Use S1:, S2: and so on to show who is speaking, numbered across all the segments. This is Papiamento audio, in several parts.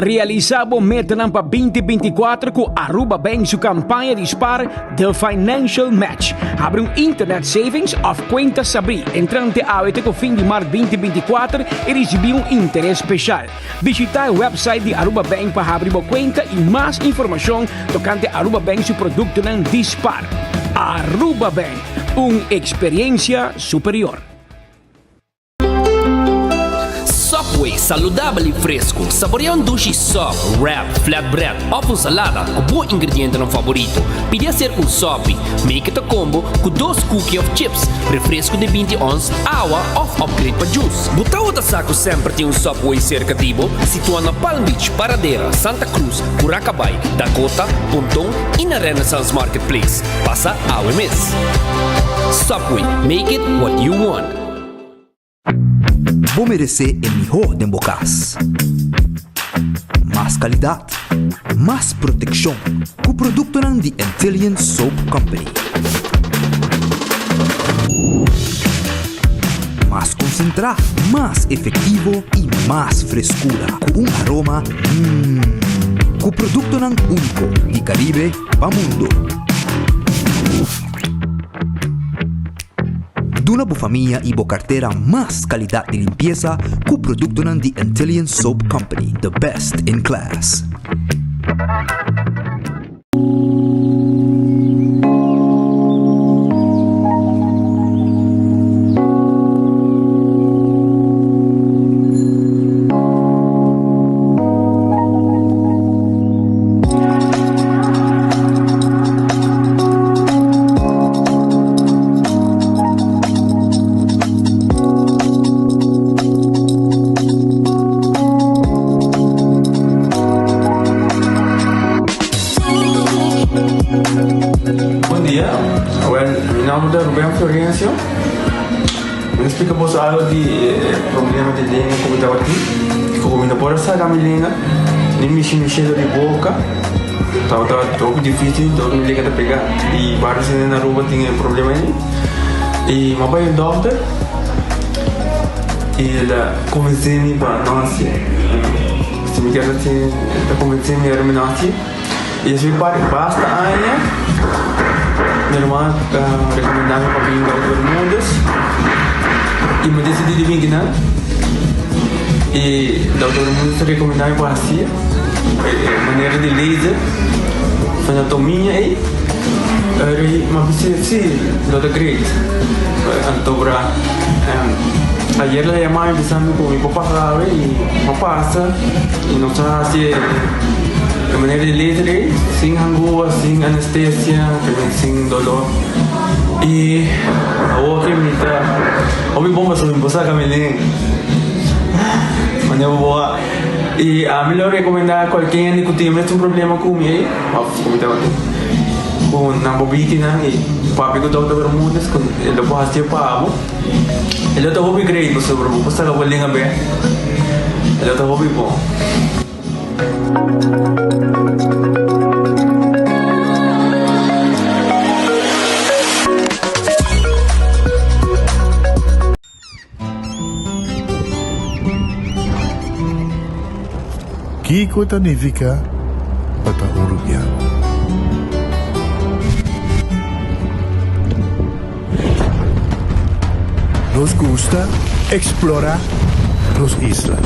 S1: Realisa bo metanan pa 2024 cu Aruba Bank su campaña di spar The Financial Match. Habri un internet savings of cuenta sabri entrante awe te cu fin di maart 2024 y ricibi un interes special. Bishita e website di Aruba Bank pa habri bo cuenta y mas informacion tocante Aruba Bank su productonan di spar. Aruba Bank, un experiencia superior.
S2: Subway, saludabel y fresco. Saborea un dushi sub, wrap, flatbread of un salada cu bo ingredientenan favorito. Pidi hacer un sopi. Make it a combo cu dos cookie of chips, refresco di 20 ons, awa of upgrade pa juice. Bo tawata sa cu semper tin un Subway cerca di bo? Situa na Palm Beach, Paradera, Santa Cruz, Curacabay, Dakota, Ponton y na Renaissance Marketplace. Pasa awe mes. Subway, make it what you want.
S3: Bo meresé e mihó den bo kas. Mas kalidat, mas protekshon ku produktonan di Antillian Soap Company. Mas konsentrá, mas efektivo i mas freskura ku un aroma mmm. Ku produktonan úniko di Karibe pa mundu. Duna bo famia y bo cartera mas calidad di limpieza cu productonan di Antillian Soap Company, the best in class.
S4: Bon dia, well mi nomber ta Ruben Florencio. Mi ta splika boso algo di e problema di lenga ku mi tabatin. Ku mi no por a saka mi lenga, ni mishi mi shelo di boka. Tabata hopi dificil, dor mi lenga ta pega. Y varios hende na Aruba tin e problema ei. Y mi a bai un dokter y el a convence mi pa no haci. Si mi kier haci, el ta convence mi ora mi no haci. Y despues di basta aña, mi hermano a recomenda mi pa bin Dokter Bermudez y mi a decidi di bin kinan. Y Dokter Bermudez a recomenda mi pa haci e manera di laser, anatomia ey. Ey mi a bisa si, lo ta great. Anto bra ayer el a yama mi bisa mi cu mi por pasa awe y mi a pasa y nos a haci e. E manera di laser ei, sin hangua, sin anestesia, sin dolor. I awor ke mi ta hopi bon pasobra mi por saka mi lenga. Manera bo a. I ami lo rekomendá kualke hende ku tin mesun problema ku mi ei, òf ku mi tabatin, ku nan por bini nan i papia ku Dòkter Bermudez ku e lo por hasi pa bo. E lo ta hopi great pasobra bo por saka bo lenga bèk. E lo ta hopi bon.
S5: Kiko ta nifiká pa ta un rubiano? Nos gusta explora nos isla.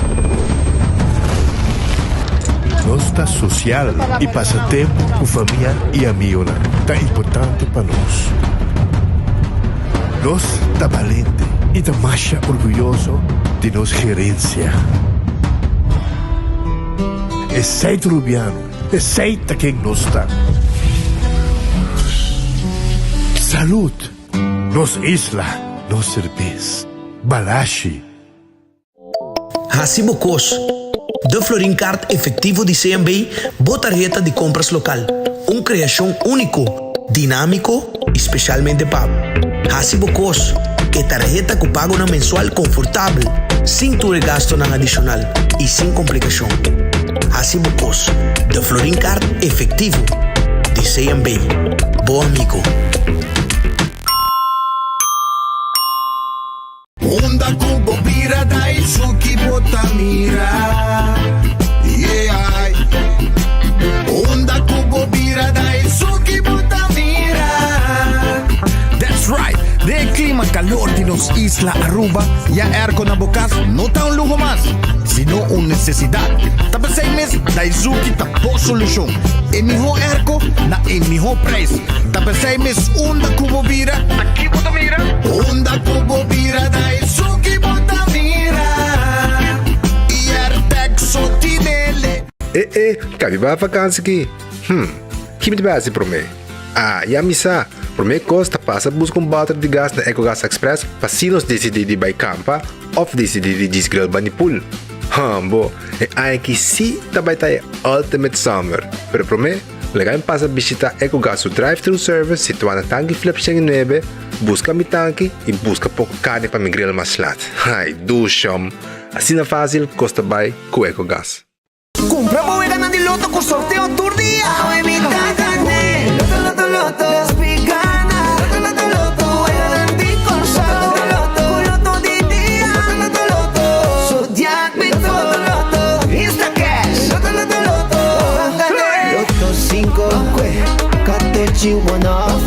S5: Nos ta social y pasa tempo cu famia y amigonan ta importante pa nos. Nos ta balente y ta masha orguyoso di nos gerencia. Esey ta Rubiano. Esey ta ken nos ta. Salud! Nos isla, nos serbes. Balashi.
S6: Hasi bo kos. De Florin Card Efectivo di CMB, bo tarheta di compras local. Un creacion unico, dinamico y specialmente pa bo. Hasi bo kos. E tarheta cu pagonan mensual confortabel, sin tur e gastonan adicional y sin complicacion. Hasi bo kos. De Florin Card Efectivo di CMB. Bo amigo.
S7: Unda ku bo bira da esun ki bo ta mira, yeah. nos isla Aruba, ya airco na bo cas no ta un luho mas, sino un necesidad. Ta p'esey mes Daizuki ta bo solucion. E miho airco na e miho prijs. Ta p'esey mes unda cu bo bira, ta ki bo ta mira? Unda cu bo bira Daizuki bo ta mira. Y Airtec so tinele.
S8: E e, kabi ba vakansi ki? Hm, ki mi ta bai hasi promé? Ah, ya mi sa! Promé kos ta pasa buska un bòter di gas na Ecogas Express pa si nos disidí di bai kampa òf disidí di djis grill bani pool. Hambo, e aña aki sí ta bai ta e ultimate summer! Pero promé, laga mi pasa bishitá Ecogas su drive-thru service situá na Tanki Flip 109, buska mi tanki i buska poko karni pa mi grill mas lat. Ai, dushom! Asina fásil kos ta bai ku Ecogas.
S9: Kumpra bo weganan di loto ku sorteo tur dia. Awe mi ta gané. Loto, loto, loto. Nos pi gana. Loto, loto, loto. Weganan di Kòrsou. Loto, loto, ku loto di dia. Loto, loto, loto. Zodiac Bito. Loto, loto, Instacash. Loto, loto, loto. Ban gané. Loto sinku. Katochi one off.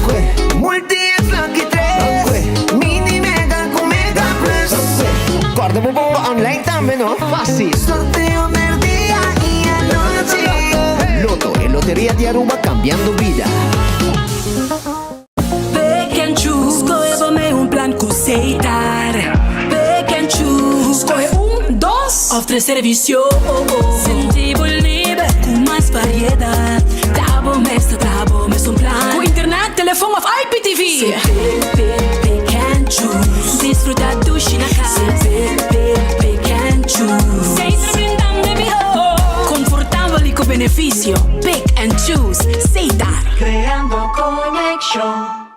S9: Multi es lucky tres. Mini mega ku mega plus. Kòrda bo bomba online tambe no. Fácil. Sorteo merdia y anochi. Lotto, e loteria di Aruba cambiando bida.
S10: Pick and choose, scohe bo mey un plan cu Setar. Pick and choose, scohe un, dos of tres servicio. Sinti bo liber cu mas variedad. Ta bo mes ta traha bo mes un plan. Cu internet, telefon of IPTV. Pick, pick, pick and choose. Disfruta dushi na cas. Pick, pick, pick and choose. Setar brindando e miho. Confortabel y cu beneficio. Pick and choose. Setar.
S11: Creando conexion.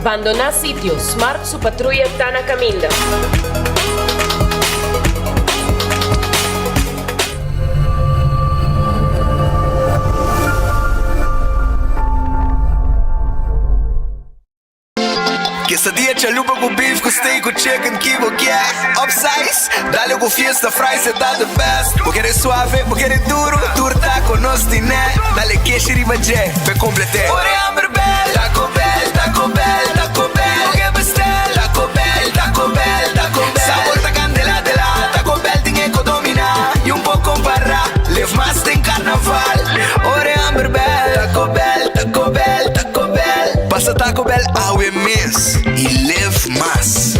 S12: Bandoná sitio, Smart su patruya ta na kaminda.
S13: Quesadilla chalupa cu beef cu steak cu chicken ki bo kier Upsize, dale cu fiesta fries e ta the best Bo kere suave, bo kere duro, tur taco nos tine Dale keshi riba dje, p'e complete Ora e hamber bel, Taco Bell, Taco Bell, Taco Bell Bo ke bestel, Taco Bell, Taco Bell, Taco Bell Sabor ta candela dela, Taco Bell tin e co domina Y un por compara, live mas den carnaval Ora e hamber bel, Taco Bell, Taco Bell, Taco Bell Pasa Taco Bell awe mes y live mas.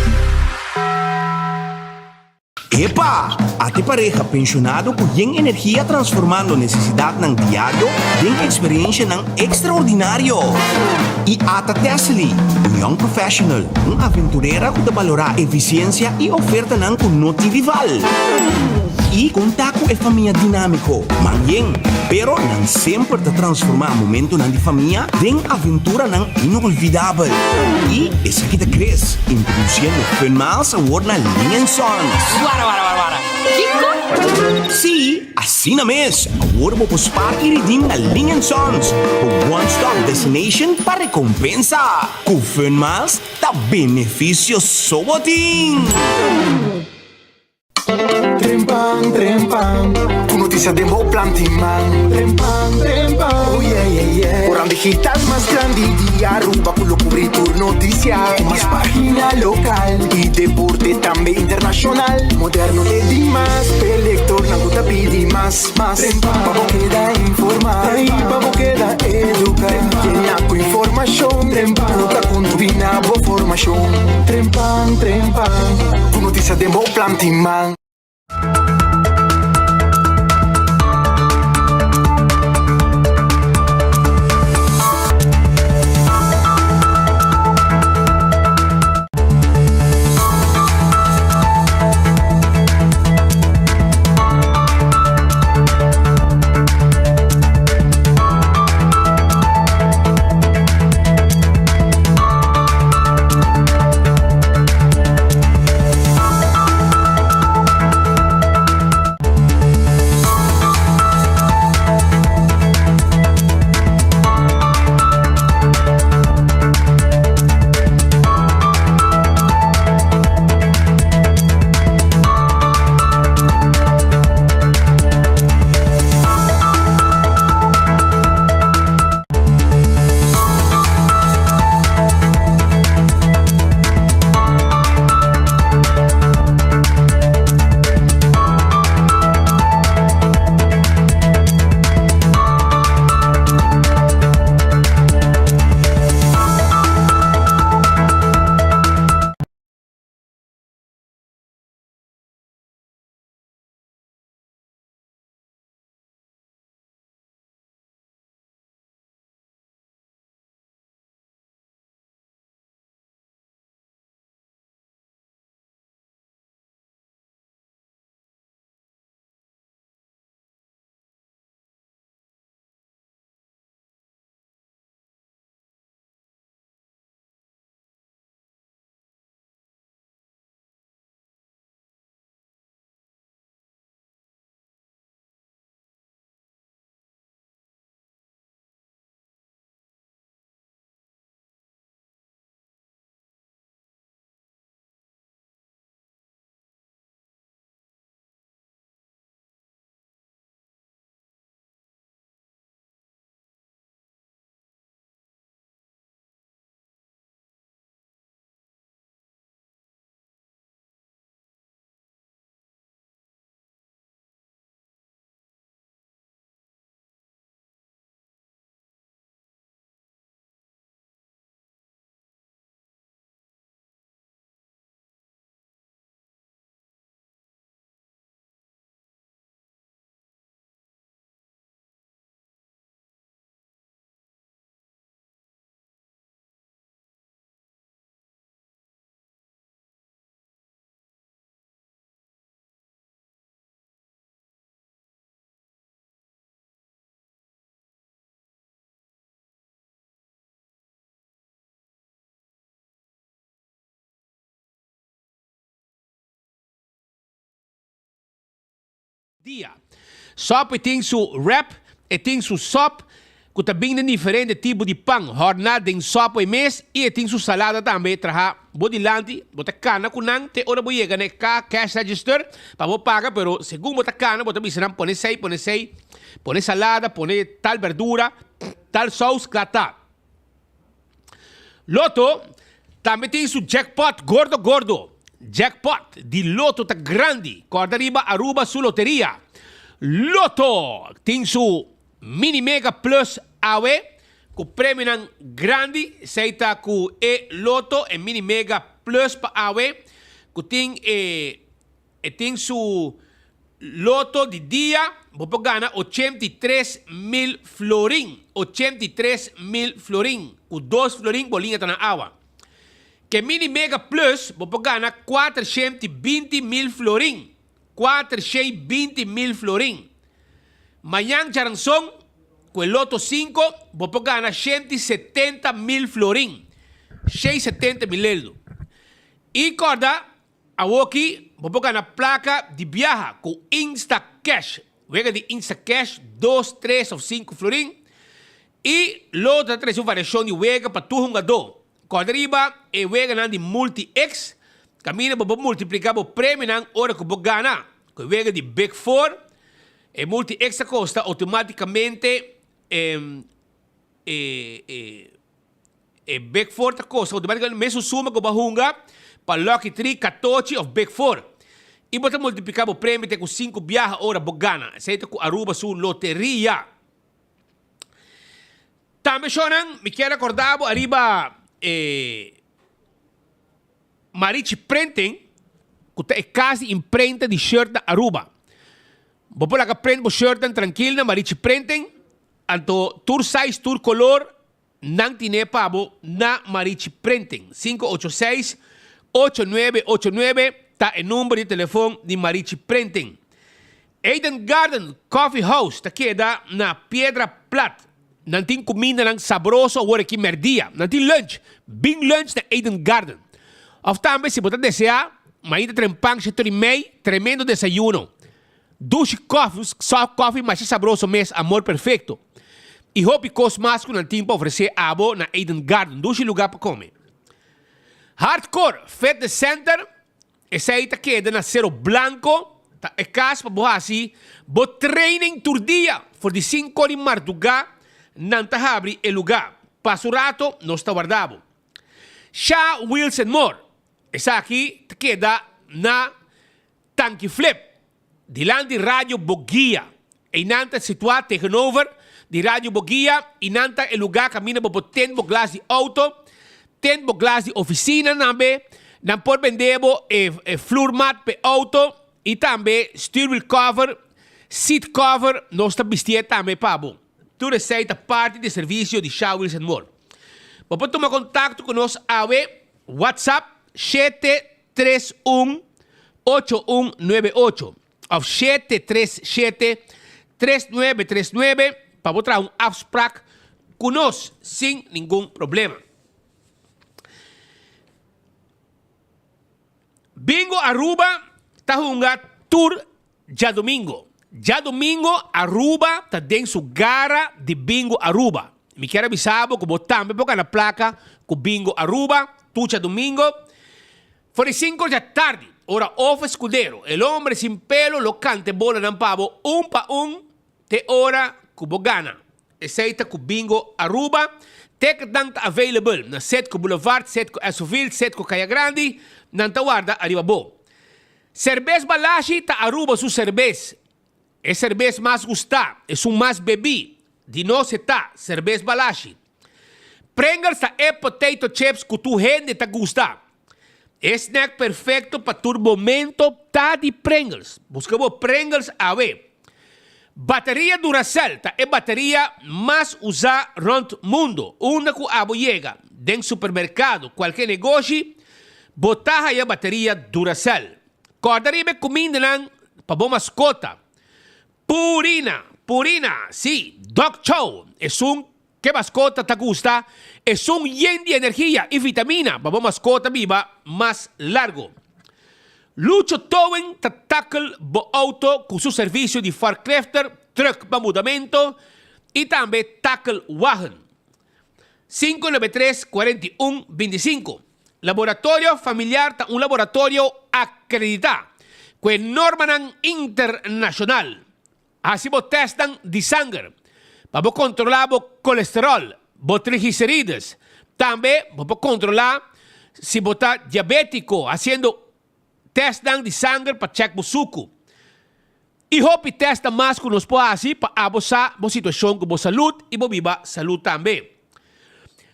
S6: Epa! Ate pareha penshonado ku yen energia transformando nesesidatnan diario den eksperenshanan ekstraordinario. I ata Tessely, un young professional, un aventurera ku ta balorá efisiensia i ofertanan ku no tin rival. I konta ku e famia dinámiko, man yen, pero nan semper ta transformá momentonan di famia den aventuranan inolvidabel. I esaki ta Chris, introdusiendo Fun Miles awor na Ling and Sons.
S2: Wara wara wara wara, kiko?
S6: Sí, asina mes! Awor bo por spaar i redeem na Ling and Sons, bo one stop destination pa rekompensa. Ku Fun Miles ta benefisio so bo tin!
S14: Trempan, trempan, ku notisia den bo plan tin man. Trempan, trempan, oh yeah, yeah, yeah. Koran digital mas grandi di Aruba ku lo kubri tur notisia. Ku mas pagina lokal i deporte tambe internashonal. Moderno te dimas, p'e lektornan ku ta pidi mas, mas. Trempan, pa bo keda informá i pa bo keda eduká. Yena ku informashon, trempan, ku ta kontribuí na bo formashon. Trempan, trempan, ku notisia den bo plan tin man.
S15: Dia. Sòp e tin su wrap, e tin su sòp ku ta bin den diferente tipo di pan, hòrná den sòp e mes i e tin su salada tambe trahá bo dilanti, bo ta kana ku nan te ora bo yega na e cash register pa bo paga, pero segun bo ta kana bo ta bisa nan pone esei, pone esei, pone salada, pone tal berdura, tal sous, kla ta. Loto tambe tin su jackpot gordo gordo. Jackpot di Loto ta grandi. Corda riba Aruba su loteria. Loto tin su Mini Mega Plus awe cu premionan grandi. Esey ta cu e Loto e Mini Mega Plus pa awe cu tin e E tin su loto di dia, bo por gana 83 mil florin, 83 mil florin, ku dos florin bo liña ta na awa. Ke Mini Mega Plus bo por gana 420 mil florin, 420 mil florin. Mañan djaranson, ku e loto 5, bo por gana 170 mil florin, 670 mil eldo. I kòrda Awoki bo por gana plaka di biaha ku Instacash. Wega di Instacash dos, tres òf sinku florin i lo ta trese un variashon di wega pa tur hungadó. Kòrda riba e weganan di Multi-X kaminda bo por multipliká bo premionan ora ku bo gana. Ku e wega di Big Four e Multi-X ta kosta outomátikamente e. E Big Four ta kosta automaticamente mesun suma ku bo a hunga pa Lucky Three, Katochi of Big Four. I bo ta multipliká bo premio te ku sinku biaha ora bo gana. Esei ta ku Aruba su loteria. Tambe shownan mi kier rekorda bo ariba e Marichi Printing ku ta e kas di imprenta di shirt na Aruba. Bo por laga print bo shirtnan trankil na Marichi Printing, anto tur size, tur kolor. Nan tine pa bo na Marichi Printing. 586 8989 ta e number di telefon di Marichi Printing. Eden Garden Coffee House ta keda na Piedra Plat. Nan tin kumindanan sabroso awor aki merdia. Nan tin lunch. Bin lunch na Eden Garden. Of tambe si bo ta desea, mainta trempan shetor i mei, tremendo desayuno. Dushi kofi, soft kofi masha sabroso mes, amor perfecto. Y hopi cos mas cu nan tin pa ofrece abo na Eden Garden. Dushi lugar pa come. Hardcore Fitness Center, esey ta keda na Cero Blanco, ta e cas pa bo haci bo training tur dia. For di cinco di marduga nan ta habri e lugar. Pasa un rato, nos ta warda bo. Sha Wheels and More, esaki ta keda na Tanki Flip, dilanti Radio Boguia. Einan ta situá tegenover di Radio Boguia i nan ta e lugá kaminda bo por ten bo glas di outo, ten bo glas di ofisina tambe. Nan por bende bo e vloermat p'e outo i tambe stuurwiel cover, seat cover, nos ta bistié tambe pa bo. Tur esei ta parti di e servisio di Sha Wheels and More. Bo por tuma kontakto ku nos awe, WhatsApp, shete tres un ocho un nuebe ocho òf shete tres shete tres nuebe tres nuebe pa bo traha un afsprak ku nos sin ningun problema. Bingo Aruba ta hunga tur djadumingo. Djadumingo Aruba ta den su gara di Bingo Aruba. Mi kier a bisa bo ku bo tambe por gana plaka ku Bingo Aruba tur djadumingo for di sinku dja tardi ora Offe Escudero, el hombre sin pelo lo kanta e bolanan pa bo un pa un te ora ku bo gana. Esei ta ku Bingo Aruba. Ticketnan ta available na Setco Boulevard, Setco Esoville, Setco Caya Grandi. Nan ta warda ariba bo. Serbes Balashi ta Aruba su serbes. E serbes mas gustá, esun mas bebí, di nos e ta, Serbes Balashi. Pringles ta e potato chips ku tur hende ta gusta. E snack perfecto pa tur momento ta di Pringles. Buska bo Pringles awe. Bateria Duracell ta e bateria mas usá rond mundo. Unda ku abo yega, den supermerkado, kualke negoshi, bo ta haya bateria Duracell. Kòrda riba e kumindanan pa bo maskota. Purina, Purina, sí, Dog Chow, esun ke maskota ta gusta, esun yen di energia i vitamina pa bo maskota biba mas largu. Lucho Towing ta tackle bo auto cu su servicio di forklifter, truck pa mudamento y tambe tackle wagen. 593 41 25. Laboratorio Familiar ta un laboratorio acredita cu e normanan internacional. Haci bo testnan di sanger pa bo controla bo colesterol, bo triglicerides. Tambe bo por controla si bo ta diabetico haciendo testnan di sanger pa check bo sucu. Y hopi testnan mas cu nos por haci pa abo sa bo situacion cu bo salud y bo biba salud tambe.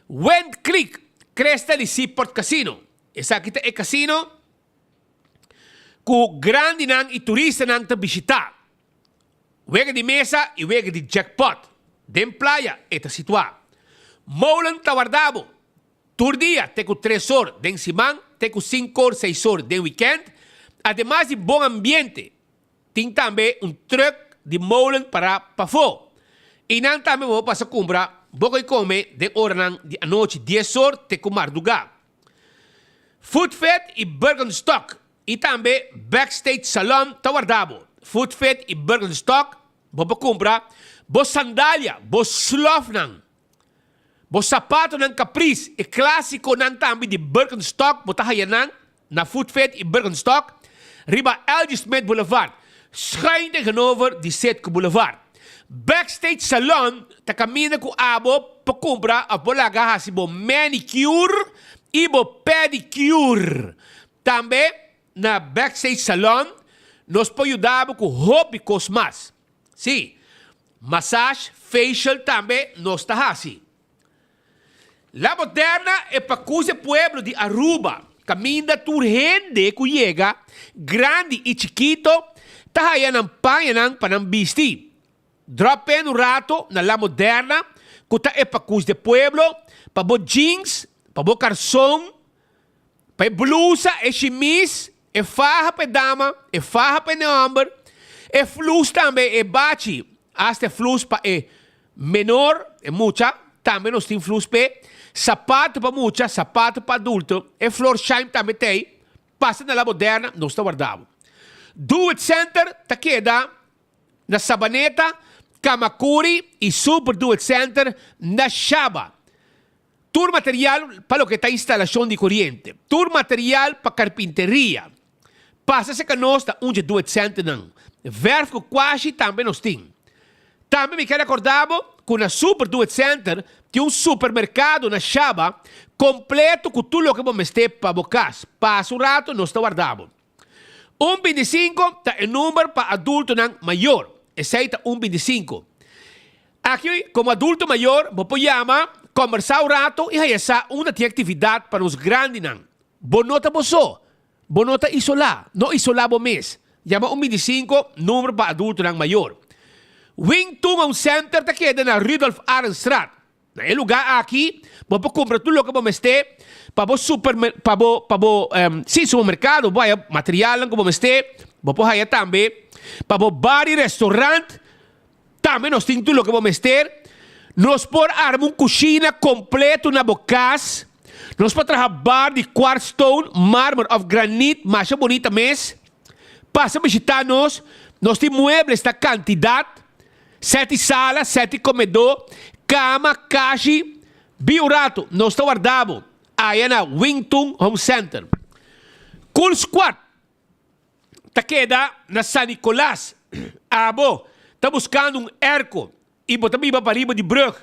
S15: Wind Creek, Cresta di Seaport Casino. Esaki ta e casino ku grandinan i turistanan ta bishitá. Wega di mesa i wega di jackpot. Den playa e ta situá. Molen ta warda bo. Tur dia te ku tres or den siman te ku sinku or seis or den wikènt. Ademas di bon ambiente, tin tambe un trùk di molen pará pafó. Einan tambe bo por pasa kumpra bo koi kome den oranan di anochi dies or te ku mardugá. Food Fit i Birkenstock i tambe Backstage Salon ta warda bo. Food Fit i Birkenstock bo por kumpra bo sandalia, bo slòfnan, bo sapatonan Caprice, e klásikonan tambe di Birkenstock bo ta haya nan na Food Fit i Birkenstock riba LG Smith Boulevard, schuin tegenover di Citgo Boulevard. Backstage Salon ta kaminda ku abo pa kumpra òf bo laga hasi bo manicure i bo pedicure. Tambe na Backstage Salon nos por yuda bo ku hopi kos mas. Sí, massage, facial tambe nos ta hasi. La Moderna e pakus e pueblo di Aruba, kaminda tur hende ku yega, grandi i chikito, ta haya nan pañanan pa nan bisti. Drop in un rato na La Moderna, ku ta e pakus di e pueblo, pa bo jeans, pa bo karson, pa e blusa, e shimis, e faha pa e dama, e faha pa e homber, e flus tambe, e bachi, hasta e flus pa e menor, e mucha, tambe nos tin flus p'e, sapato pa mucha, sapato pa adulto, e Florsheim tambe t'ei, pasa na La Moderna, nos ta warda bo. Do It Center ta keda na Sabaneta, Camacuri y Super Do It Center na Shaba. Tur material pa loke ta instalashon di koriente, tur material pa karpinteria. Pasa serka nos ta un dje duet sènternan. Vèrf ku kuashi tambe nos tin. Tambe mi ke rekordá bo ku na Super Duet Center tin un supermerkado na Shaba kompleto ku tur loke bo mester pa bo kas. Pasa un rato nos ta warda bo. Un bintisinko ta e number pa adultonan mayor. Esei ta un bintisinko. Aki, komo adulto mayor, bo por yama, kombersá un rato i haña sa unda tin aktividat pa nos grandinan. Bo no ta bo so. Bo no ta isolá. No isolá bo mes. Yama un bintisinko, number pa adultonan mayor. Wing Tun Home Center ta keda na Rudolf Arendstraat. Na e lugá aki bo por kumpra tur loke bo mester pa bo super pa bo pa bo sí supermerkado bo haya materialnan ku bo mester, bo por haya tambe pa bo bar i restaurant tambe nos tin tur loke bo mester. Nos por arma un kushina kompleto na bo kas, nos por traha bar di quartz stone, marmer òf granit masha bunita mes. Pasa bishitá nos, nos tin muebles ta kantidat. Seti sala, seti komedó, kama, kashi. Bi un ratu, nos ta warda bo aya na Wington Home Center. Cool Squad ta keda na San Nicolas. Abo ta buskando un airco i bo ta biba pariba di brug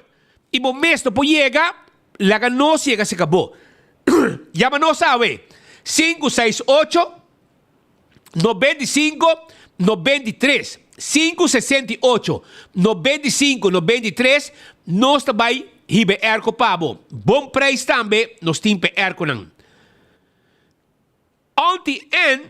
S15: i bo mes no por yega, laga nos yega serka bo. Yama nos awe, sinku seis ocho. 95, 93, 5, 68, 95, 93, nos ta bai hiba e airco pa bo. Bon prijs tambe nos tin pa e airconan. Auntie Ann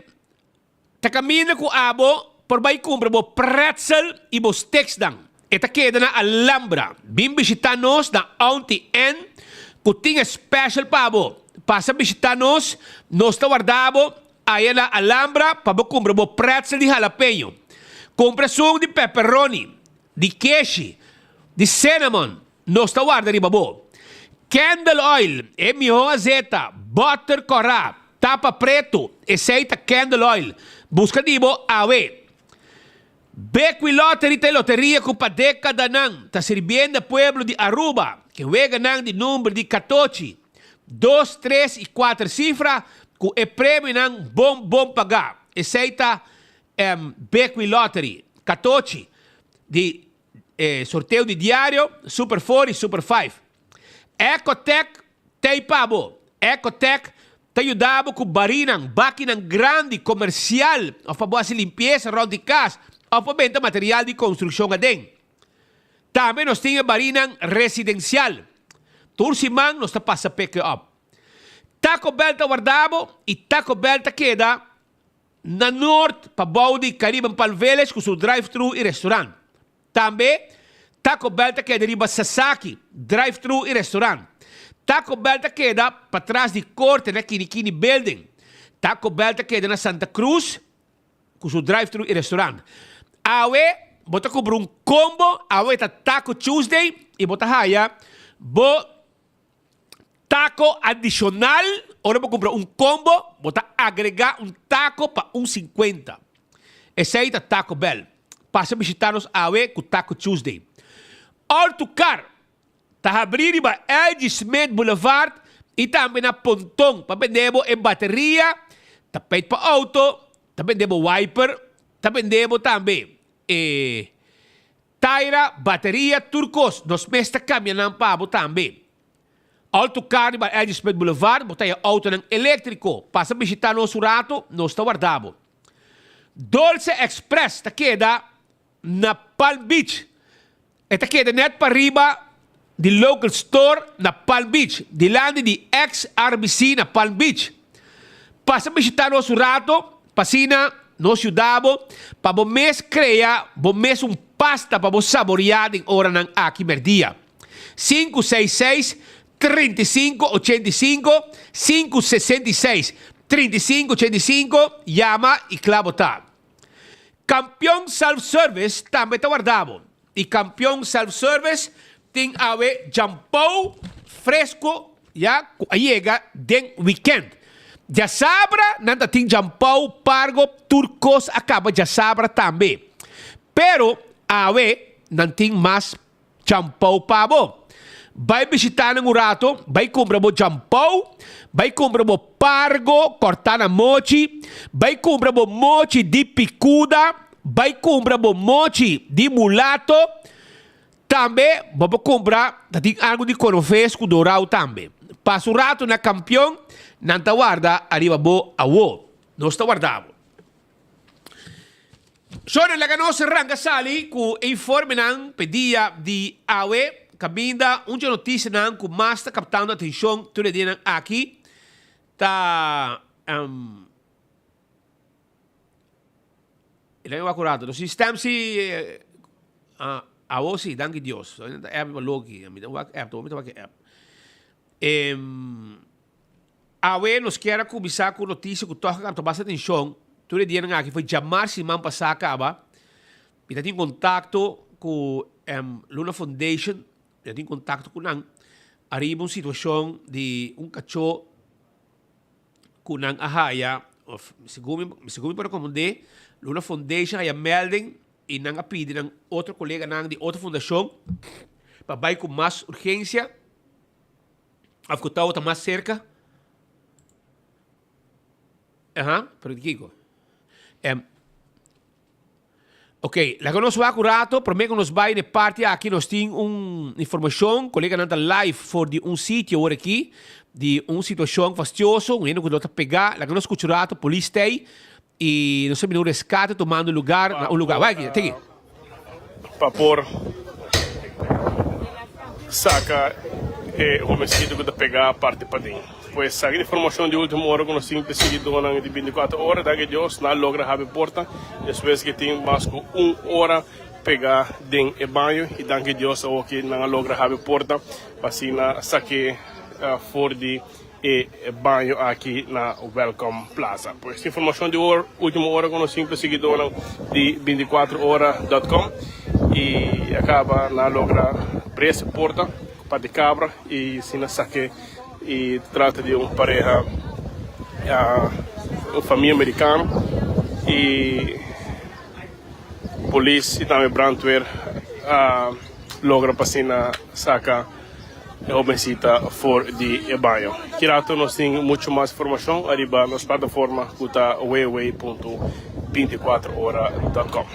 S15: ta caminda cu abo por bai cumpra bo pretzel y bo steaksnan. E ta keda na Alhambra. Bin bishita nos na Auntie Ann cu tin e special pa bo. Pasa bishita nos, nos ta warda bo aya na Alhambra pa bo cumpra bo pretzel di jalapeño. Cumpra esun di pepperoni, di keshi, di cinnamon, nos ta warda riba bo. Candle oil, e miho azeta, butter cora, tapa preto. Esey ta candle oil. Busca di bo awe. Bequi Lottery ta e loteria cu pa decadanan ta sirbiendo e pueblo di Aruba ke weganan di number di catochi, dos, tres y cuater cifra cu e premionan bon bon paga. Esey ta Bequi Lottery. Catochi di e sorteo di diario Super Four y Super Five. Ecotec t'ei pa bo. Ecotec ta yuda bo ku barinan, bakinan grandi, komersial òf pa bo hasi limpiesa rònt di kas òf pa benta material di konstrukshon aden. Tambe nos tin e barinan residensial. Tur siman nos ta pasa pick up. Taco Bell ta warda bo i Taco Bell ta keda na Noord pa bou di Caribbean Palm Village ku su drive-thru i restaurant. Tambe, Taco Bell ta keda riba Sasaki, drive-thru i restaurant. Taco Bell ta keda patras di korte na Kinikini Building. Taco Bell ta keda na Santa Cruz ku su drive-thru i restaurant. Awe bo ta kumpra un combo, awe ta Taco Tuesday i bo ta haya bo taco adishonal ora bo kumpra un combo, bo ta agrega un taco pa un sinkuenta. Esei ta Taco Bell. Pasa bishita nos awe ku Taco Tuesday. Autocar ta habrí riba LG Smith Boulevard i tambe na Ponton pa bende bo e bateria, tapijt pa auto, ta bende bo wiper, ta bende bo tambe e taira, bateria, tur kos. Nos mes ta kambia nan pa bo tambe. Autocar riba LG Smith Boulevard bo ta haña autonan eléktriko. Pasa bishita nos un rato, nos ta warda bo. Dolce Express ta keda na Palm Beach. E ta keda net pariba di Local Store na Palm Beach, dilanti di ex RBC na Palm Beach. Pasa bishita nos un rato pa asina nos yuda bo pa bo mes crea bo mes un pasta pa bo saborea den oranan aki merdia. 566 35 85 566 35 85 Yama y cla bo ta. Campeon Self Service tambe ta warda bo. Y Campeon Self Service tin awe jampou fresco ya cu a yega den weekend. Djasabra nan ta tin jampou pargo tur cos a caba djasabra tambe. Pero awe nan tin mas Champou pa bo. Bai bishitá nan un rato, bai kumpra bo champou, bai kumpra bo pargo kòrtá na mochi, bai kumpra bo mochi di pikuda, bai kumpra bo mochi di mulato. Tambe bo por kumpra, ta tin algu di konofes ku dorau tambe. Pasa un rato na Kampion, nan ta warda ariba bo awo. Nos ta warda bo. Shornan laga nos ranka sali ku e informenan p'e dia di awe. Kaminda un dje notisianan ku mas ta kaptando atenshon tur e dianan aki ta E laga wak un rato. Nos sistem si awo si, danki Dios. Ta app riba loki. Mi ta wak app, mi ta wak e app. Awe nos kier a kuminsá ku notisia ku tòg a kapta basta atenshon tur e dianan aki. Foi djamars siman pasá kaba mi ta tin kontakto ku Luna Foundation, mi ta tin kontakto ku nan ariba un situashon di un kachó ku nan a haya òf segun mi segun mi por a komprondé Luna Foundation a haya melding i nan a pidi nan otro koleganan di otro fundashon pa bai ku mas urgensia. Of ku tau ta mas serka. Aha, pero di kiko? Em, ok, laga nos wak un rato, prome ku nos bai na e parti aki nos tin un informashon, koleganan ta live for di un sitio awor aki, di un situashon fastioso, un hende ku no ta pegá, laga nos skucha un rato, polis ta ei, i nos a bini un reskate tumando lugar na un lugar. Bai aki, tiki.
S16: Pa por saca e homicidio cu ta pega parti paden. Pues saca di informacion di ultimo ora cu nos tin pe siguidornan di binticuatro ora, danki Dios nan a logra habi porta despues cu tin mas cu un ora pega den e baño y danki Dios awoki nan a logra habi porta pa asina saque for di e baño aki na Welcome Plaza. Pues informacion di ultimo ora cu nos tin pa siguidornan di binticuatro ora dot com y a caba na logra bres e porta cu pat di cabra y asina sake y trata di un pareha. un famia mericano y polis y tambe brandweer a logra pa asina saca e hobencita for di e baño. Ki rato nos tin mucho mas informacion ariba nos plataforma cu ta www punto binticuatro ora dot com.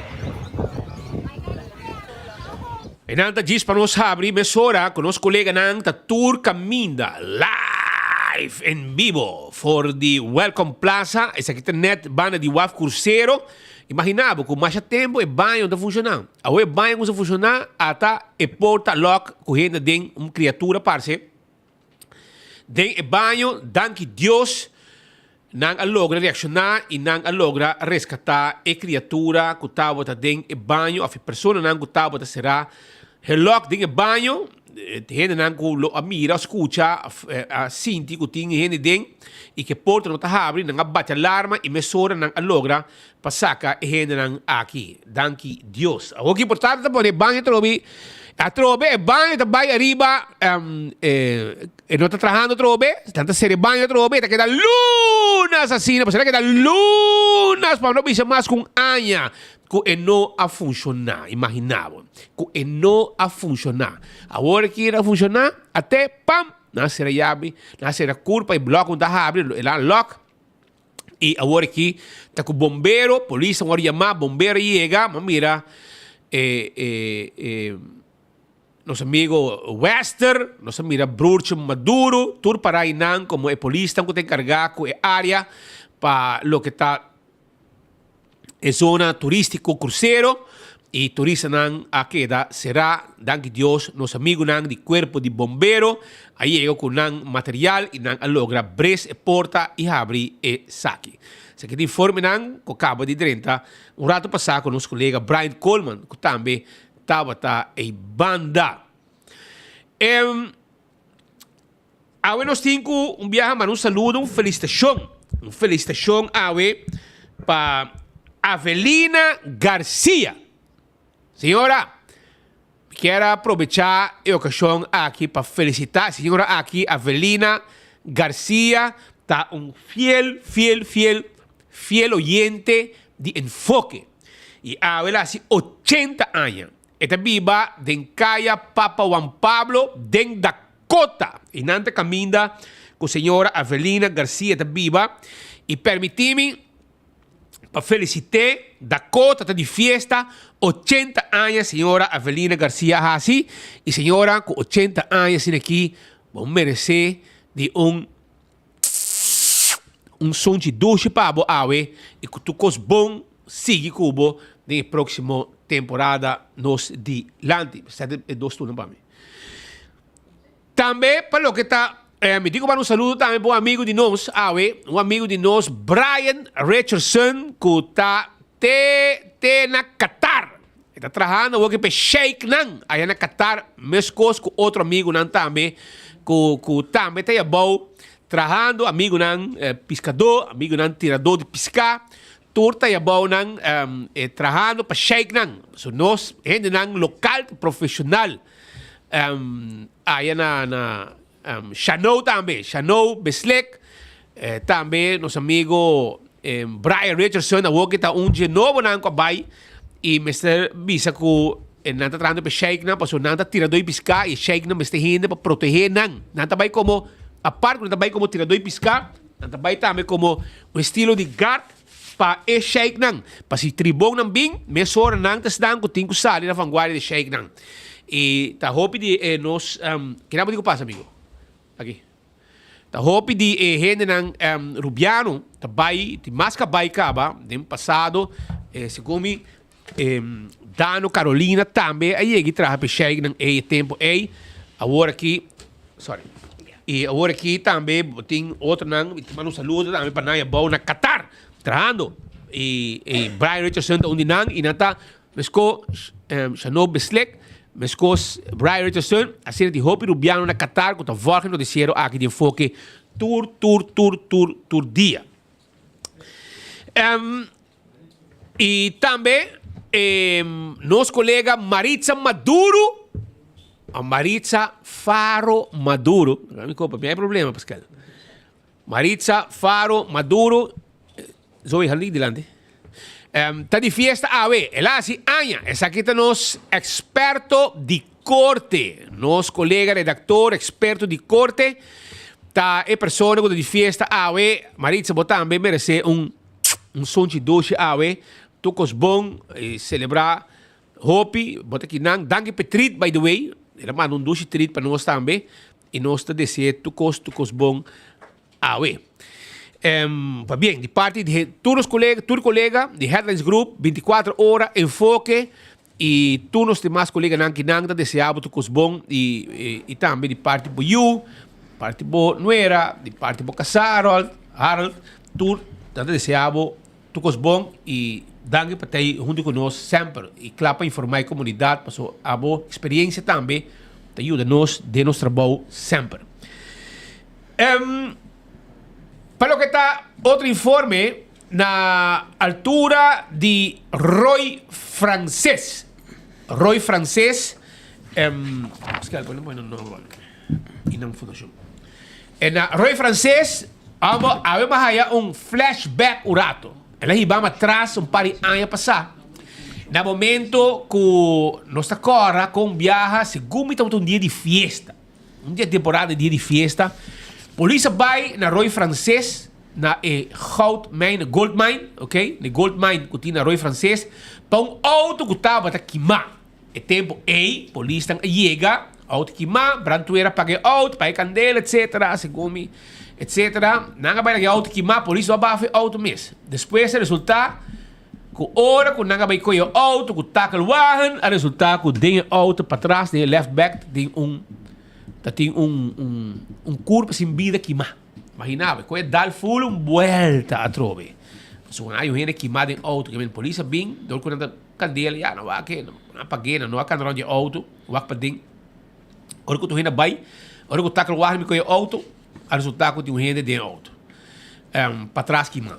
S15: E nan ta djis pa nos habri mesora ku nos koleganan ta tur kaminda live en bibo for di Welcome Plaza. Esaki ta net banda di waf Crucero. Imagina bo ku masha tempu e baño no ta funshoná. Awe e baño kuminsá funshoná ata e porta lòk ku hende den un kriatura parse den e baño. Danki Dios Nan a logra reakshoná i nan a logra reskatá e kriatura ku tabata den e baño òf e personanan ku tabata será helòk den e baño. Hendenan ku lo a mira, skucha òf a sinti ku tin hende den i ku e porta no ta habri, nan a bati alarma i mesora nan a logra pa saka e hendenan aki. Danki Dios. Awor ki importante ta pone e baño atrobe. Atrobe e baño ta bai ariba, e no ta trahando atrobe, nan ta sera e baño atrobe, e ta keda lunas asina, pasobra e ta keda lunas pa no bisa mas ku un aña ku e no a funshoná. Imagina bo, ku e no a funshoná. Awor ki el a funshoná, ate pam, nan a sera yabi, nan a sera kurpa, e blòk ku ta habri, el a lòk. Y awor aki ta cu bombero, polis a worde yama, bombero a yega, ma mira e e e nos amigo Wester, nos a mira broertje Maduro, tur para eynan como e polisnan cu ta encarga cu e area pa loke ta e zona turistico crucero y turistanan a keda cera. Danki Dios nos amigunan di cuerpo di bombero a yega cu nan material y nan a logra bres e porta y habri e saki. Esaki ta informenan cu caba di drenta un rato pasa cu nos colega Brian Coleman cu tambe tabata ey banda. Awe nos tin ku un biaha manda un saludo, un felisitashon. Un felisitashon awe pa Avelina Garcia. Señora, mi kier a probechá e okashon aki pa felisitá e señora aki, Avelina Garcia, ta un fiel, fiel, fiel, fiel oyente di Enfoke. I awe el a hasi ochenta aña. E ta biba den Kaya Papa Juan Pablo den Dakota. I nan ta kaminda ku señora Avelina Garcia ta biba. I permití mi pa felisit'é. Dakota ta di fiesta, ochenta aña señora Avelina Garcia a hasi. I señora ku ochenta aña asina aki bo meresé di un Un sunchi dushi pa bo awe y cu tur cos bon sigui cu bo den e proximo temporada nos dilanti. Sete e dos turno pa mi. Tambe pa loke ta mi tin cu manda un saludo tambe pa un amigo di nos awe, un amigo di nos Brian Richardson cu ta te te na Qatar. E ta trahando awor ki pa e sheiknan aya na Qatar meskos ku otro amigunan tambe ku ku tambe ta yabou trahando amigunan piskadó, amigunan tiradó di piská tur ta yabou nan trahando pa sheiknan. So nos hendenan lokal profeshonal aya na na Shano tambe, Shano Beslek, tambe nos amigo Brian Richardson awor ki ta un dje nobonan ku a bai i mester bisa ku nan ta trahando pa e sheiknan pasobra nan ta tiradó di piská i e sheiknan mester hende pa protehé nan. Nan ta bai komo apart ku nan ta bai komo tiradó di piská nan ta bai tambe komo un estilo di guard pa e sheiknan. Pa si tribonnan bin, mesora nan ta esnan ku tin ku sali na vanguardia di e sheiknan. I ta hopi di e nos, kina bo di ku pasa amigo? Aki. Ta hopi di e hendenan rubiano ta bai, tin mas ka bai kaba den pasado, segun mi Dano Carolina tambe a yega i traha pa e sheiknan ei e tempu ei. Awor aki, sorry, i awor aki tambe bo tin otronan, mi ta manda un saludo tambe pa nan abou na Qatar trahando. I Brian Richardson ta un di nan i nan ta meskos Shano Beslek, meskos Brian Richardson, asina tin hopi rubiano na Qatar ku ta vòlg e notisiero aki di Enfoke tur tur tur tur tur dia. Y tambe nos colega Maritza Maduro, Maritza Faro Maduro, mi copa, mi hay problema Pascal. Maritza Faro Maduro. Zoe hala dilanti. Ta di fiesta awe, el a hasi aña. Esaki ta nos experto di corte. Nos colega redactor, experto di corte, ta e persona cu ta di fiesta awe. Maritza, bo tambe merece un un sonchi dushi awe. Tur cos bon, y celebra hopi. Bo ta kinan. Danki p'e treat, by the way. El a manda un dushi treat pa nos tambe. Y nos ta desea tur cos, tur cos bon Awe. Pabien di parti di tur nos kolega, tur kolega di Headlines Group, 24 ora, Enfoke y tur nos demas koleganan ki nan ta desea bo tur kos bon y y tambe di parti bo yu, parti bo nuera, di parti bo kasá Harold, Harold, tur nan ta desea bo tur kos bon y danki pa ta hunto ku nos semper y kla pa informa e komunidat pasobra abo eksperiencia tambe ta yuda nos den nos trabou semper. Pa loke ta otro informe na altura di Roy Frances. Roy Frances, na Roy Frances, amo awe m'a haya un flashback un rato. El a hiba mi atras un par di aña pasá. Na momento ku nos ta kòrda kon biaha, segun mi tabata un dia di fiesta. Un dia temporada dia di fiesta, polis a bai na Rooi Frances na e goud mine, gold mine, ok, na e gold mine ku tin na Rooi Frances, pa un auto ku tabata kimá. E tempu ei, polisnan a yega, auto kimá, brandweer a paga e auto, paga e kandela, etcetera, segun mi, etcetera. Nan a bai laga e auto kimá, polis no a bafa e auto mes. Despues a resultá Ku ora ku nan a bai kohe e outo ku takelwagen a resultá ku den e outo patras den e left back ta tin un ta tin un un un kurpo sin bida kimá. Imaginá bo, e kohe dal ful un buelta atrobe. Pasobra nan hay un hende kimá den outo ke men polis a bin dor ku nan ta kandela ya nan wak nan a pag'é nan no a kanda rònt di e outo wak paden. Ora ku tur hende a bai ora ku takelwagen bin kohe e outo A resultá ku tin un hende den outo patras kimá.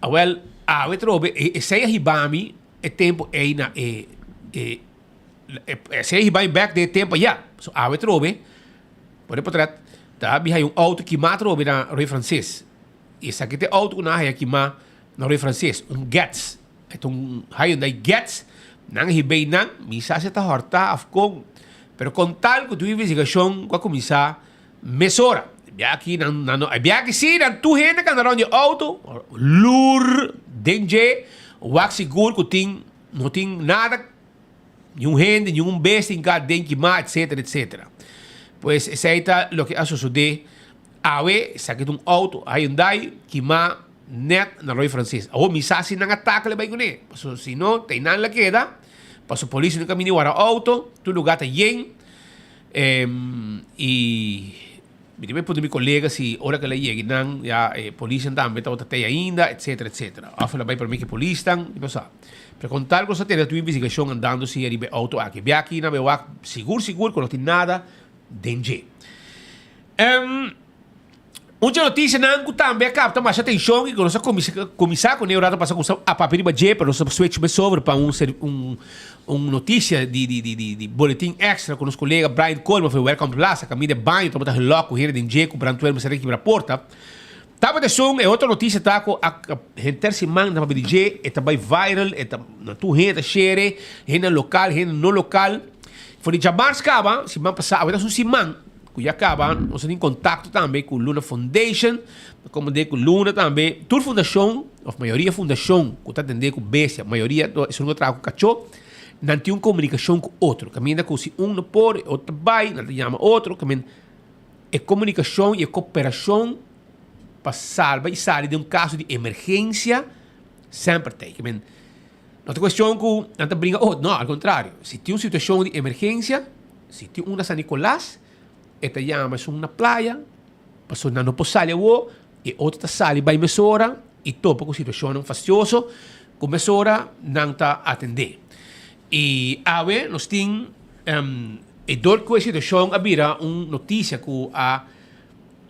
S15: Awèl, awe trobe esei a hiba mi e tempu ei na e esei a hiba mi bèk den e tempu ayá. So awe trobe, por e potrèt, ta mi haña un outo kimá trobe na Roi Frances. I esaki ta e outo ku nan a haña kimá na Roi Frances, un Getz. E ta un Hyundai Getz. Nan a hib'ei nan, mi sa si e ta hòrtá òf kon, pero kon tal ku tur investigashon ku a kuminsá Mesora, biaha nan nan no, biaha si nan tur hende kanda rond di auto, lur den dje, wak sigur ku tin no tin nada, niun hende, niun bestia hinká den kimá, etcetera, etcetera. Pues esei ta loke a sosodé awe, esaki ta un auto Hyundai kimá nèt na Rooi Francis. Awor mi sa si nan a takla bai kuné, pasobra si no, ta einan la keda, pasobra polis no kaminda wara auto, tur lugá ta yen. Y mi ta puntra mi colega si ora cu el a yega nan ya e polisnan tambe tabata tey ainda etcetera etcetera of el a bay prome cu e polisnan mi no sa pero con tal cu nos a tene tur investigacion andando si ariba e auto aki bia aki nan bay wak sigur sigur cu no tin nada den dje. Un dje noticianan cu tambe a capta masha atencion y cu nos a cuminsa cune un rato pasa cu nos a papia riba dje pero nos a switch mes over pa un un noticia di di di di boletin extra cu nos colega Brian Coleman for Welcome Plaza caminda e baño tabata gelok cu hende den dje cu brandweer mester a kibra porta. Tabata esun e otro noticia ta cu a henter siman ta papia di dje e ta bay viral e ta na tur hende ta shere hende local hende no local for di djamars caba siman pasa awor ta su siman. Ku ya kaba nos a tin kontakto tambe ku Luna Foundation, ta komprendé ku Luna tambe, tur fundashon òf mayoria fundashon ku ta atendé ku bestia, mayoria esun ku ta traha ku kachó, nan tin un komunikashon ku otro, kaminda ku si un no por e otro ta bai, nan ta yama otro, kaminda e komunikashon i e koperashon pa salba i sali den un kaso di emergensia semper ta ei. No ta cuestion cu nan ta bringa otro, no, al contrario, si tin un situacion di emergencia, si tin un na San Nicolas, e ta yama esun na playa, pasobra nan no por sali awo, e otro ta sali bay mesora y topa cu situacionnan fastioso, cu mesora nan ta atende. Y awe nos tin, e dor cu e situacion a bira un noticia cu a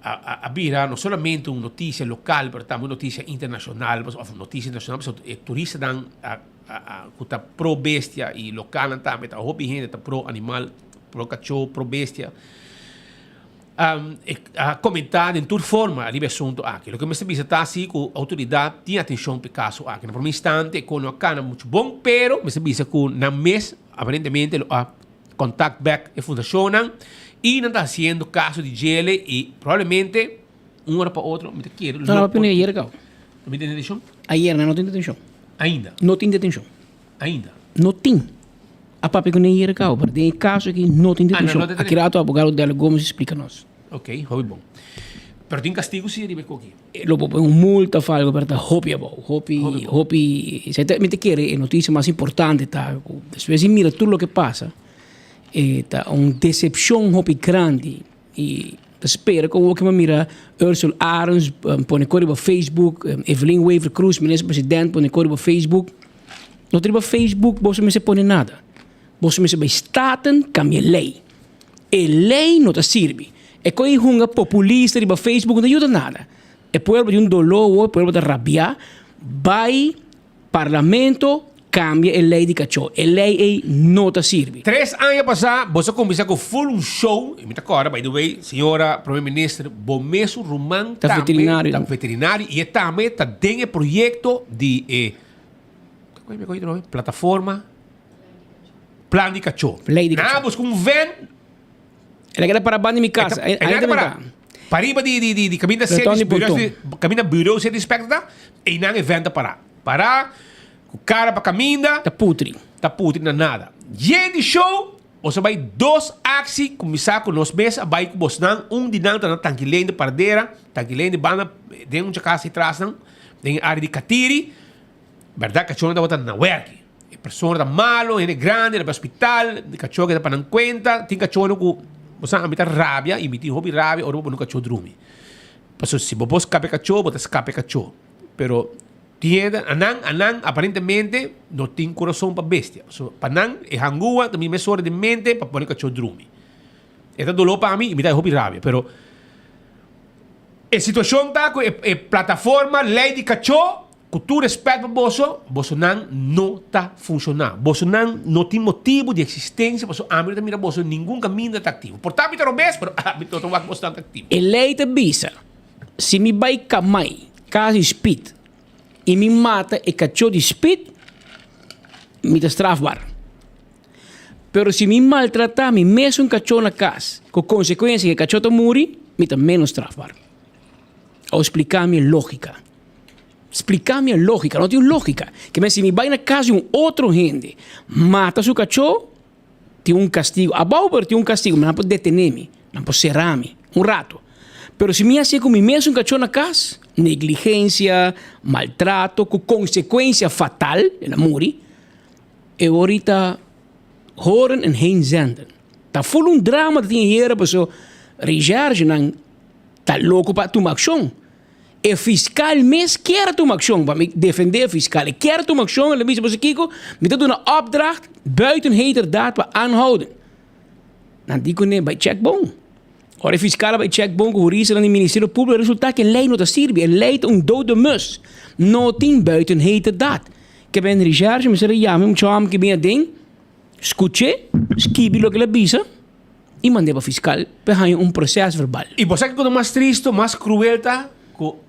S15: a bira no solamente un noticia local pero tambe un noticia internacional of un noticia internacional pasobra e turistanan cu ta pro bestia y localnan tambe ta hopi hende ta pro animal, pro cacho, pro bestia. A komentá den tur forma riba e asuntu aki. Loke mester bisa ta si ku outoridat tin atenshon pa e kaso aki. Na promé instante e kon no a kana muchu bon, pero mester bisa ku nan mes aparentemente lo a kontakt bèk e fundashonnan i nan ta hasiendo kaso di djele i probablemente un ora pa otro mi ta kere
S1: lo por. No, ayer kau.
S15: No tin detenshon?
S1: Ayer nan no tin detenshon.
S15: Ainda?
S1: No tin detenshon.
S15: Ainda?
S1: No tin. A papia ku Neir kau, pero den e kaso aki no tin detenshon. Aki rato abogado Delio Gomez a splika nos.
S15: Ok, hopi bon. Pero tin kastigu si riba e koki?
S1: Lo por pone un multa of algo, pero ta hopi abou. Hopi, hopi. Mi ta kere e notisia mas importante ta ku despues di mira tur loke pasa, e ta un desepshon hopi grandi i ta spera ku awor ku mi a mira Ursel Arends pone kos riba Facebook, Evelyn Wever Croes, minister president pone kos riba Facebook. No ta riba Facebook boso mester pone nada. Boso mester bai Staten cambia ley. E ley no ta sirbi. E coi hunga populista riba Facebook no ta yuda nada. E pueblo tin un dolor awor, e pueblo ta rabia. Bai Parlamento cambia e ley di cachó. E ley ey no ta sirbi.
S15: Tres aña pasá boso a kuminsá ku full un show, i mi ta kòrda by the way, señora Prome Minister, bo mesun ruman
S1: Ta
S15: tambe
S1: veterinario.
S15: ta veterinario i e tambe ta den e proyekto di e Plataforma Plan di Kachó.
S1: Lei di kachó.
S15: Nan a buska un ven.
S1: El a keda para banda di mi kas.
S15: El a keda para. Pariba di di di kaminda
S1: Retorno di Ponton.
S15: Kaminda Bureau City Inspector ta. Einan e ven ta para. Para ku kara pa kaminda.
S1: Ta putri.
S15: Ta putri na nada. Yen di show. Nos a bai dos aksi kuminsá ku nos mes a bai ku bosnan. Un di nan ta na Tankileen di Paradera. Tankileen di banda den un chakasa atras nan. Den e área di Katiri. Berdad cachorro tabata na werki. E persona ta malo, hende grandi, na hospital, cachorro keda pa nan cuenta. Tin cachorro cu, bo sa, ami ta rabia y mi tin hopi rabia ora bo pone un cachorro drumi. Pasobra si bo por scapa e cachorro, bo ta scapa e cachorro. Pero tin hende, anan, anan aparentemente no tin corazon pa bestia. Pasobra pa nan e hangua ta mi mesora den mente pa pone cachorro drumi. E ta dolor pa mi y mi ta hopi rabia, pero e situacion ta cu e plataforma ley di cachorro Ku tur respèt pa boso, bosonan no ta funshoná. Bosonan no tin motibu di eksistensia pasobra ami no ta mira boso ningun kaminda ta aktivo. Por ta mi ta robes, pero ami no ta wak bosonan ta aktivo.
S1: E lei ta bisa, Si mi bai kamai kas di spit i mi mata e kachó di spit, mi ta strafbar. Pero si mi maltratá mi mesun kachó na kas, ku konsekuensia ku e kachó ta muri, mi ta ménos strafbar. Awor splika mi e lógika. Splika mi e lógika. No tin un lógika. Ke men si mi bai na kas di un otro hende, mata su kachó, tin un kastigu. Abou pero tin un kastigu. Nan por detené mi, nan por será mi un rato. Pero si mi hasié ku mi mesun kachó na kas, negligensia, maltrato ku konsekuensia fatal, el a muri, e ora ta horen en heen zenden. Ta ful un drama ta tin hera pasobra recherchenan ta loko pa tuma akshon. E fiskal mes kier a tuma akshon, pa mi defende e fiskal, e kier a tuma akshon, el a bisa boso kiko, mi ta duna opdracht buiten heterdaad pa aanhouden. Nan di kuné, bai check bon. Ora e fiskal a bai check bon ku huristanan di Ministerio Públiko, a resultá ku e lei no ta sirbi, e lei ta un dode mus. No tin buiten heterdaad. Ke ben recherche mester a yama e mucha hòmber ki bin aden, skuch'é, skibi loke el a bisa. i mand'é pa fiskal pa e haña un proses verbal.
S15: I bo sa kiko ta mas tristu, mas kruel ta? Ku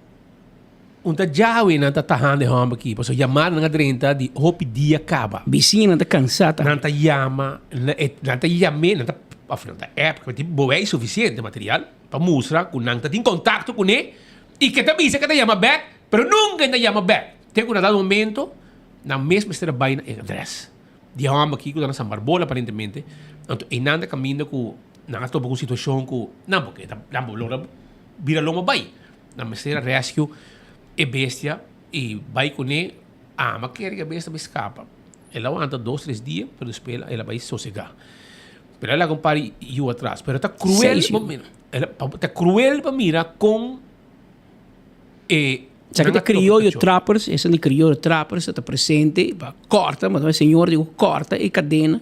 S15: un ta djawe nan ta tahando e hòmber aki, pasobra yamadanan a drenta di hopi dia kaba.
S1: Bisiñanan ta kansá tambe.
S15: Nan ta yama, nan ta yam'é, nan ta, òf nan ta app, tin bewijs sufisiente material pa mustra ku nan ta tin kontakto kuné i ke ta bisa ke ta yama bèk, pero nunka e ta yama bèk. Te ku na dado momento nan mes mester a bai na e adrès. Di e hòmber aki ku ta na San Barbola aparentemente, anto einan ta kaminda ku nan a topa ku un situashon ku nan por keda, nan por logra bira loma bai. Nan mester a rescue e bestia i bai kuné. Ama kere ku e bestia bai skapa. El a wanta dos tres dia, pero despues el a bai sosegá. Pero el a laga un par di yu atras. Pero ta kruel pa mira, ta kruel pa mira kon E
S1: Sa ki ta crioyo trappers, esan di crioyo trappers ta presente pa corta, ma e señor di corta e cadena,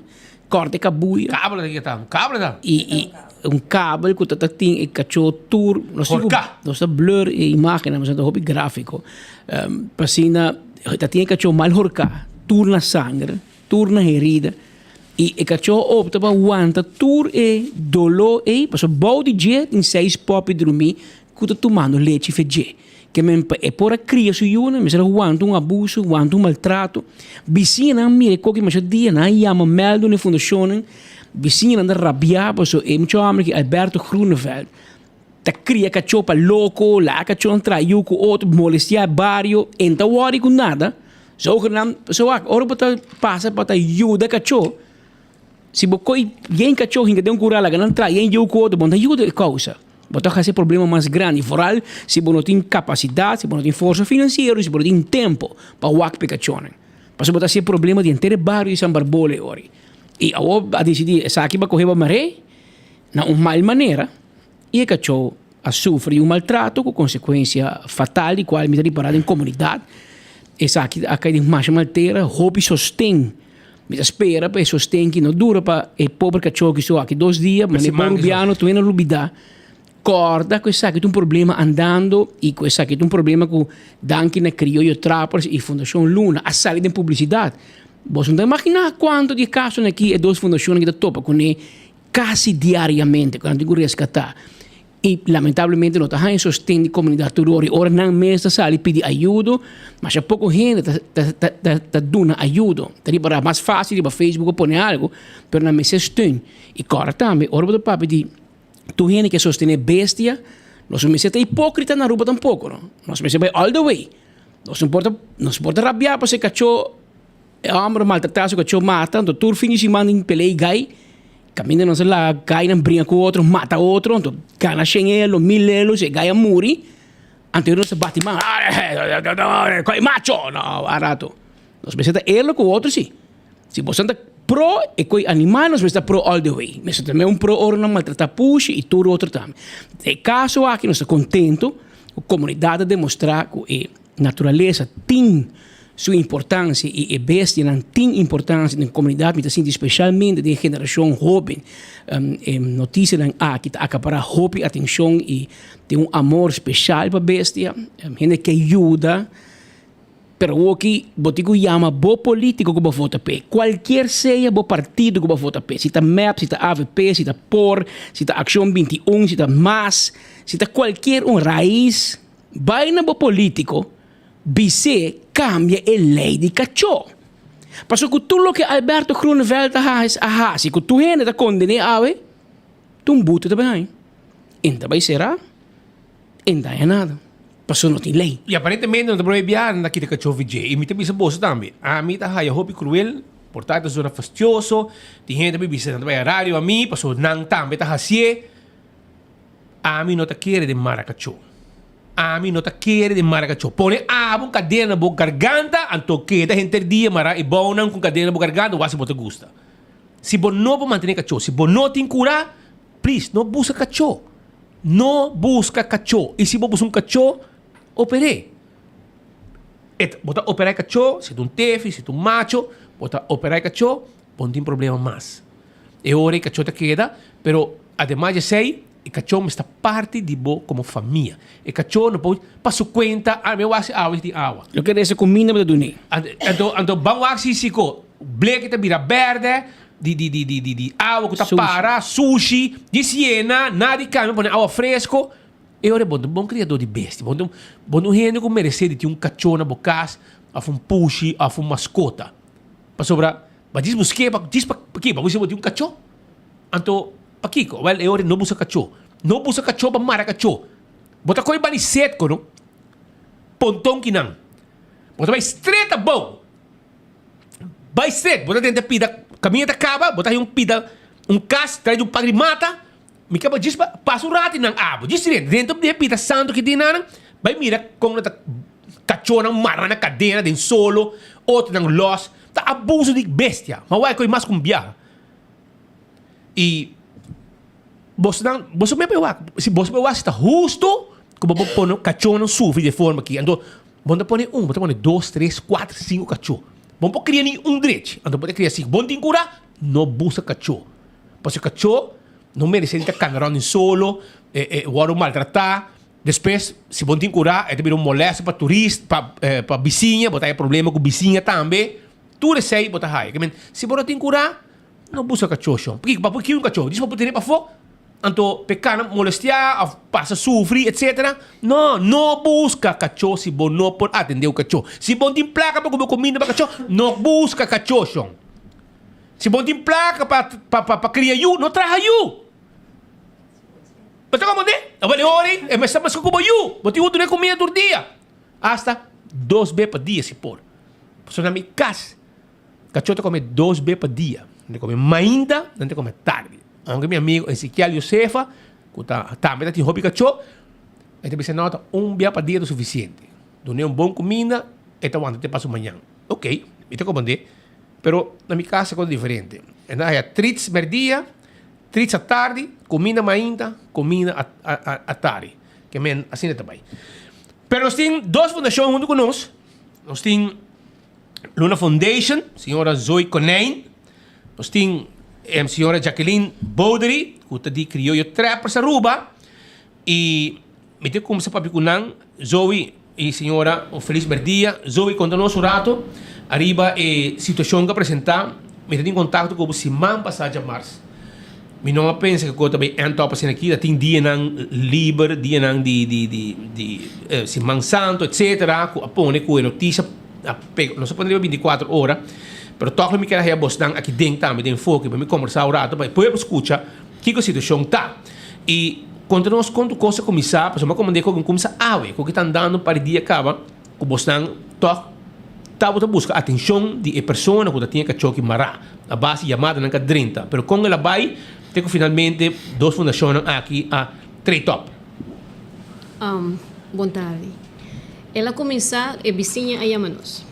S1: corta e cabuya.
S15: Cable ta kita, un cable ta.
S1: Y y un cable cu ta ta tin e cacho tur, nos tin cu nos ta blur e imagennan pasobra ta hopi grafico. Pa asina ta tin e cacho mal horca, tur na sanger, tur na herida. I e kachó a opta pa wanta tur e doló ei, pasobra bou di dje tin seis pòpi drumí ku ta tumando lechi fe dje. Ke men pa e por a kria su yunan, mester a wanta un abuso, wanta un maltrato. Bisiñanan a mira e koki masha dia, nan a yama mèldu na e fundashonnan. Bisiñanan ta rabiá pasobra e mucha hòmber aki, Alberto Groeneveld, ta kria kachó pa loko, laga kachónan traha yu ku otro, molestiá e bario, e no ta wòri ku nada. Zogenaamd, pasobra wak, ora bo ta pasa pa ta yuda kachó, si bo ko'i yen kachó hinka den un kural laga nan traha yen yu ku otro, bo no ta yuda e kousa. Bo ta hasi e problema mas grandi, foral si bo no tin kapasidat, si bo no tin forsa finansiero, si bo no tin tempo pa wak pa e kachónan. Pasobra bo ta hasi e problema di henter e bario di San Barbole ori. I awor a disidí esaki bo a kohe bo mar'é na un mal manera. I e kachó a sufri un maltrato ku konsekuensia fatal di kual mi ta ripará den komunidat. Esaki a kai den masha maltera, hopi sosten. Mi ta spera pa e sosten ki no dura pa e pober kachó ki so aki dos dia, ma e bon rubiano tur hende a lubidá. Kòrda ku esaki ta un problema andando i ku esaki ta un problema ku danki na Krioyo Trappers i Fundashon Luna a sali den publisidat. Boso no ta imaginá kuantu di e kasonan aki e dos fundashonnan ki ta topa kuné Kasi diariamente ku nan tin ku reskatá i lamentablemente no ta haña sosten di komunidat tur ora i ora nan mes ta sali pidi ayudo masha poko hende ta ta ta ta duna ayudo. Ta riba ra mas fásil riba Facebook a pone algu pero nan mester steun i kòrda tambe ora bo ta papia di tur hende ke sostené bestia nos no mester ta hipókrita na Aruba tampoko no nos mester bai all the way nos no por ta nos por ta rabiá pasobra e kachó E hòmber maltratá su kachó mata, anto tur fin di siman tin pelea i gai. Kaminda nos a laga gainan bringa ku otro, mata otro, anto gana shen elo, mil elo, si e gai a muri, anto nos ta bati man, Koi macho! No, a rato. Nos mester ta elo ku otro si. Si boso ta pro e koi animal, nos mester ta pro all the way. Mester ta un pro ora nan maltratá pushi i tur otro tambe. E kaso aki nos ta kontento ku komunidat a demostrá ku e Naturalesa tin su importancia y e bestianan tin importancia den comunidad. Mi ta sinti specialmente den e generacion hoben e noticianan aki ta acapara hopi atencion y tin un amor special pa bestia. Hende ke yuda, pero awoki bo tin cu yama bo politico cu bo vota p'e, cualkier sea bo partido cu bo vota p'e, si ta mep, si ta avp, si ta por, si ta Accion 21, si ta mas, si ta cualkier un, Raiz. Bai na bo politico bis'é cambia e ley di cachó. Pasobra cu tur loke Alberto Groeneveld a haci cu tur hende ta condené awe, ta un boete ta bai haña. E no ta bai cera, e no ta haña nada, pasobra no tin ley.
S15: Y aparentemente no ta probe biaha nan ta kita cachó fi dje. Y mi ta bisa boso tambe, ami ta haya hopi cruel, por ta ta zona fastioso, tin hende ta bai bisa nan ta bai a radio ami, pasobra nan tambe ta hacié. Ami no ta kere den mara kachó. Ami no ta kere den mara kachó. Pone abo un kadena na bo garganta, anto keda henter dia mara e bounan ku kadena na bo garganta, wak si bo ta gusta. Si bo no por mantené kachó, si bo no tin kura, please, no buska kachó. No buska kachó. I si bo buska un kachó, oper'é. E ta, bo ta operá e kachó, si ta un tefi, si ta un macho, bo ta operá e kachó, bo no tin problema mas. E ora e kachó ta keda, pero ademas di esei, e kachó mester ta parti di bo komo famia. E kachó no por pa su kuenta, ah, mi a wak si awa, si tin awa.
S1: Lo kere esa kuminda bo ta dun'é.
S15: Anto, anto ban wak si si ko bleki ta bira bèrdè di di di di di di awa ku ta para, sushi, di siena, nada di kambia, pone awa fresko. E ora bo ta un bon kriadó di bestia, bo ta bo ta un hende ku meresé di tin un kachó na bo kas, òf un pushi, òf un maskota. Pasobra Ba djis busk'é pa djis pa ki? Pa bo si bo tin un kachó? Anto pakiko? Wèl e ora no buska kachó. No buska kachó pa mara kachó. Bo ta kohe bani setko no. Ponton kinan. Bo ta bai stret abou. Bai stret. Bo ta drenta pida kaminda ta kaba bo ta haña un pida un kas trae di un pak di mata. Mi ke pa djis pa pasa un ratu nan abo. Djis drenta. Drenta den e pida santu ki tin nan bai mira kon nan ta kachónan mara na kadena den solo otronan lòs. Ta abuso di bestia. Ma wak koe mas ku un biaha. I bosnan, boso mes por wak, si boso por wak si ta hustu ku bo por pone kachónan sufri di e forma aki. Anto bo no ta pone un, bo ta pone dos, tres, kuater, sinku kachó. Bo no por kria ni un drechi, anto bo ta kria sinku. Bo no tin kura, no buska kachó. Pasobra kachó no meresé di ta kana rònt den solo, wòrdu maltratá. Despues, si bo no tin kurá, e ta bira un molèste pa turist, pa pa bisiña, bo ta haya problema ku bisiña tambe. Tur esei bo ta haya. Ke men, si bo no tin kurá, No buska kachó shon. Pakiko pa por kiri un kachó? Djis pa por tene pafó? Anto pe kana molestiá òf pasa sufri etsetera? No, no buska kachó si bo no por atendé un kachó. Si bo no tin plaka pa kumpra kuminda pa kachó, no buska kachó shon. Si bo no tin plaka pa pa pa kria yu, no traha yu. Bo ta komprendé? Awor e ora ei e mester buska ku bo yu. Bo tin ku dun'é kuminda tur dia. Asta dos be pa dia si por. Pasobra na mi kas. Kachó ta kome dos be pa dia. Nan ta kome mainta, nan ta kome tardi. Aunke mi amigo Ezequiel Josefa, ku ta tambe ta tin hopi kachó, e ta bisa no ta un bia pa dia ta sufisiente. Dun'é un bon kuminda, e ta wanta te paso mañan. Ok, mi ta komprendé, pero na mi kas e kos diferente. E nan haya trits mèrdia, trits atardi, kuminda mainta, kuminda atardi. Ke men asina ta bai. Pero nos tin dos fundashon huntu ku nos. Nos tin Luna Foundation, señora Zoe Konijn. Nos tin señora Jacqueline Bodery, ku ta di Crioyo Trappers Aruba. I mi ta kumsa papia ku nan. Zoe i señora, un felis merdia. Zoe, konta nos un rato ariba e situashon ku a presentá. Mi ta tin kontakto ku bo siman pasá djamars. Mi no a pensa ku ta bai end up asina aki, ta tin dianan liber, dianan di di di di Siman Santo etcetera ku a pone ku e notisia a pega, nos a pone riba binticuatro ora, pero tòg lo mi kier a haya bosnan aki den tambe den enfoke pa mi kombersá un rato pa e pueblo skucha kiko e situashon ta. I konta nos kon tur kos a kuminsá, pasobra mi a komand'é ku a kuminsá awe, ku ta andando un par di dia kaba ku bosnan tòg tabata buska atenshon di e persona ku ta tin e kachoki mará a base di yamadanan ka drenta. Pero kon el a bai te ku finalmente dos fundashonnan aki a trei tòp.
S17: Bon tardi. El a kuminsá, e bisiña a yama nos,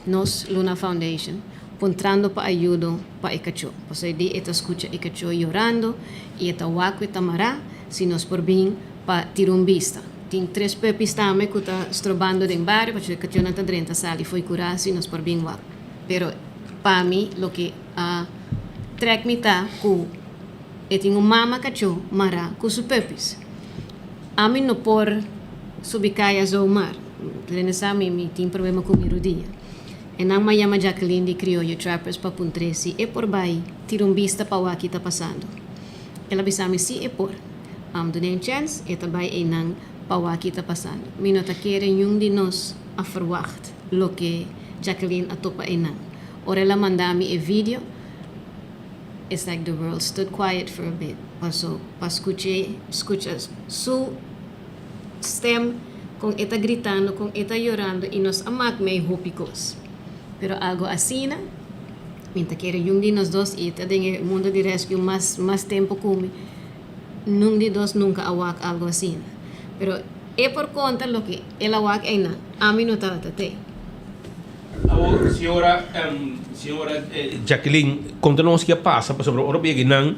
S17: nos Luna Foundation, puntrando pa ayudo pa e kachó. Pasobra e di e ta skucha e kachó yorando i e ta wak ku e ta mará, si nos por bin pa tira un bista. Tin tres puppies tambe ku ta strobando den bario pasobra e kachónan ta drenta sali fo'i kurá si nos por bin wak. Pero pa mi loke a trèk mi ta ku e tin un mama kachó mará ku su puppies. Ami no por subi kaya zomaar. Rene sa mi mi tin problema ku mi rudia. E nan m'a yama Jacqueline di Crioyo Trappers pa puntr'é si e por bai tira un bista pa wak ki ta pasando. El a bisa mi si e por. Am dun'é un chèns, e ta bai einan pa wak ki ta pasando. Mi no ta kere niun di nos a ferwagt loke Jacqueline a topa einan. Ora el a manda mi e video, it's like the world stood quiet for a bit paso pa skuch'é, skucha su stem kon e ta gritando, kon e ta yorando i nos a mak mei hopi kos. Pero algo asina. Mi ta kere yun di nos dos i ta den e mundo di rescue mas mas tempo ku mi. Nun di dos nunka a wak algo asina. Pero e por konta loke el a wak einan, ami no tabata tei.
S15: Awor señora señora Jacqueline konta nos ke a pasa pasobra ora bo yega einan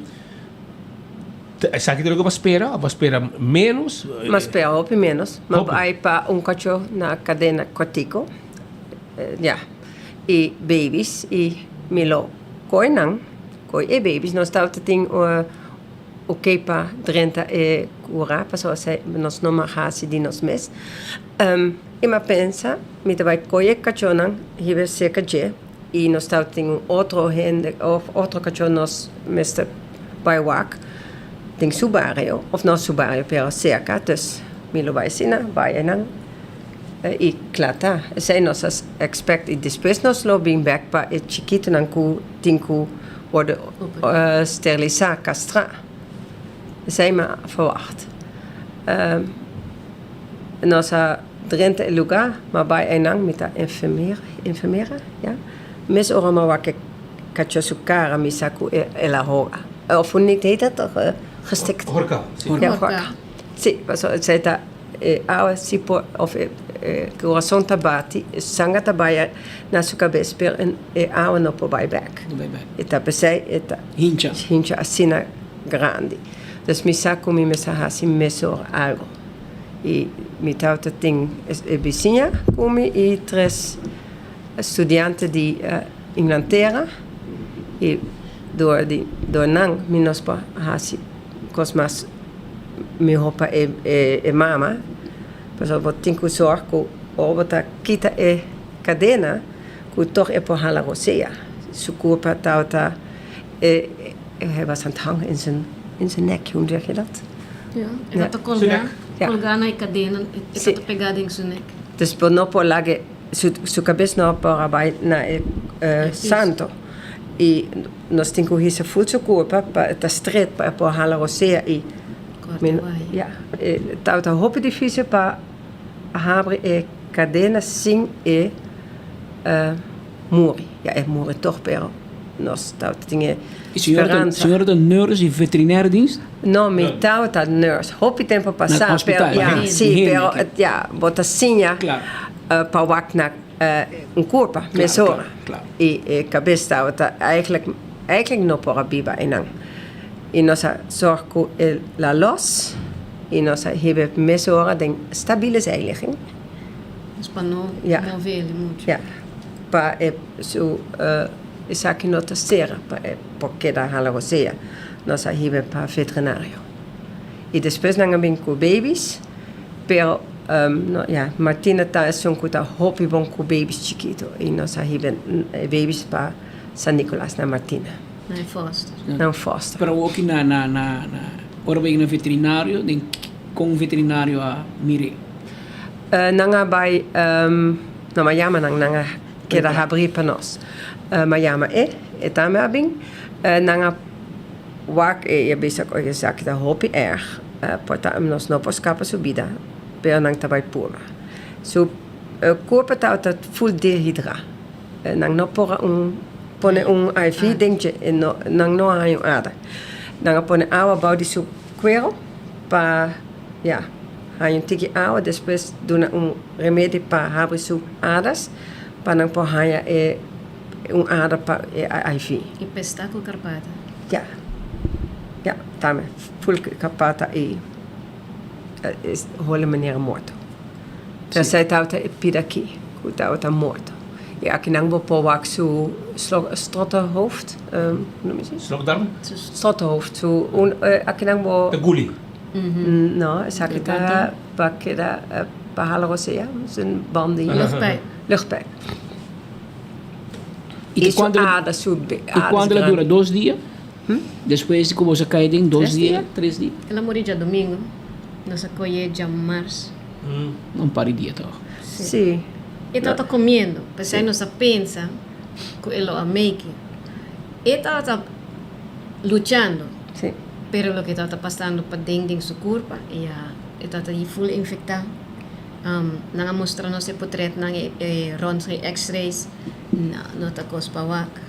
S15: esaki ta loke bo a spera of bo a spera menos?
S18: Mi a spera hopi menos. Mi a bai pa un kacho na kadena kòrtiku. Ya. E babies y mi lo coy nan, coy e babies. Nos tabata tin oké pa drenta e cura pasobra esei nos no mag haci di nos mes. Y mi a pensa mi ta bay coy e cachonan hiba cerca dje y nos tabata tin un otro hende of otro cacho nos mester bay wak den su bario of no su bario pero cerca dus mi lo bay asina bay einan. I kla ta, esei nos a expect i despues nos lo bin bek pa e chikitonan ku tin ku wòrdu sterilisá, kastrá. Esei mi a ferwagt. Nos a drenta e lugá, mi a bai einan, mi ta enfermera, enfermera, ya. Mes ora mi a wak e kachó su kara mi sa ku el a hoga, òf hoe heet dat toch, gestikt.
S15: Horka, si.
S18: Ja, horka. Si, pasobra esei ta. E awa si por of e kurason ta bati, e sanger ta bai na su kabes pero e awa no por bai bek. E ta p'esei e ta hincha asina grandi. Dus mi sa ku mi mester hasi mesora algu. I mi tabata tin e bisiña ku mi i tres studiante di Inglatera i dor di dor nan mi nos por hasi kos mas. Mihó pa e mama, pasobra bo tin ku sòrg ku ora bo ta kita e kadena ku tòg e por hala rosea. Su kurpa tabata. E, hij was aan het hangen in zijn, in zijn nek, hoe zeg je dat?
S17: Ja, e ta colga, colga na e cadena, e ta pega den su nek.
S18: Dus bo no por laga su, su cabes no por a bai na e santo. Y nos tin cu hisa fut su curpa pa e ta stret pa e por hala rosea y mi no, ja, e tabata hopi dificil pa habri e cadena sin e muri. Ja, e muri toch, pero nos tabata tin e speransa.
S1: Señora ta nurse di veterinaire dienst?
S18: No, mi tabata nurse hopi tempo pasa, pero ja, si, pero ja, bo ta siña pa wak na un kurpa mesora. I e kabes tabata eigenlijk, eigenlijk no por a biba einan. I nos a zorg ku e la los i nos a hiba mesora den stabiele zijligging.
S17: Dus pa no move el mucho.
S18: Ja, pa e su esaki no ta sera, pa e por keda hala rosea. Nos a hiba pa veterinario. I despues nan a bin ku babies, pero no, ja, Martina ta esun ku ta hopi bon ku babies chikito i nos a hiba e babies pa San Nicolas na Martina.
S17: Na e foster.
S18: Na un foster.
S1: Pero awoki na na na na ora bo yega na veterinario den kon veterinario a mir'é?
S18: Nan a bai no m'a yama nan, nan a keda habrí pa nos. M'a yama e, e tambe a bin. Nan a wak e i a bisa ku esaki ta hopi erg, por ta nos no por skapa su bida, pero nan ta bai purba. Su kurpa tabata ful dehidrá. Nan no por a un pone un IV den dje, e no nan no a haña un ader. Nan a pone awa bou di su kuero pa ya haña un tiki awa, despues duna un remedi pa habri su aders pa nan por haña e un ader pa e IV.
S17: I pestá ku karpata.
S18: Ya, ya, tambe ful karpata i hole manera morto. Esei tabata e pida aki ku tabata morto. I akinan bo por wak su strottenhoofd, hoe noem je het?
S15: Slokdarm?
S18: Strottenhoofd, su un akinan bo.
S15: Ta guli?
S18: No, esaki ta pa keda pa hala rosea, su bandi.
S17: Luchtpijp.
S18: Luchtpijp. I su ader, su ader
S1: I kuantu el a dura? Dos dia? Despues di ku boso a kai den dos dia, tres dia?
S17: El a muri djadomingo, nos a koy'é djamars.
S1: Un par di dia tòg.
S18: Sí.
S17: E tabata komiendo, p'esei nos a pensa ku e lo a make it. E tabata luchando, pero loke tabata pasando paden den su kurpa, e a e tabata full infektá. Nan a mustra nos e potretnan, e röntgen x-rays, no, no ta kos pa wak.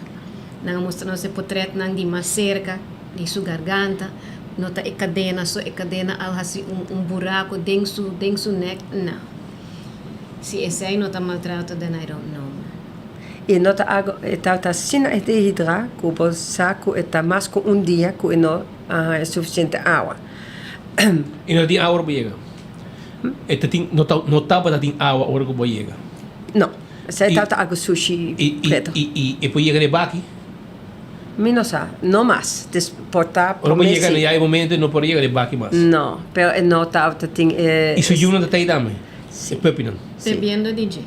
S17: Nan a mustra nos e potretnan di mas serka, di su garganta, no ta e kadena so, e kadena al hasi un un buraco den su den su nek, no. Si esei no ta maltrato then I don't know.
S18: E no ta algo, e tabata asina e dehidra ku bo sa ku e ta mas ku un dia ku e no a haña sufisiente awa.
S15: E no tin awa ora bo yega? E ta tin, no ta no tabata tin awa ora ku bo yega?
S18: No. Esei tabata algo sushi preto.
S15: I i e por yega na e baki?
S18: Mi no sa, no mas. Des por ta
S15: Ora bo yega na ya e momento e no por yega na e baki mas.
S18: No, pero e no tabata tin e.
S15: I su yunan ta tei tambe? Si. E puppynan?
S18: Si.
S17: Bebiendo di dje.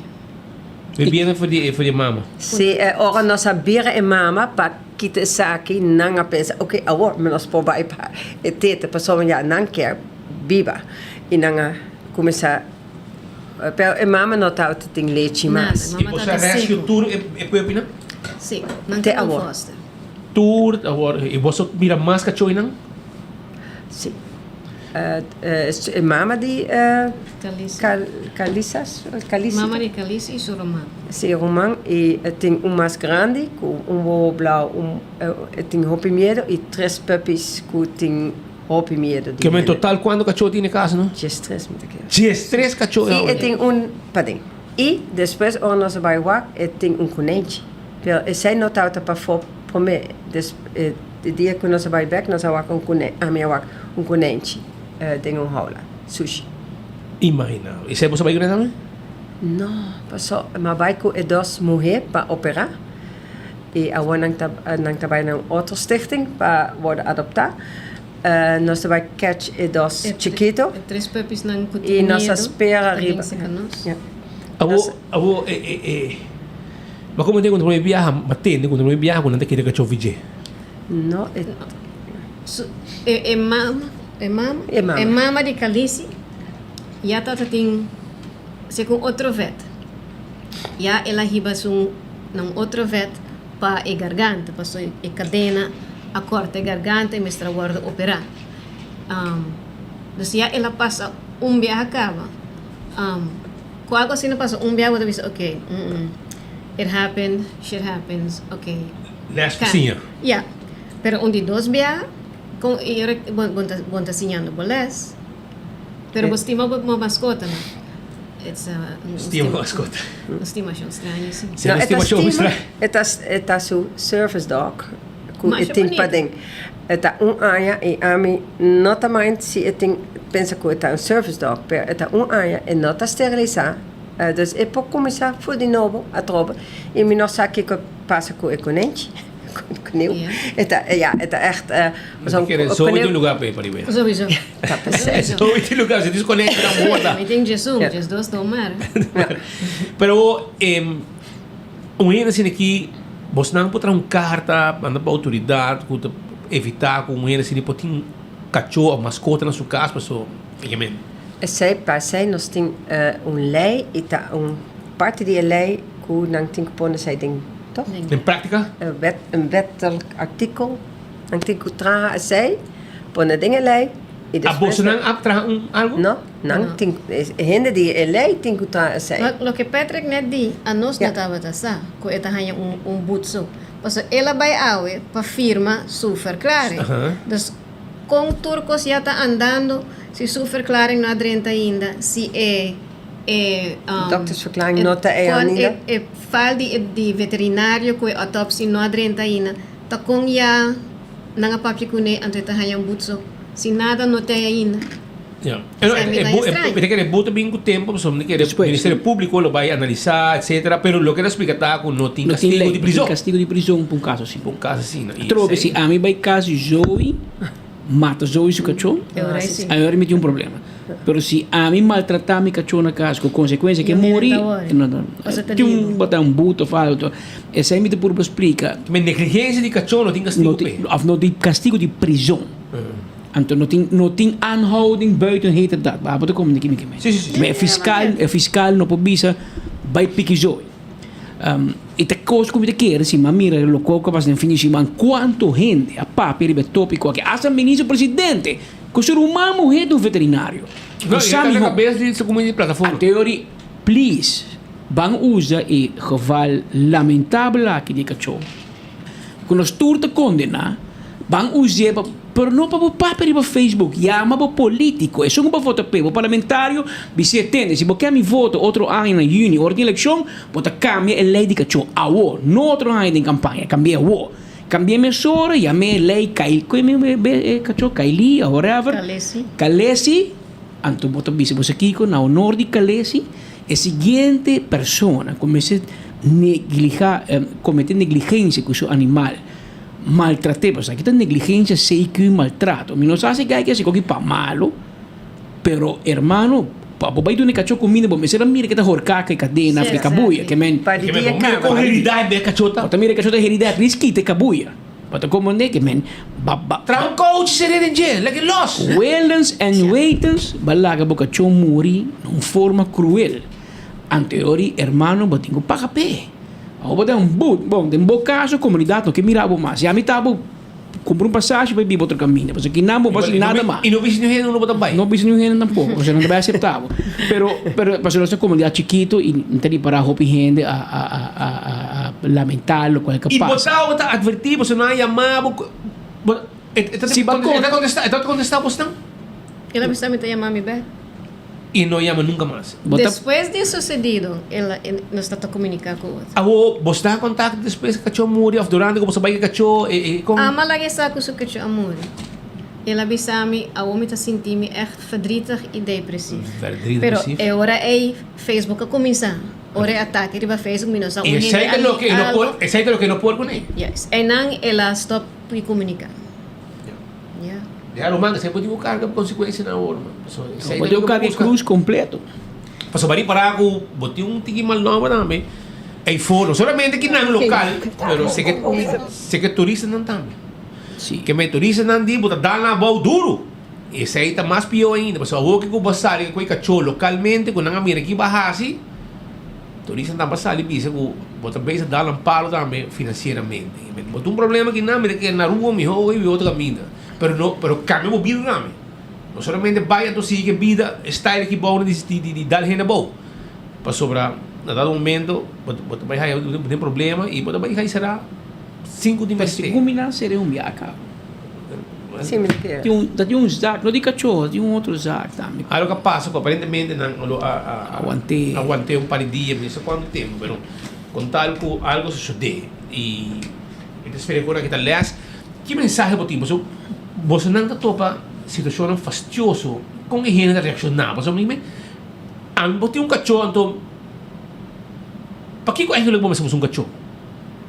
S15: Bebiendo for di for di e mama?
S18: Si, e ora nos a bira e mama pa kita esaki, nan a pensa, ok, awor mi nos por bai pa e tete, pasobra ya nan kier biba. I nan a kuminsá. Pero e mama no tabata tin lechi mas.
S15: I boso a rescue tur e puepinan?
S17: Si, nan
S18: Te
S17: ta
S18: awor.
S17: foster.
S15: Tur awor. I boso mira mas cachoinan?
S18: Si. E mama di
S17: Calisa.
S18: Calisa, Calisa.
S17: Mama di Calisa i su ruman.
S18: Si, ruman. I tin un mas grandi cu un wowo blauw, un e tin hopi miedo i tres puppies cu tin. Hopi miedo di
S15: Kema en
S18: hende.
S15: total kuantu kachó tin e kas no?
S18: 13 mi ta kere.
S15: 13 kachó
S18: I e tin un paden. I despues ora nos a bai wak e tin un konenchi. Pero esei no tabata pafó promé. Des e dia ku nos a bai bèk nos a wak un kone ami a wak un konenchi den un houla sushi.
S15: Imagina. Esei boso a bai kuné tambe?
S18: No, paso mi a bai ku e dos muhé pa operá. I awor nan ta nan ta bai na un otro stichting pa wòrdu adoptá. Nos ta bai catch e dos chikito.
S17: E tres puppiesnan ku
S18: I
S17: tin
S18: nos a
S17: miedu
S18: spera
S17: ta
S18: riba.
S17: bin seka nos.
S18: Ja.
S15: Awor awor e e e ma komo den ku no prome biaha ma tende ku no prome biaha ku nan ta kere kachó vijé.
S18: No, e.
S17: Su, e, e mama, e mama?
S18: E mama.
S17: E mama di Khaleesi ya tata tin segun otro vet. Ya el a hiba su na un otro vet pa e garganta, paso e cadena a corta e garganta y mester a wordo opera. Um, dus ya el a pasa un biaha caba. Um, cu algo asina pasa un biaha bo ta bisa ok, mm mm, it happened, shit happens, ok.
S15: Les pa siña.
S17: Ya, pero un di dos biaha, con y ora bo bo ta bo ta siñando bo les, pero bo stima bo bo mascota no. It's a un
S15: Stima bo mascota.
S17: Un stimacion straño si.
S15: Si, un stimacion
S18: straño. E ta e ta su service dog cu e tin paden. E ta un aña y ami no ta mind si e tin pensa cu e ta un service dog, pero e ta un aña e no ta steriliza, dus e por cuminsa full di nobo atrobe y mi no sa kico pasa cu e konenchi, cu e koneu. E ta, ja, e ta echt
S15: Mi kere zoe tin lugar pa e pariba.
S17: Sowieso.
S18: Ta pesey.
S15: Zoe tin lugar, si tin konenchi nan bota.
S17: Mi tin djesun, djesdos ta un mar.
S15: Pero un hende asina aki, bosnan por traha un karta manda pa outoridat ku ta evitá ku un hende asina por tin kachó òf maskota na su kas paso e men.
S18: Esei pa esei nos tin un lei i ta un parti di e lei ku nan tin ku pone esei den toch?
S15: Den práktika?
S18: Un wettelijk artikel. Nan tin ku traha esei, pone den e lei i
S15: A
S18: despues.
S15: boso nan a traha un algu?
S18: No, nan tin, e hende di e lei tin ku traha esei.
S17: Loke Patrick net di, anos no tabata sa ku e ta haña un but so. Pasobra el a bai awe pa firma su verklaring. Dus kon tur kos ya ta andando si su verklaring no a drenta ainda, si e e
S18: Doktersverklaring no ta ei ainda.
S17: Kon e file di veterinario ku e autopsie no a drenta ainda. Ta kon ya nan a papia kuné anto e ta haña un but so? Si nada no t'ei ainda.
S15: Ya. E no, e bu, e mi ta kere but ta bin ku tempu pasobra mi ta kere Ministerio Públiko lo bai analisá etcetera, pero loke ta splika ta ku no tin
S1: No tin
S15: kastigo
S1: lei,
S15: di
S1: no tin
S15: prizon.
S1: kastigo di prizon pa un kaso asina.
S15: Pa un kaso asina. I
S1: Atrobe
S15: esei.
S1: si ami bai kas di Zoe, mata Zoe su kachó,
S17: E ora ei si.
S1: ayora mi tin un problema. Pero si ami maltratá mi kachó na kas ku konsekuensia ke
S17: No
S1: muri,
S17: ta wòri.
S1: no ta
S17: Pasobra ta
S1: tin un
S17: libu.
S1: bota un but òf algu. Esei mi ta purba splika.
S15: Men negligensia di kachó no tin kastigo
S1: No tin,
S15: p'e.
S1: òf no tin kastigo di prizon. Anto no tin, no tin aanhouding buiten heterdaad. Bo ta komprende ki mi ke men.
S15: Si, si, si.
S1: E fiskal, e fiskal no por bisa bai piki zoe. E ta kos ku mi ta kere si mi a mira loke ku a pasa den fin di siman kuantu hende a papia riba e topiko aki. Asta minister presidente ku su ruman muher ta un veterinario.
S15: No, i ta na kabes di su kumina di plataforma.
S1: Anteori, please, ban usa e geval lamentabel aki di e kachó ku nos tur ta kondená, ban us'é pa, pero no pa bo papia riba Facebook. Yama bo polítiko, esun ku bo vota p'e, bo parlamentario, bis'é, tende, si bo ke mi voto otro aña na yüni ora tin elekshon, bo ta kambia e lei di kachó awo, no otro aña den kampaña, kambi'é awo. Kambi'é mesora, yam'é e lei Kai, ku e kachó? Kaili o whatever.
S17: Kalesi.
S1: Kalesi, anto bo ta bisa bo sa kiko, na honor di Kalesi, E siguiente persona ku mester negliha, komete negligensia ku su animal, maltrat'é, pasobra aki ta negligensia CQ maltrato. Mi no sa si kai ke hasi koki pa malo, pero hermano, pa bo bai duna e kachó kuminda bo mester a mira ke ta horká ku e kadena òf e kabuya, ke men.
S18: Pa di dia
S15: Bo mira
S18: kaba.
S15: kon herida e kachó ta.
S1: Bo ta mira e kachó ta herida, at least kita e kabuya. Bo ta komprendé ke men ba ba.
S15: Traha un coach seré den dje, lek e los.
S1: Willens en wetens ba laga bo kachó muri na un forma kruel. Anteori, hermano, bo tin ku paga p'e. Awor bo ta un but. Bon, den bo kaso komunidat no ke mira bo mas. Ya mi ta bo kumpra un pasashi pa e biba otro kaminda. Pasobra kinan bo basi nada mas.
S15: I no bisa niun hende unda bo ta bai.
S1: No bisa niun hende tampoco, pasobra nan ta bai aseptá bo. Pero, pero pasobra nos ta komunidat chikitu i no ta ripará hopi hende a a a a a lamentá lokual ke
S15: I bo
S1: pasa.
S15: ta bo ta atvertí, pasobra nan a yamá bo, bo e e ta
S1: Si bo
S15: e ta kontestá, e ta kontestá bosnan?
S17: El a bisa mi ta yamá mi bèk.
S15: I no yama nunka mas.
S1: Bo ta.
S17: Despues di e susedido, el a nos ta ta komuniká ku otro.
S15: Awor, bo sta kontakto despues ku kachó a muri òf durante ku bo sa bai ku kachó e e kon?
S17: Ama laga e sa ku su kachó a muri. El a bisa mi, Awor mi ta sinti mi ègt verdrietig i depresief.
S15: Verdrietig,
S17: Pero
S15: depresief.
S17: e ora ei Facebook a kuminsá. Ora e atake riba Facebook mi no sa un
S15: I
S17: hende
S15: esei
S17: a
S15: ta loke
S17: leak
S15: e no
S17: algo.
S15: por, esei ta loke e no por kuné.
S17: Juist. Einan el a stòp di komuniká. Ja.
S15: Ya ruman, esei bo tin ku karga konsekuensianan awor, man. Pasobra esei
S1: Bo
S15: ta
S1: tin ku
S15: loke bo
S1: karga e
S15: buska.
S1: krus kompleto.
S15: Pasobra bo ripará ku bo tin un tiki mal nòmber tambe ei for, no solamente kinan lokal, pero seke seke turistanan tambe. Ke men turistanan di bo ta dal nan abou duru. Esei ta mas pió ainda, pasobra awor ku bo a sali ku e kachó lokalmente ku nan a mira ki bo a hasi, turistanan tambe a sali bisa ku bo ta bezig dal nan palo tambe finansieramente. Bo tin un problema ki nan mira ke na Aruba mihó hoy bi otro kaminda, pero no pero kambia bo bida tambe. No solamente bai anto sigui ke bida style ki bou di dal hende abou, pasobra na dado momento bo ta bai haya bo tin problema i bo ta bai haya será sin ku tin mester.
S1: Pero si kuminá seria un biaha.
S18: Sí, mi ta kere.
S1: Tin un, ta tin un zaak, no di kachó, tin un otro zaak tambe.
S15: Algo a pasa ku aparentemente nan lo a a
S1: Aguanté.
S15: aguanté un par di dia, mi no sa kuantu tempu, pero kon tal ku algo sosodé i mi ta spera ku ora ki ta lès, ki mensahe bo tin? Pasobra bosonan ta topa situashonnan fastioso, kon e hende ta reakshoná? Pasobra mi me, ami bo tin un kachó anto pakiko eigenlijk bo mester buska un kachó?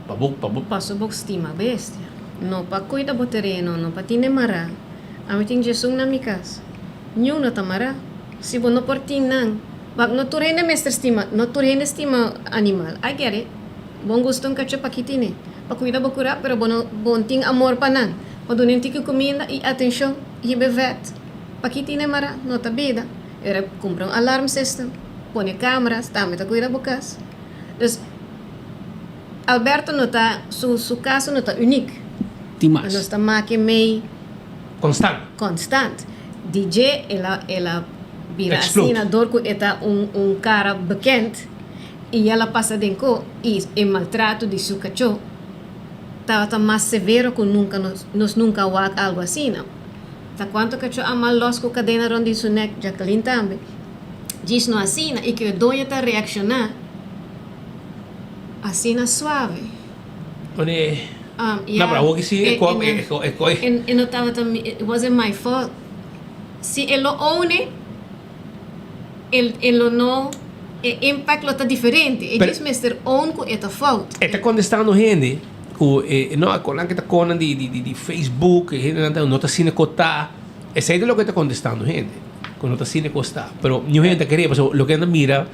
S15: Pa bo, pa bo.
S17: Pasobra bo stima bestia. No pa cuida bo tereno, no pa tine mará. Ami tin djesun na mi cas. Niun no ta mará. Si bo no por tin nan. Wak, no tur hende mester stima, no tur hende stima animal. I get it. Bon gusta un cacho pa ki tine. Pa cuida bo cura, pero bo no, bo tin amor pa nan. Pa duna un tiki cuminda y atencion. Hiba e vet. Pa ki tine mará? No ta bida. Era cumpra un alarm system. Pone cameras, tambe ta cuida bo cas. Dus. Alberto no ta, su su caso no ta uniek.
S1: Tin mas.
S17: Nos ta make mei.
S15: Constant.
S17: Constant. Di dje el a el a bira
S15: Explode.
S17: asina door cu e ta un un cara bekend y el a pasa den co y e maltrato di su cacho tabata mas severo cu nunca nos nos nunca a wak algo asina. Ta cuanto cacho a mal los cu cadena rond di su nek, Jacqueline tambe. Djis no asina y cu e doño ta reacciona. Asina suave.
S15: Wanneer No, pero awor ki si e ko e ko e ko
S17: E no tabata mi it wasn't my fault. Si e lo own it, e e lo no e impact lo ta diferente. E djis mester own ku e ta fout.
S15: E ta kontestando hende ku e no a konan ke ta konan di di di Facebook e hendenan ta no ta asina ko ta. Esei ta loke e ta kontestando hende ku no ta asina kos ta. Pero niun hende ta kere pasobra loke nan ta mira.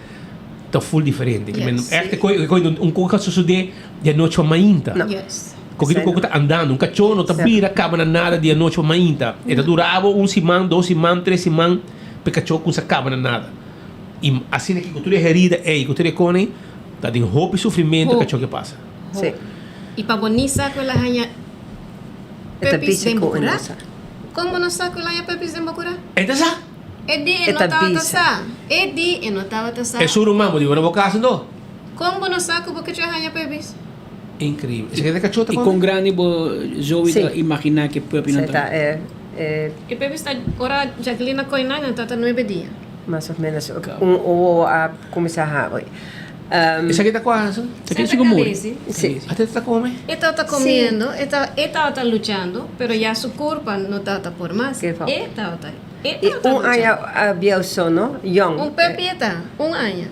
S15: ta full diferente. Yes. Men echt koi koi un koi ka sucede di anochi pa mainta.
S18: No.
S17: Yes.
S15: Koki koko ta andando, un kachó no ta bira kaba na nada di anochi pa mainta. E ta dura abo un siman, dos siman, tres siman pa e kachó kumsa kaba na nada. I asina ki ku tur e herida ei, ku tur e kon ei, ta den hopi sufrimento e kachó ke pasa.
S17: Hopi. I pa bo ni sa ku el a haña pepis den bo kurá? Kon bo no sa ku el a haña pepis den bo kurá?
S15: E ta sa.
S17: E di e no tabata sa. E di e no tabata sa.
S15: E su ruman bo di bo na bo casa no.
S17: Kon bo no sa ku bo kachó haña pebis?
S15: Increíble. Esaki ta kachó ta
S1: I
S15: come?
S1: kon grandi bo Zoe ta imaginá ku e puepinan ta?
S17: E pebis ta ora Jacqueline a koi nan, nan tabata nuebe dia.
S18: Mas of menos un owo a kuminsá habri.
S15: Esaki ta kua Hansel?
S1: Esaki ta muri.
S18: Si.
S15: Ate ta come?
S17: E tabata comiendo, e tabata luchando, pero ya su curpa no tabata por mas. E tabata.
S18: I un aña bieu so, no? Yong.
S17: Un puppy e ta, un aña.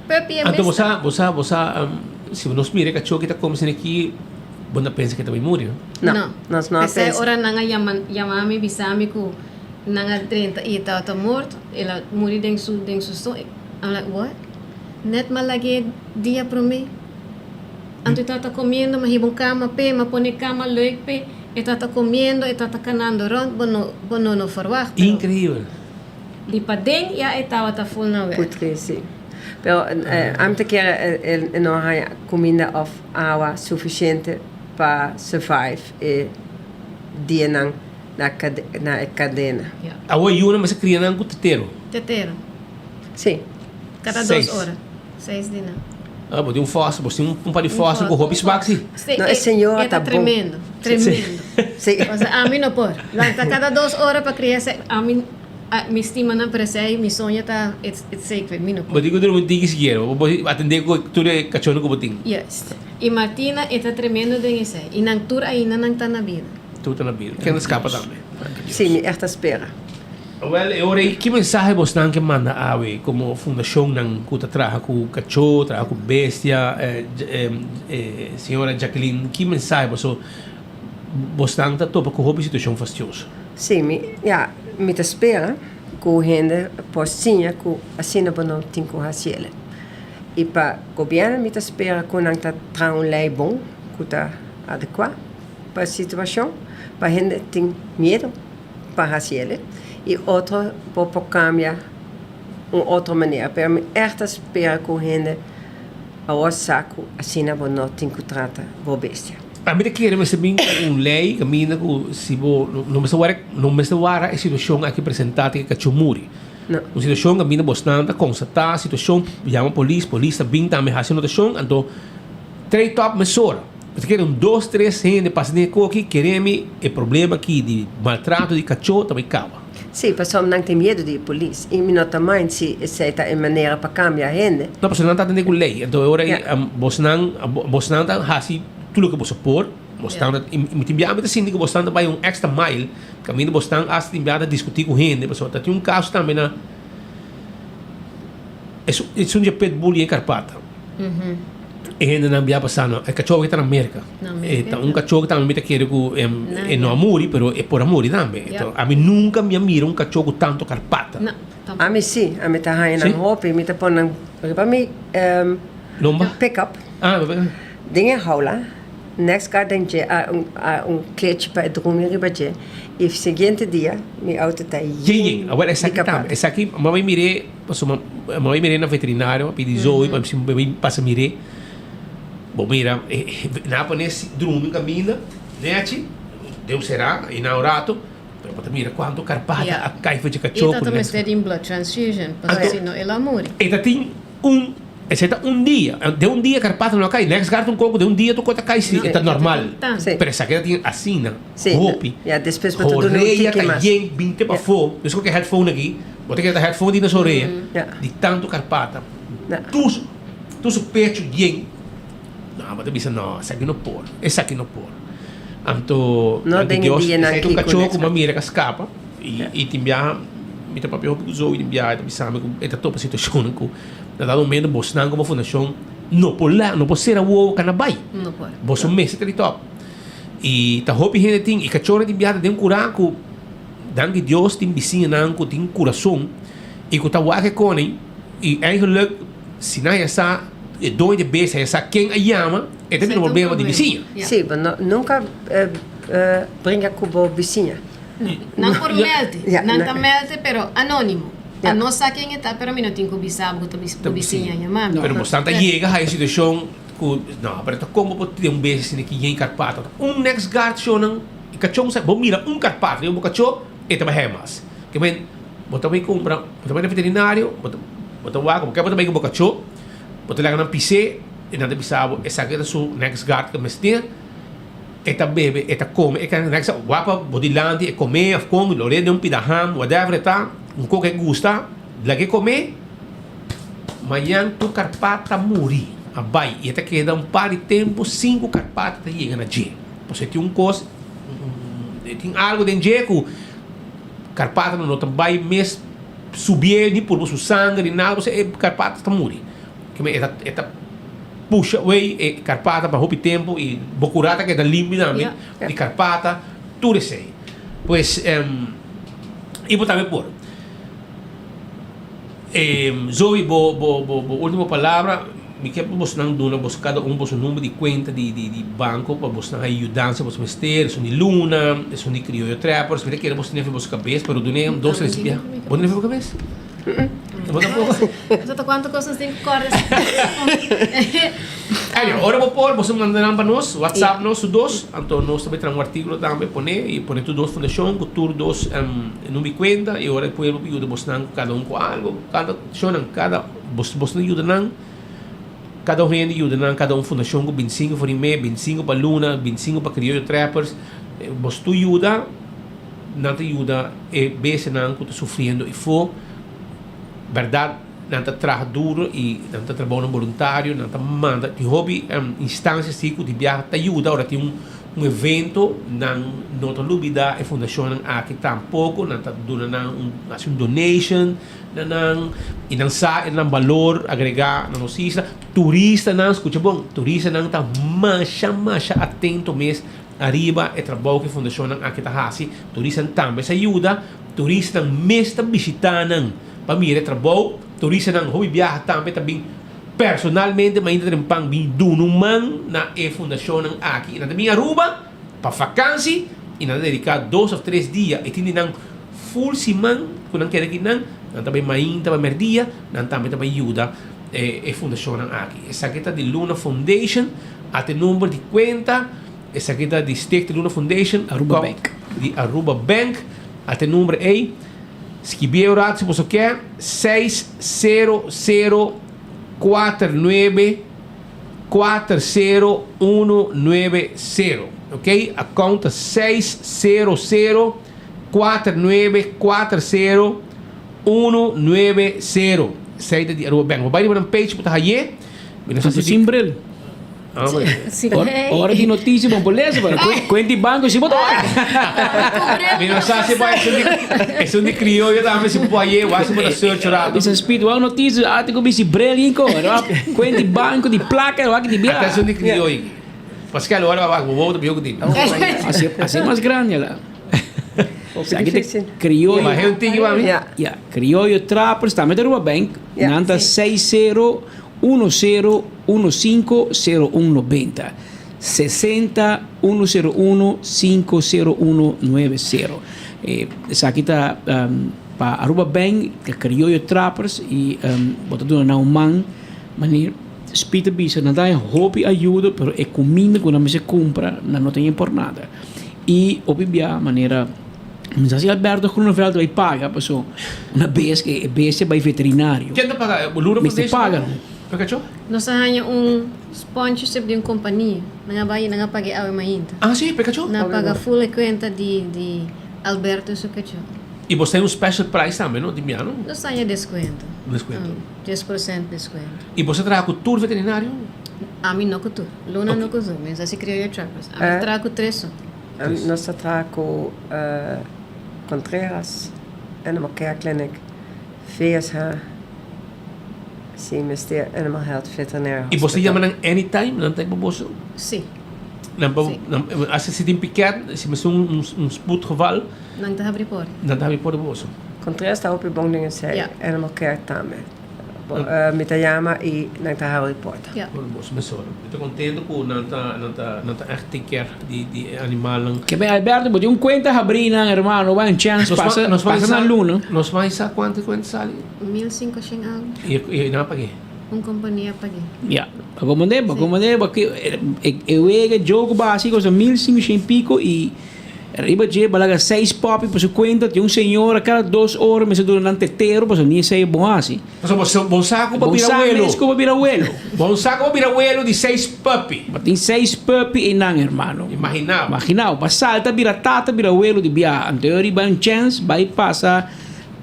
S17: Puppy e mes
S15: Anto bo
S17: ta.
S15: sa, bo sa, bo sa, si nos mira e kachó ki ta come esaki aki, bo no ta pensa ke ta bai muri, no?
S18: No, nos no a
S17: P'esei
S18: pensa.
S17: ora nan a yama, yama mi, bisa mi ku nan a drenta i e tabata morto, el a muri den su, den su so. I'm like, what? Net m'a lag'é dia promé. Anto e tabata comiendo, m'a hiba un cama p'e, m'a pone cama leuk p'e. E tata comiendo, e tata canando rond, bo no, bo no no verwacht, pero.
S15: Increíbel.
S17: Di paden ya e tabata full na weg.
S18: Putri, si. Pero ami ta kere e no haña cuminda of awa suficiente pa survive e dianan na na e cadena.
S15: Awor yunan mester cria nan cu tetero.
S17: Tetero.
S18: Si.
S17: Cada dos ora. Seis di nan.
S15: Ah, bo tin un fòsforo, bo tin un par di fòsforo ku hopi smak si.
S18: No, e señora ta bon.
S17: Tremendo, tremendo.
S18: Si.
S17: Pasobra ami no por. Lanta kada dos ora pa kria esei. Ami, mi stima nan, pero esei mi soño ta, it's sacred, mi no por.
S15: Bo tin ku durmi un tiki sikiera. Bo por atendé ku tur e kachónan ku bo tin.
S17: Yes. I Martina e ta tremendo den esei. I nan tur ainda nan ta na bida.
S15: Tur ta na bida. Ken ta skapa tambe.
S18: Si, mi ègt ta spera.
S15: Awel, e ora ei, ki mensahe bosnan ke manda awe komo fundashonnan ku ta traha ku kachó, traha ku bestia? Señora Jacqueline, ki mensahe boso bosnan ta topa ku hopi situashon fastioso?
S18: Sí, mi, ya, mi ta spera ku hende por siña ku asina bo no tin ku hasi el. I pa gobièrnu mi ta spera ku nan ta traha un lei bon ku ta adekuá pa e situashon. Pa hende tin miedo pa hasi el y otro bo por cambia un otro manera. Pero mi echt ta spera cu hende awor sa cu asina bo no tin cu trata bo bestia.
S15: Ami ta kere mester bin cu un ley caminda cu si bo no mester wara no mester wara e situacion aki presenta te cacho muri. Un situacion caminda bosnan ta constata situacion yama polis, polis ta bin tambe haci anotacion anto trey top mesora. Bo ta kere un dos tres hende pasa den e koki kere mi e problema aki di maltrato di cacho ta bay caba.
S18: Si, pasobra nan tin miedu di e polis i mi no ta mind si esei ta e manera pa kambia hende.
S15: No, pasobra nan ta atende ku lei. Anto e ora ei bosnan bosnan ta hasi tur loke boso por. Bosnan ta, i mi tin bia mi ta sinti ku bosnan ta bai un extra mile kaminda bosnan hasta tin bia ta diskutí ku hende pasobra ta tin un kaso tambe na esun dje pitbull i e karpata. E hendenan bia pasá no. E kachó aki ta na Merka. E ta un kachó ku tambe mi ta kere ku e no a muri, pero e por a muri tambe. Ami nunka mi a mira un kachó ku tantu karpata.
S18: Ami si, ami ta haña nan hopi. Mi ta pone nan riba mi pickup den e haula. Next kar den dje a un klechi pa e drumi riba dje. I siguiente dia mi auto ta
S15: yen di karpata. Esaki mama mir'é. Pasobra mi bai mir'é na veterinario, a pidi Zoe pa mi bai pasa mir'é. Bo mira, nan a pone drumi kaminda, nechi, den un será, i nan un rato, pero bo ta mira kuantu karpata a kai for dje kachó.
S17: E ta ta mester di un blood transfusion, pasobra si no el a muri.
S15: E ta tin un, esei ta un dia, den un dia karpata no a kai, next garta un koko den un dia tur kos ta kai, si e ta normal. Pero esaki ta tin asina, hopi, horeya ta yen binte pafó, meskos ku e headphone aki. Bo ta keda headphone di na su orea di tantu karpata. Tur tur su pechu yen. No, bo ta bisa no, esaki no por, esaki no por. Anto,
S18: No
S15: danki
S18: den
S15: Dios,
S18: dianan
S15: esei ta un
S18: kiko
S15: kachó
S18: next
S15: ku mi a mira ku a skapa. I i tin biaha mi ta papia hopi ku Zoe tin biaha e ta bisa mi ku e ta topa situashonnan ku na dado momento bosnan komo fundashon no por la no por sera wowo kana bai.
S17: No por.
S15: Boso mester ta di tòp. I ta hopi hende tin i kachónan tin biaha ta den un kurá ku. Danki Dios tin bisiñanan ku tin kurason i ku ta wak e koning i eigenlik si nan ya sa e doño di bes ya sa ken a yama e ta bira un problema di bisiña.
S18: Sí, bo no nunka bringa ku bo bisiña.
S17: Nan por melte, nan ta melte pero anónimo. A no sa ken e ta pero mi no tin ku bisa bo ku ta bo bisiña a yama mi.
S15: Pero bosnan ta yega ha e situashon ku no pero ta kon bo por tin un bes asina ki yen karpata un next guard shownan. E kachó sa, bo mira un karpat riba bo kachó, e ta bai haya mas. Ke men, bo ta bai kumpra, bo ta bai na veterinario, bo ta, bo ta wak, bo ke bo ta bai ku bo kachó, bo ta laga nan pis'é, i nan ta bisa bo esaki ta su next guard ku mester, e ta bebe, e ta kome, e ka next wak pa bo dilanti e kome òf kon, lo rende un pida ham, whatever e ta, un kos ku e gusta, lag'é kome, mañan tur karpat ta muri, a bai, i e ta keda un par di tempu sin ku karpat ta yega na dje. Pasobra tin un kos, tin algu den dje ku karpatanan no ta bai mes subié ni purba su sanger ni nada, pasobra e karpata ta muri. E ta e ta pusha away e karpata pa hopi tempu i bo kura ta keda limpi tambe di karpata, tur esei. Pues i bo tambe por. Zoe bo bo bo bo ultimo palabra mi ke pa bosnan duna bos kada un boso number di kuenta di di di banko pa bosnan haña yudansa bos mester esun di Luna esun di Krioyo Trappers mi ta kere bos tene for bos kabes pero dun'e un dos tres bia bo tene for bo kabes? Bo tampoco?
S17: Bo ta kuantu kos nos tin ku kòrda
S15: Anyway ora bo por boso manda nan pa nos whatsapp nos tur dos anto nos ta bai traha un artikulo tambe pone i pone tur dos fundashon ku tur dos Number di cuenta y ora e pueblo por yuda bosnan cada un cu algo, cada shownan cada bos bosnan yuda nan, cada un hende yuda nan, cada un fundacion cu binticinco for Rimé, binticinco pa Luna, binticinco pa Criollo Trappers, bos tur yuda, nan ta yuda e bestianan cu ta sufriendo efo, berdad nan ta traha duro y nan ta trabaonan boluntario, nan ta manda, tin hopi instancia si cu di biaha ta yuda ora tin un. Un evento, nan no ta lubida e fundacionnan aki tampoco, nan ta duna nan un, haci un donation na nan y nan sa e nan balor agrega na nos isla. Turistanan, scucha bon, turistanan ta masha masha atento mes ariba e trabou cu e fundacionnan aki ta haci. Turistanan tambe sa yuda, turistanan mes ta bishita nan pa mira e trabou, turistanan hopi biaha tambe ta bin. Personalmente mainta Trempan bin duna un man na e fundashonnan aki. Nan ta bin Aruba pa fakansi. y nan ta dedica dos of tres dia y tin di nan full siman cu nan keda aki nan, nan ta bay mainta bay merdia, nan tambe ta bay yuda e fundacionnan aki. Esaki ta di Luna Foundation, ata e number di cuenta, esaki ta di Stichting Luna Foundation,
S1: Aruba Bank.
S15: Di Aruba Bank, ata e number ey, skibi e rato si boso kier, 60049 40190, ok, account ta 60049 40190. Esei ta di Aruba Bank. Bo bai riba nan page bo ta haye. Mi no sa si
S1: sin bril.
S15: Ah, bueno.
S1: Ora di noticia bo por lesa, pero cuenta di banco si bo ta wak.
S15: Mi no sa si bo esun di crioyo tambe si bo por haye, wak si bo ta search rato.
S1: Bisa speed wak noticia, ate ku bisi bril inko. Cuenta di banco di placa wak di bia.
S15: Ata esun di crioyo. Pascal ora wak bo bo ta bieu ku tin.
S1: Así así mas grande la. Esaki ta Crioyo.
S15: Bajé un tiki mami.
S1: Ya, Crioyo Trappers tambe ta Aruba Bank. Nan ta seis sero uno sero uno sinku sero un nobenta. Sesenta uno sero uno sinku sero uno nuebe sero. Esaki ta pa Aruba Bank, ta Crioyo Trappers y bo ta duna nan un man manera Speed ta bisa nan ta haña hopi ayudo pero e kuminda ku nan mester kumpra nan no ta haña por nada. I hopi bia manera mi sa si Alberto Groeneveld bai paga paso una bes ke e bestia bai veterinario.
S15: Ken ta paga? Luna
S1: Mester
S15: Foundation?
S1: paga.
S15: Pa kacho?
S17: Nos a haña un sponsorship di un kompania. Nan a bai i nan a paga e awe mainta.
S15: Ah si, pa kacho?
S17: Nan a paga full e kuenta di di Alberto su kacho.
S15: I bo ta haña un special price tambe no di bia no?
S17: Nos a haña deskuento.
S15: Deskuento.
S17: 10% deskuento.
S15: I bo sa traha ku tur veterinario?
S17: Ami no ku tur. Luna no ku tur. Mi sa si Crioyo Trappers. Ami ta traha ku tres so.
S18: Nos ta traha ku Contreras Animal Care Clinic, VSH, si mester Animal Health Veterinair
S15: I bo sa
S18: Hospital.
S15: yama nan anytime? Nan ta pa boso?
S17: Si.
S15: Nan pa nan hasta si tin piket, si mester un un spoedgeval.
S17: Nan ta habri por.
S15: Nan ta habri por pa boso.
S18: Contreras ta hopi bon den esei. Animal Care tambe. Mi ta yama y nan ta habri porta.
S15: Mi ta contento cu nan ta nan ta nan ta echt take care di di e animalnan.
S1: Ke ben Alberto bo tin un cuenta habri nan hermano bai un chance pasa pasa nan luna.
S15: Nos mai sa cuanto e cuenta sali?
S17: Mil cinco shen algo.
S15: Y nan a pag'e?
S17: Un compania a pag'e.
S1: Ya, pa comprende pa comprende e wega jogo basico sa mil cinco shen pico y Riba dje balaga seis poppy pa su cuenta tin un señora cada dos ora mester duna nan tetero pasobra ni esey e bon haci.
S15: Pasobra bo bon sa cu pa
S1: Bon
S15: bira
S1: sa
S15: welo.
S1: mes cu pa bira welo.
S15: Bon sa cu pa bira welo di seis puppy.
S1: Bo tin seis puppy eynan hermano.
S15: Imagina bo.
S1: Imagina bo. Pa salta bira tata bira welo di bia. Anto yo riba un chance bay pasa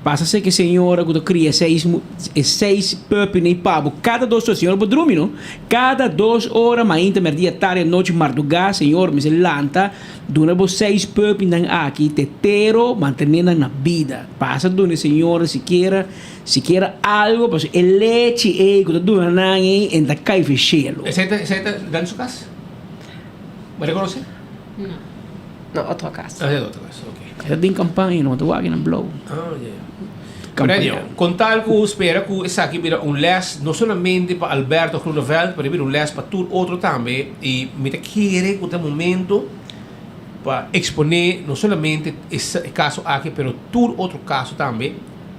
S1: Pasa seki señora ku ta kria seis e seis puppy nei pabo kada dos ora señora por drumi no kada dos ora mainta merdia tardi anochi mardugá señor mester lanta duna bo seis puppy nan aki tetero mantene nan na bida pasa duna e señora sikiera sikiera algo pasobra e lechi ei ku ta duna nan ei en ta kai for shelu.
S15: Esei ta esei ta den su kas? Bo rekonosé?
S17: No.
S18: No, otro cas.
S15: Ah, otro cas, ok.
S1: E ta den campaña, no ta wak nan blou.
S15: Ah, ya, ya. Campaña. Con tal cu spera cu esaki bira un les, no solamente pa Alberto Groeneveld, pero e bira un les pa tur otro tambe. Y mi ta kere cu ta momento pa expone no solamente e caso aki, pero tur otro caso tambe,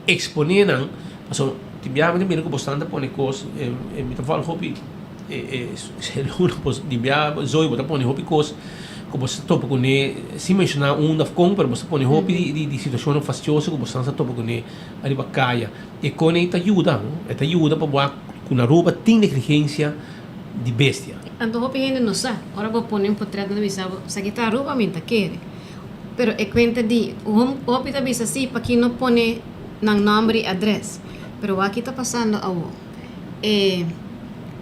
S15: expone nan. Pasobra tin biaha mi ta mira cu bosnan ta pone cos, mi ta volg hopi. Di bia Zoe bo ta pone hopi kos ku bo sa topa kuné sin menshoná unda òf kon pero bo sa pone hopi di situashonnan fastioso ku bo sa topa kuné ariba kaya e kon ei ta yuda e ta yuda pa bo wak ku na Aruba tin negligensia di bestia.
S17: Anto hopi hende no sa ora bo pone un potret nan ta bisa bo esaki ta Aruba mi ta kere pero e kuenta di hopi ta bisa si paki no pone nan nòmber i adrès pero wak ki ta pasando awo. E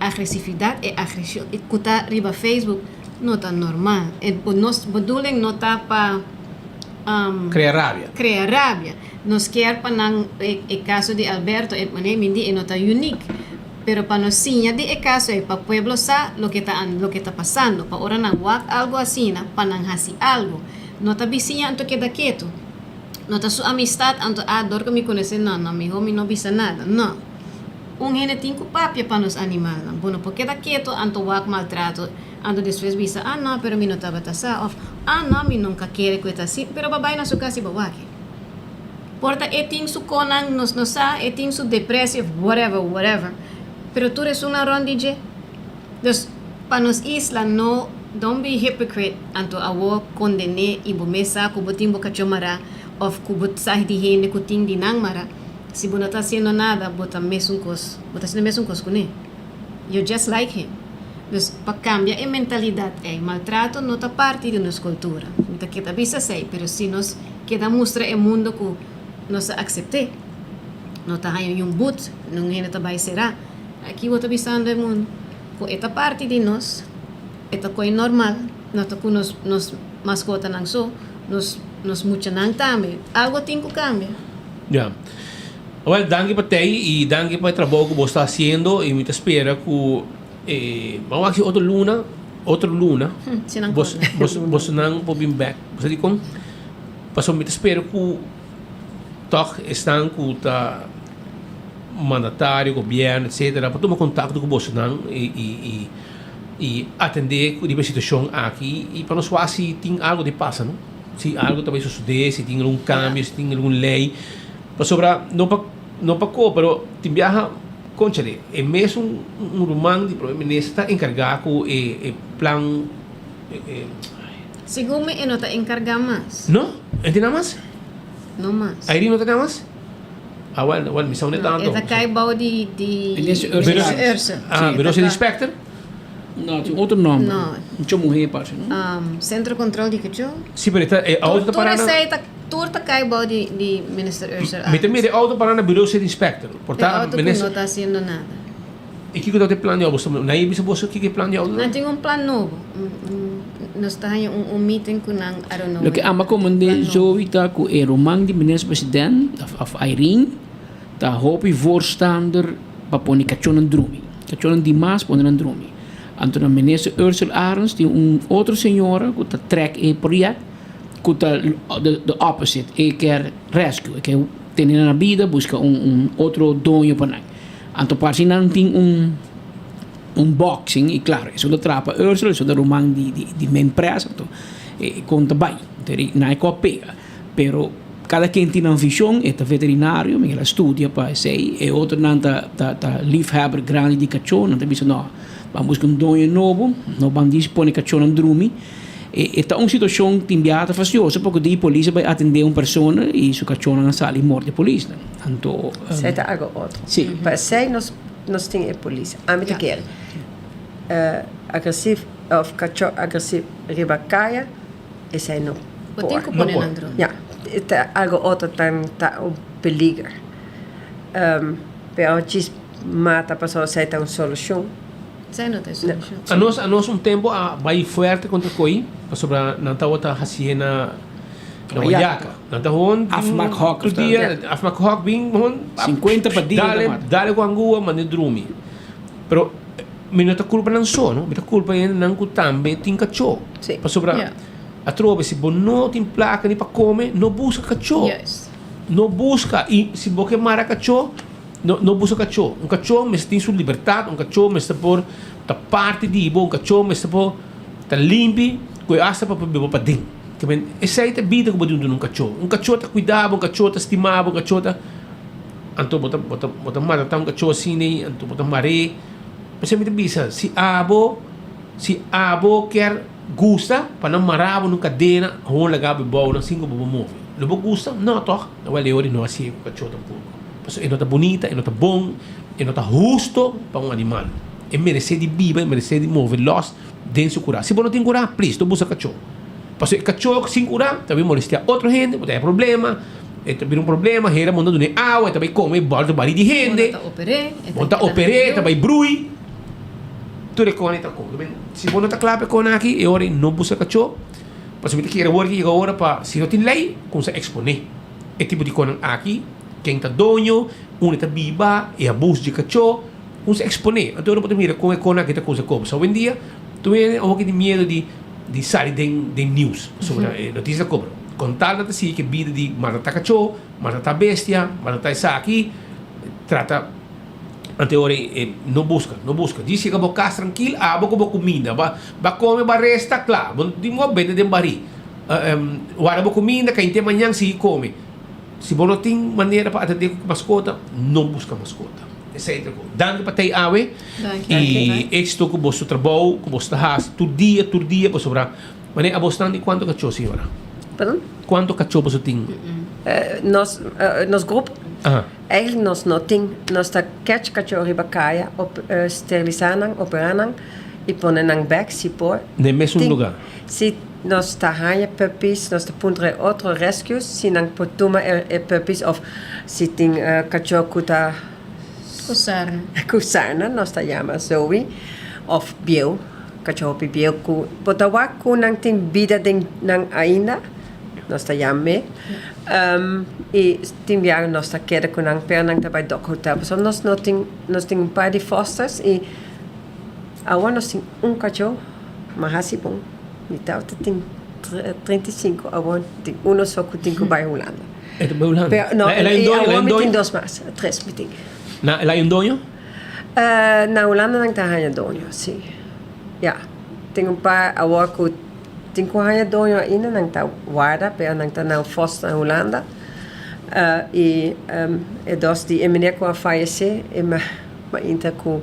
S17: agresividad, e agresion cu ta riba Facebook no ta normal. E nos bedoeling no ta pa
S15: Crea rabia.
S17: Crea rabia. Nos kier pa nan e caso di Alberto e manera mi di e no ta unique. Pero pa nos siña di e caso ey pa pueblo sa loke ta loke ta pasando. Pa ora nan wak algo asina pa nan haci algo. No ta bisiña anto keda keto. No ta su amistad anto ah dor cu mi conoce no no miho mi no bisa nada. No. Un hende tin ku papia pa nos animalnan. Bo no por keda ketu anto wak maltrato. Anto despues bisa, ah no, pero mi no tabata sa, of ah no, mi nunca kere cu e ta así, pero bo a bay na su cas y bo wak e. Por ta e tin su conan, nos no sa, e tin su depresie of whatever, whatever, pero tur esunnan rond di dje. Dus, pa nos isla no, don't be hypocrite, anto awor condene y bo mes sa cu bo tin bo cacho mara of cu bo sa di hende cu tin di nan mara, si bo no ta haciendo nada, bo ta mesun cos, bo ta haciendo mesun cos cune. You're just like him. Dus pa cambia e mentalidad ey, maltrato no ta parti di nos cultura. Mi ta keda bisa esey, pero si nos keda mustra e mundo cu nos ta acepte, no ta haya niun but, niun hende ta bay cera. Aki bo ta bisando e mundo cu e ta parti di nos, e ta coy normal, no ta cu nos nos mascotanan so, nos nos muchanan tambe. Algo tin cu cambia.
S15: Ya. Wel, danki pa tei y danki pa e trabou cu bo sta haciendo y mi ta spera cu e ban wak si otro luna, otro luna bos bos bosonan por bin bek. Bo sa dikon? Pasobra mi ta spera cu tog esnan cu ta mandatario, gobierno etcetera por tuma contacto cu bosonan y y y y atende riba e situacion aki y pa nos wak si tin algo di pasa no. Si algo ta bay sosode, si tin algun cambio, si tin algun ley. Pasobra no pa no pa ko pero tin biaha conchale e mesun un ruman di prome minister ta encarga cu e e plan e e
S17: Segun mi e no ta encarga mas.
S15: No? E tin nan mas?
S17: No mas.
S15: Irene no ta nan mas? Ah wel wel mi sa unda e ta
S17: anto. E ta cay bao di di Minister Ursel.
S15: Ah Minister Inspector?
S1: No, tin otro nomber.
S17: No.
S1: Mucho muher parse, no?
S17: Centro Control di Kachó.
S15: Si, pero e ta e auto ta para na.
S17: Tur esei ta tur ta kai bou di di Minister Ursel
S15: Mi ta mira e auto para na Bureau City Inspector. Por
S17: E
S15: ta
S17: auto ku
S15: minister.
S17: no ta haciendo nada.
S15: I kiko ta e plan di auto? Boso nan a bisa boso kiko e plan di auto ta?
S17: Nan tin un plan nobo. Nos ta haña un un meeting ku nan, I don't know
S1: Loke
S17: when.
S1: amba komand'é Zoe ta ku e ruman di Minister President of Irene ta hopi voorstander pa pone kachónan drumi. Kachónan dimas pone nan drumi. Anto na Minister Ursel Arends tin un otro señora ku ta trek e project ku ta the opposite. E kier rescue, e kier tene nan na bida, buska un un otro doño pa nan. Anto parsi nan tin un un boxing y claro esun ta traha pa Ursel, esun ta ruman di di di men pres anto e kon ta bai. Anto nan e ko a pega. Pero cada ken tin nan vision, e ta veterinario, mi el a studia pa esey, e otronan ta ta ta liefhebber grandi di cachó, nan ta bisa no, ban busca un doño nobo, no ban dis pone cachónan drumi. E e ta un situacion tin biaha ta fastioso porque di polis a bay atende un persona y su cachónan a sali morde polisnan. Anto.
S18: Esey ta algo otro.
S1: Si.
S18: Pa esey nos nos tin e polis. Ami ta kere agresief of cachó agresief riba caya. Esei no
S17: Bo tin
S18: por.
S17: ku pone nan drumi.
S18: Ya, e ta algo otro tan ta un peliger. Pero djis mata pasobra esei ta un solushon.
S17: Esei no ta e solushon.
S15: Anos anos un tempo a bai fuerte kontra koi pasobra nan tabata hasié na na Wayaca. Nan ta hon
S1: Afmak hok
S15: tur dia afmak hok bin hon
S1: 50 pa dia
S15: dale dale ku angua manda drumi. Pero Mi no ta culpa nan so, no. Mi ta culpa hendenan cu tambe tin cachó.
S18: Sí.
S15: Pasobra
S17: Yeah.
S15: atrobe si bo no tin placa ni pa come, no busca cachó.
S17: Juist.
S15: No busca. Y si bo ke mara cachó, no, no busca cachó. Un cachó mester tin su libertad, un cachó mester por ta parti di bo, un cachó mester por ta limpi cu e hasta pa por biba paden. Ke men, esey ta e bida cu bo tin duna un cachó. Un cachó ta cuida bo, un cachó ta stima bo, un cachó ta. Anto bo ta, bo ta, bo ta mata ta un cachó asina ey, anto bo ta mar'é. P'esei mi ta bisa, si abo, si abo kier gusta pa nan mara bo na un kadena, hon laga bo bou nan sin ku bo por move. Lo bo gusta? No tòg? Awel e ora no hasié ku kachó tampoko. Pasobra e no ta bunita, e no ta bon, e no ta husto pa un animal. E meresé di biba, e meresé di move lòs den su kurá. Si bo no tin kurá, plis, no busa kachó. Pasobra e kachó sin kurá ta bin molestiá otro hende, bo ta haña problema. E ta bira un problema, hera bo no dun'e awa, e ta bai come e bòlta bari di hende.
S17: Bo no ta oper'é, e
S15: Bo no ta oper'é, e ta bai brui. Tur e kona e ta kome. Si bo no ta kla pa e kona aki, e ora ei no buska kachó. Pasobra mi ta kere awor ki yega ora pa, si no tin lei, kumsa eksponé e tipo di konan aki, ken ta doño, unda e ta biba, e abuso di kachó, kumsa eksponé. Anto ora bo ta mira kon e kona aki ta kumsa kome. So awendia tur hende a hopi di miedu di di sali den den news pasobra e notisia ta kobra. Kon tal nan ta sigui ke bida di maltratá kachó, maltratá bestia, maltratá esaki, trata. Ante ora e no busca, no busca. Djis yega bo cas trankil, abo cu bo cuminda. Ba ba come, ba resta, cla. Bo no tin bo bende den bari. Warda bo cuminda, cainte mañan sigui come. Si bo no tin manera pa atende cu mascota, no busca mascota. Esey ta cu. Danki pa tey awe. Y exito cu boso trabou cu boso ta haci tur dia, tur dia pasobra Wanneer abo stan di cuanto cacho señora?
S18: Perdon?
S15: Cuanto cacho boso tin?
S18: Nos nos grupo? Eigenlijk nos no tin. Nos ta catch cacho riba caya, op steriliza nan, opera nan y pone nan bek si por.
S15: Den mesun lugar?
S18: Si nos ta haña puppies, nos ta puntra e otro rescues si nan por tuma e puppies of si tin cacho cu ta.
S17: Cu sarna.
S18: Cu sarna nos ta yama zoe of bieu. Kacho hopi bieu ku bo ta wak ku nan tin bida den nan ainda, nos ta yam'e. I tin biaha nos ta keda ku nan pero nan ta bai dog hotel pasobra nos no tin, nos tin un par di fosters i awor nos tin un kacho ma hasi bon. Mi tabata tin 35 awor tin uno so ku tin ku bai Hulanda.
S15: E ta bai Hulanda?
S18: Pero no,
S15: El hay un
S18: i
S15: doño? El hay
S18: awor
S15: un
S18: mi tin
S15: doño?
S18: dos mas, tres mi tin.
S15: Na, el hay un doño?
S18: Na Hulanda nan ta haña doño, sí. Ya. Tin un par awor ku tin ku haña doño ainda, nan ta warda, pero nan ta na un foster na Hulanda. I e dos di e meneer ku a fayesé, e mainta ku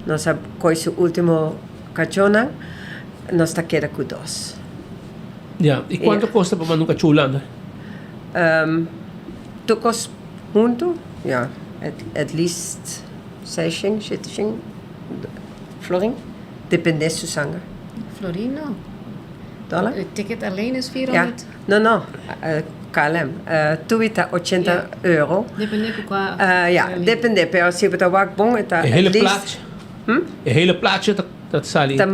S18: nos a koi su último kachónan, nos ta keda ku dos.
S15: Ya. I kuantu kosta pa manda un kachó Hulanda?
S18: Tur kos huntu, ya. At least seishen, sheteshen florin, depende su sanger.
S17: Florin no.
S18: Dollar?
S17: E ticket alleen is 400.
S18: Ja. No, no, KLM. Tui ta 80 euro.
S17: Depende ku kua.
S18: Ja, depende, pero si bo ta wak bon e ta
S15: E hele plaatje?
S18: Hm?
S15: E hele plaatje ta sali?
S18: Ta,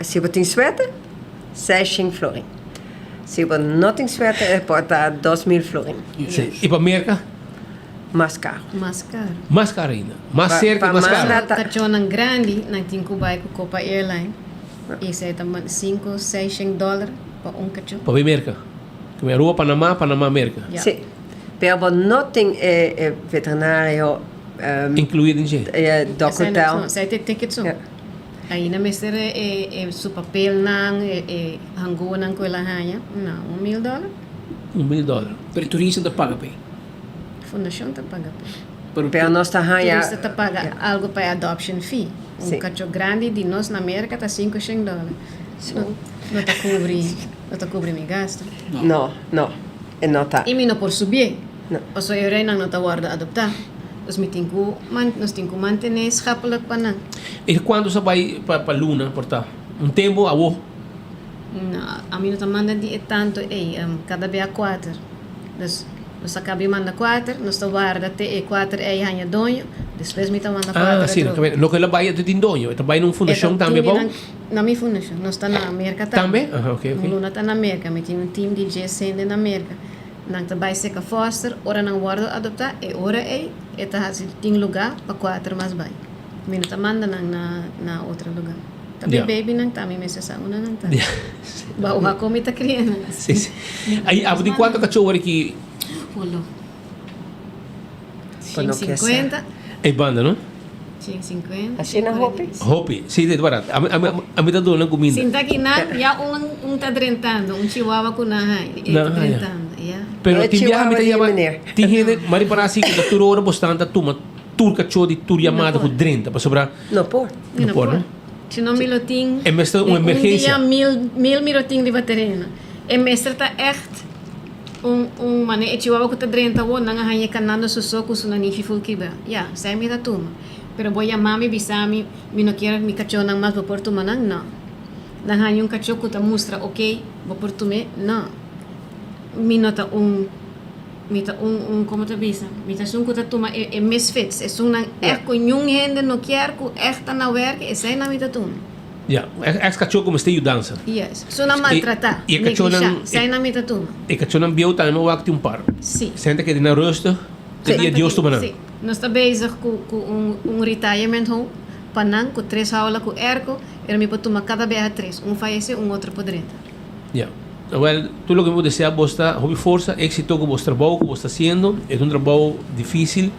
S18: si bo tin suerte, seishen florin. Si bo no tin suerte e por ta 2000 florin.
S15: Sí. I pa Merka?
S18: Mas caro.
S17: Mas caro.
S15: Mas caro ainda. Mas cerca y mas caro.
S17: Cachonan grandi nan tin cu bay cu Copa Airline y esey ta cinco, seishen dollar pa un cacho.
S15: Pa bay Merca. Cu Aruba, Panama, Panama, Merca.
S17: Ya.
S18: Sí. Pero bo no tin e veterinario.
S15: Inclui den dje.
S18: E dog hotel.
S17: No, esey ta e ticket so. Ainda mester e su papelnan, e hangonan cu el a haña. No, un mil dollar.
S15: Un mil dollar.
S1: Pero turista ta paga p'e.
S17: Fundashon ta paga p'e.
S18: Pero nos ta haña.
S17: Turista ta paga algo pa e adoption fee. Un kacho grandi di nos na Merka ta sinku shen dòler. No ta kubri, no ta kubri mi gasto.
S18: No, no, e no ta.
S17: I mi no por subié. Pasobra e reinan no ta wòrdu adoptá. Dus mi tin ku, nos tin ku mantené schappelijk pa nan.
S15: I kuantu sa bai pa luna por ta? Un tempu awo?
S17: No, ami no ta manda di e tantu ei. Kada bia kuater. Dus nos a kabi manda kuater, nos ta warda te e kuater ei haña doño, despues mi ta manda kuater
S15: Ah, sí,
S17: atrobe.
S15: loke el a bai e ta tin doño, e ta bai na un fundashon tambe abou?
S17: Na mi fundashon, nos ta na Merka
S15: tambe. Tambe? Aha, oke, oke.
S17: Luna ta na Merka, mi tin un team di djes hende na Merka. Nan ta bai seka foster, ora nan wòrdu adoptá, e ora ei e ta hasi tin lugá pa kuater mas bai. Mi no ta manda nan na otro lugá. Ta mi babynan ta, mi mester sa unda nan ta. Ba wak kon mi ta kria nan.
S15: Sí, sí. Ay, abo tin kuantu kachó wor aki?
S17: Holo. 150.
S15: Ey banda, no?
S17: 150.
S18: Asina hopi?
S15: Hopi, sí, di barat. Ami, ami, ami ta duna kuminda.
S17: Sinta aki nan, ya un, un ta drentando, un chihuahua ku nan hay, e ta drentando, ya.
S15: Pero tin biaha mi ta yama, tin hende, mari para si ku ta tur ora bo stan ta tuma tur kachó di tur yamada ku drenta, pasobra.
S18: No por.
S15: No por, no?
S17: Si no mi lo tin.
S15: E mester un emergencia.
S17: Un dia mil, mil mi lo tin riba tereno. E mester ta echt un, un mane e chihuahua ku ta drenta awor, nan a hañ'e kanando su so ku su nanishi ful kibra. Ya, esei mi ta tuma. Pero bo yama mi bisa mi, mi no kier mi kachónan mas, bo por tuma nan? No. Nan haña un kachó ku ta mustra oké, bo por tum'é? No. Mi no ta un. Mi ta un un como ta bisa mi ta esun cu ta tuma e e misfits esunnan echt cu niun hende no kier cu echt ta na werk eseinan mi ta tuma.
S15: Ya, ex cacho cu mester yudansa.
S17: Yes, esunnan maltrata,
S15: Y e cachonan
S17: neglisha, eseinan mi ta tuma.
S15: E cachonan bieu tambe mi wak tin un par.
S17: Si.
S15: Esei ta keda nan rustig te dia Dios tuma nan.
S17: Si, nos ta bezig cu cu un un retirement home pa nan cu tres haula cu airco, pero mi por tuma cada biaha tres, un fayece un otro por drenta.
S15: Ya. Wel, tur loke mi por desea bos ta hopi forsa, éxito ku bos trabou ku bos ta hasiendo. E ta un trabou difícil.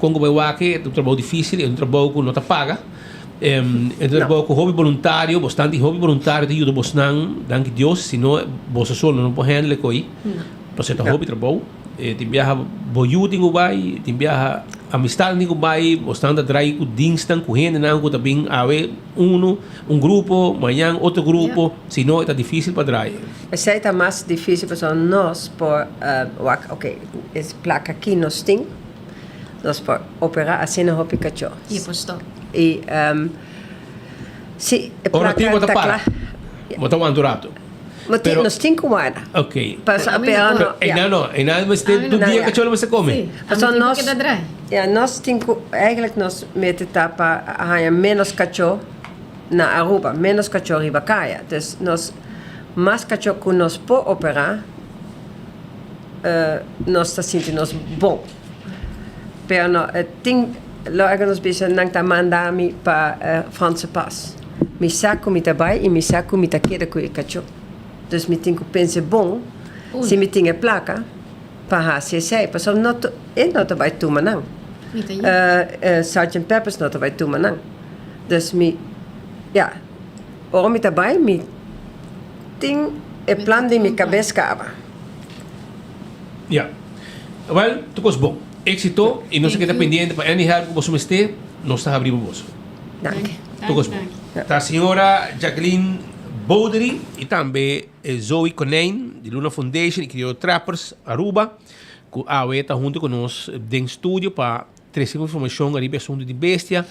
S15: Kon ku bai wak e ta un trabou difísil, e un trabou ku no ta paga. E ta un trabou ku hopi boluntario, bos tanti hopi boluntario ta yuda bosnan, danki Dios, si no boso solo no por handle ko'i. Pasobra e ta hopi trabou. Tin biaha bo yu tin ku bai, tin biaha amistadnan tin ku bai, bosnan ta drai ku dinsnan ku hendenan ku ta bin awe unu, un grupo, mañan otro grupo, si no e ta difísil pa drai.
S18: Esei ta mas difísil pasobra nos por wak, oke, e plaka aki nos tin, nos por operá asina hopi kachó.
S17: I por stòp.
S18: I si e
S15: Ora
S18: plaka
S15: tin bo ta
S18: ta
S15: para,
S18: kla.
S15: bo ta wanta un rato.
S18: Bo tin, nos tin ku warda.
S15: Ok.
S18: Pasobra pero no,
S15: Pero einan no, einan mester
S18: Ami
S15: tur
S18: no.
S15: dia kachó lo mester kome.
S17: Sí,
S18: Pasobra
S17: ami tin ku
S18: nos,
S17: keda drai.
S18: ja, nos tin ku, eigenlijk nos meta ta pa haña ménos kachó na Aruba, ménos kachó riba kaya. Dus nos, mas kachó ku nos por operá, nos ta sinti nos bon. Pero no, tin, lo ega nos bisa nan ta manda mi pa Franse Pas. Mi sa ku mi ta bai i mi sa ku mi ta keda ku e kachó. Dus mi tin ku pensa bon si mi tin e plaka pa hasi esei. Pasobra no tur, e no ta bai tuma nan. Sergeant Peppers no ta bai tuma nan. Dus mi, ya, ora mi ta bai mi tin e plan den mi kabes kaba.
S15: Ya. Wel, tur kos bon. Éxito y nos a keda pendiente pa any help ku boso mester, nos ta habri pa boso.
S18: Danki.
S15: Tur kos bon. Ta señora Jacqueline Bodery y tambe Zoe Conijn di Luna Foundation y Criollo Trappers Aruba ku awe ta hunto ku nos den studio pa trese informashon ariba e asunto di bestia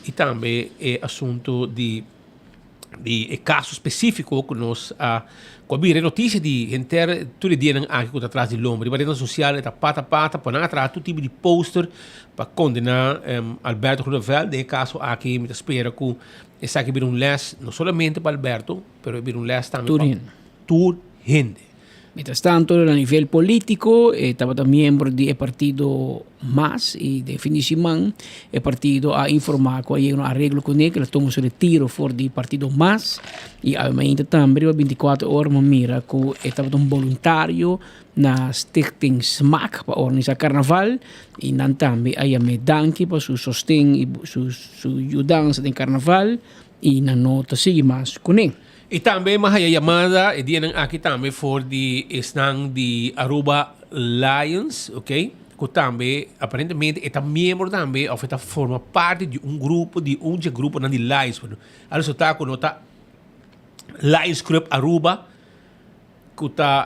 S15: y tambe e asunto di di e kaso spesífiko ku nos a ku a bira e notisia di henter tur e dianan aki ku ta tras di lomba. Riba retnan sosial e ta pata pata pa nan a traha tur tipo di poster pa kondená Alberto Groeneveld. Den e kaso aki mi ta spera ku esaki bira un lès no solamente pa Alberto pero e bira un lès tambe pa tur hende.
S1: Mientras tanto, na nivel politico, e tabata miembro di e partido mas y den fin di siman e partido a informa cu a yega un areglo cune cu el a tuma su retiro for di partido mas y awe tambe riba 24 ora mo mira cu e tabata un boluntario na Stichting Smaak pa organisa carnaval y nan tambe a yam'e danki pa su sosten y su yudansa den carnaval y nan no ta sigui mas cune.
S15: I tambe mi a haya yamada e dianan aki tambe for di esnan di Aruba Lions, ok, ku tambe aparentemente e ta miembro tambe of e ta forma parti di un grupo di un dje gruponan di Lions. Bueno, a resulta ku no ta Lions Club Aruba ku ta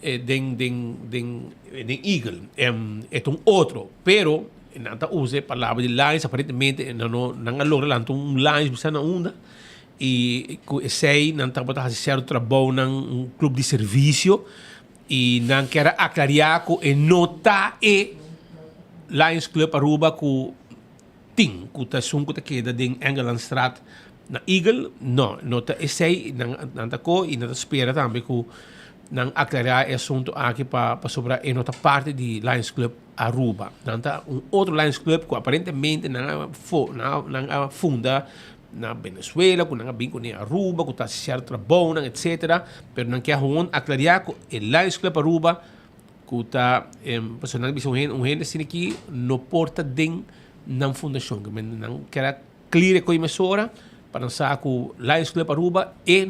S15: den den den den Eagle, e ta un otro, pero nan ta usa e palabra di Lions aparentemente nan no nan a logra lanta un Lions bisa na unda. I ku esei nan tabata hasi sierto trabounan, un club di servisio, i nan kier a aklariá ku e no ta e Lions Club Aruba ku tin, ku ta esun ku ta keda den Engelandstraat na Eagle. No, no ta esei. Nan nan ta ko i nan ta spera tambe ku nan aklariá e asuntu aki pa pasobra e no ta parti di Lions Club Aruba. Nan ta un otro Lions Club ku aparentemente nan a nan a funda na Venezuela, ku nan a bin kuné Aruba, ku ta hasi sierto trabounan etcetera, pero nan ke gewoon aklariá ku e Lions Club Aruba ku ta pasobra nan a bisa un hende un hende asina aki no por ta den nan fundashon, nan kier a clear e koe mesora pa nan sa ku Lions Club Aruba e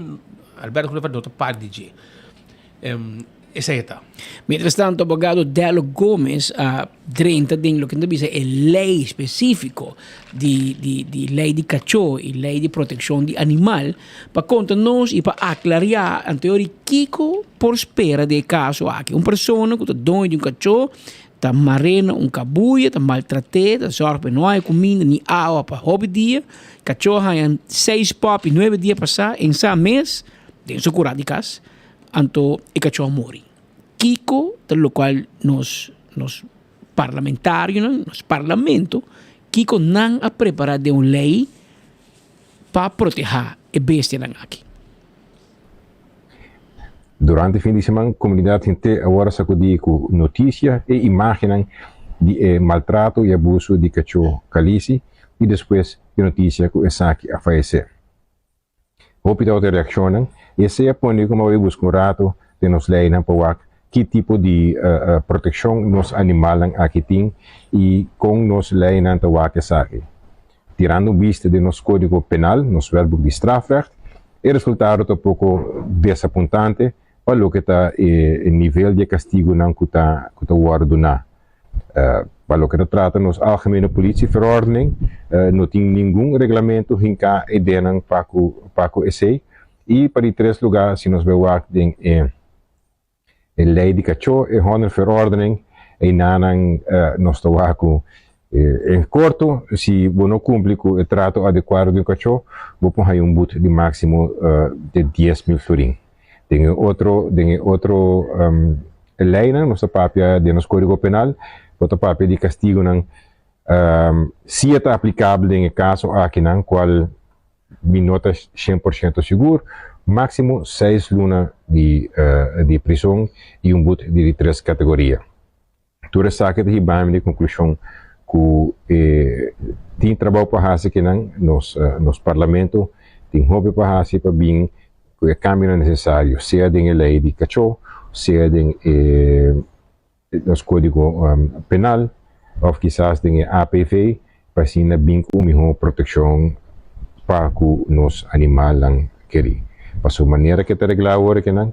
S15: Alberto Groeneveld no ta parti di dje. Esei ta.
S1: Mientras tanto abogado Dello Gomez a drenta den loke nan ta bisa e ley specifico di di di ley di cacho y ley di proteccion di animal pa conta nos y pa aclaria anterior kico por spera di e caso aki. Un persona cu ta doño di un cacho ta mar'é na un cabuya, ta maltrat'é, ta zorg pa e no haya cuminda ni awa pa hopi dia. Cacho a haya seis puppy nuebe dia pasa en sa mes den su cura di cas. Anto e kachó a muri. Kiko ta lokual nos nos parlamentarionan, nos parlamento, kiko nan a prepará den un lei pa protehá e bestianan aki?
S8: Durante fin di siman komunidat henter awor a sakudí ku notisia i imágennan di e maltrato i abuso di kachó Khaleesi i despues di notisia ku esaki a fayesé. Hopi ta otro reakshonnan i esei a pone ku mi a bai buska un ratu den nos leinan pa wak ki tipo di protekshon nos animalnan aki tin i kon nos leinan ta wak esaki. Tirando un bista den nos kódigo penal, nos Wetboek di Strafrecht, e resultado ta poko desapuntante pa loke ta e nivel di e kastigunan ku ta ku ta wòrdu duná. Pa loke ta trata nos Algemene Politieverordening, no tin ningun reglamento hinká eidenan pa ku pa ku esei. I pa di tres lugá, si nos bai wak den e E lei di kachó, e hondenverordening, einanan nos ta wak ku en korto si bo no kumpli ku e trato adekuado di un kachó, bo por haña un but di máksimo di 10,000 florin. Den e otro den e otro leinan nos ta papia den nos kódigo penal, bo ta papia di kastigunan si e ta aplikabel den e kaso akinan kual Mi no ta shen por shento sigur, máksimo seis luna di di prison i un but di di tres kategoria. Tur esaki ta hiba mi di konklushon ku e tin trabou pa hasi kinan, nos nos parlamento tin hopi pa hasi pa bin ku e kambionan nesesario, sea den e lei di kachó, sea den e nos kódigo penal òf kisas den e APV pa asina bin ku un mihó protekshon pa ku nos animalnan kerí. Pasobra manera ke ta reglá awor akinan,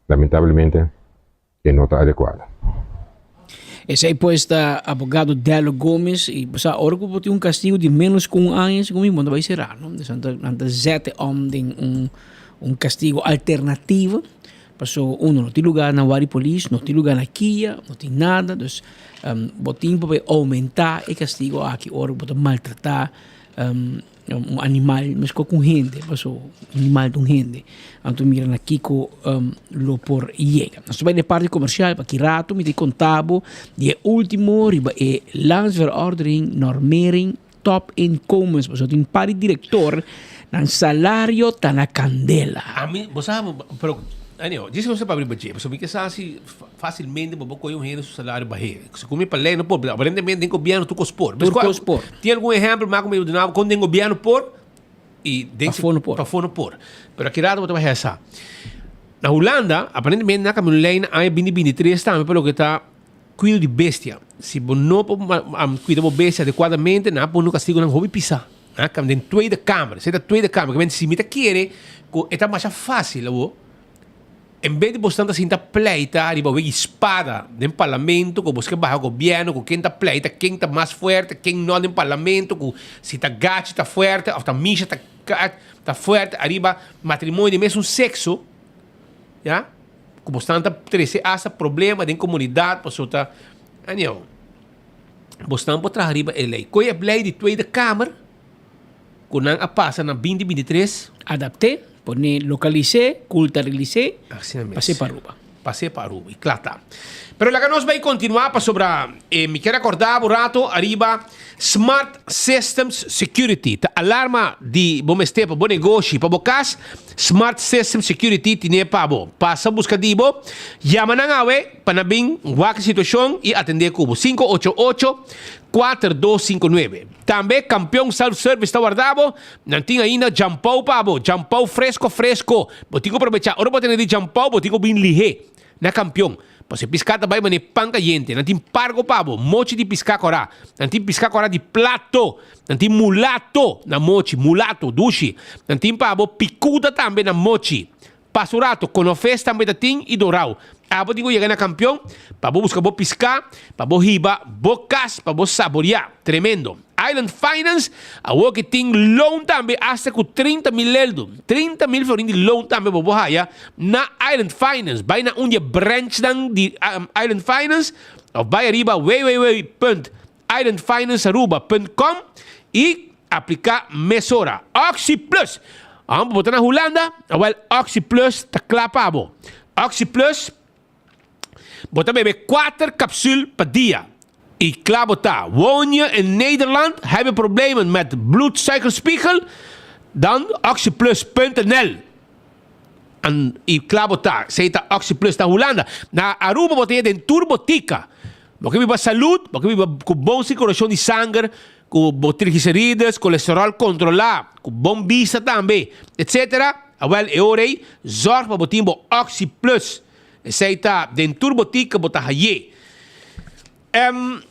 S8: lamentablemente e no ta adekuado.
S1: Esei pues ta abogado Dello Gomez y bo sa ora cu bo tin un castigo di menos cu un aña segun mi bo no ta bay cera no. Nan ta nan ta zet e om den un un castigo alternativo. Paso uno no tin lugar na wari polis, no tin lugar na kia, no tin nada, dus bo tin pa bay aumenta e castigo aki ora bo ta maltrata un animal mescos cu un hende, paso un animal ta un hende. Anto mira na kico lo por yega. Nos ta bay na e parti comercial pa ki rato mi ta conta bo di e ultimo riba e landsverordening normering Top inkomens, pasobra tin un par di direktor nan salario ta na kandela.
S15: Ami, bo sa, pero anyhow, djis nos ta papia riba dje, pasobra mi ke sa si fasilmente bo por kohe un hende su salario bah'é. Segun mi pa lei no por, pero aparentemente den gobièrnu tur kos por.
S1: Tur kos por.
S15: Tin algun ehèmpel mas ku mi duna bo kon den gobièrnu por i den
S1: Pafó no por.
S15: Pafó no por. Pero aki rato bo ta bah'é sa. Na Hulanda, aparentemente nan a kambia un lei na aña binti 23 tambe pa loke ta Kuido di bestia. Si bo no por kuida bo bestia adekuadamente, nan a pone un kastigunan hopi pisá. Nan a kambia den Tweede Kamer. Esei ta Tweede Kamer. Kimente si mi ta kere ku e ta masha fásil awor, en bes di bosnan ta sinta pleita riba wegi spada den parlamento ku bos ke baha gobièrnu, ku ken ta pleita, ken ta mas fuerte, ken no den parlamento, ku si ta Gachi ta fuerte òf ta Misha ta ta fuerte ariba matrimonio di mesun sekso, ya. Ku bosnan ta trese asta problema den komunidat pasobra ta anyhow bosnan por traha riba e lei. Koe e lei di Tweede Kamer ku nan a pasa na binti 23.
S1: Adapt'é, pone lokalis'é, kulturalis'é, pas'é pa Aruba.
S15: Pas'é pa Aruba i kla ta. Pero laga nos bai kontinuá pasobra mi kier akordá bo rato ariba Smart Systems Security. Ta alarma di bo mester pa bo negoshi, pa bo kas. Smart System Security tine pa bo. Pasa buska di bo. Yama nan awe pa nan bin wak e situashon i atendé ku bo. 588 4259. Tambe Kampion Self Service ta warda bo. Nan tin ainda djampou pa bo. Djampou fresko fresko. Bo tin ku probechá. Ora bo tene di djampou bo tin ku bin lihé na Kampion. Pasobra e piská ta bai manera pan kayente. Nan tin pargo pa bo, mochi di piská kòrá. Nan tin piská kòrá di plato. Nan tin mulato na mochi, mulato, dushi. Nan tin pa bo pikuda tambe na mochi. Pasa un rato, konofes tambe ta tin i dorau. Abo tin ku yega na Kampion pa bo buska bo piská, pa bo hiba bo kas pa bo saboriá. Tremendo. Island Finance awor ki tin loan tambe hasta ku 30 mil eldo. 30 mil florin di loan tambe bo por haya na Island Finance. Bai na un di e branchnan di Island Finance of bai ariba www.islandfinancearuba.com y aplica mesora. OxyPlus! Amo bo ta na Hulanda? Awel OxyPlus ta kla pa bo. OxyPlus. Bo ta bebe kuater kapsul pa dia. I kla bo ta. Woon je in Nederland? Heb je problemen met bloedsuikerspiegel? Dan oxyplus.nl En i kla bo ta. Esei ta Oxyplus na Hulanda. Na Aruba bo ta haya den tur botika. Bo ke biba salud, bo ke biba ku bon sirkulashon di sanger, ku bo triglicerides, kolesterol kontrolá, ku bon bista tambe, etsetera. Awel, e ora ei, zorg pa bo tin bo Oxyplus. Esei ta den tur botica bo ta hay'é. Em,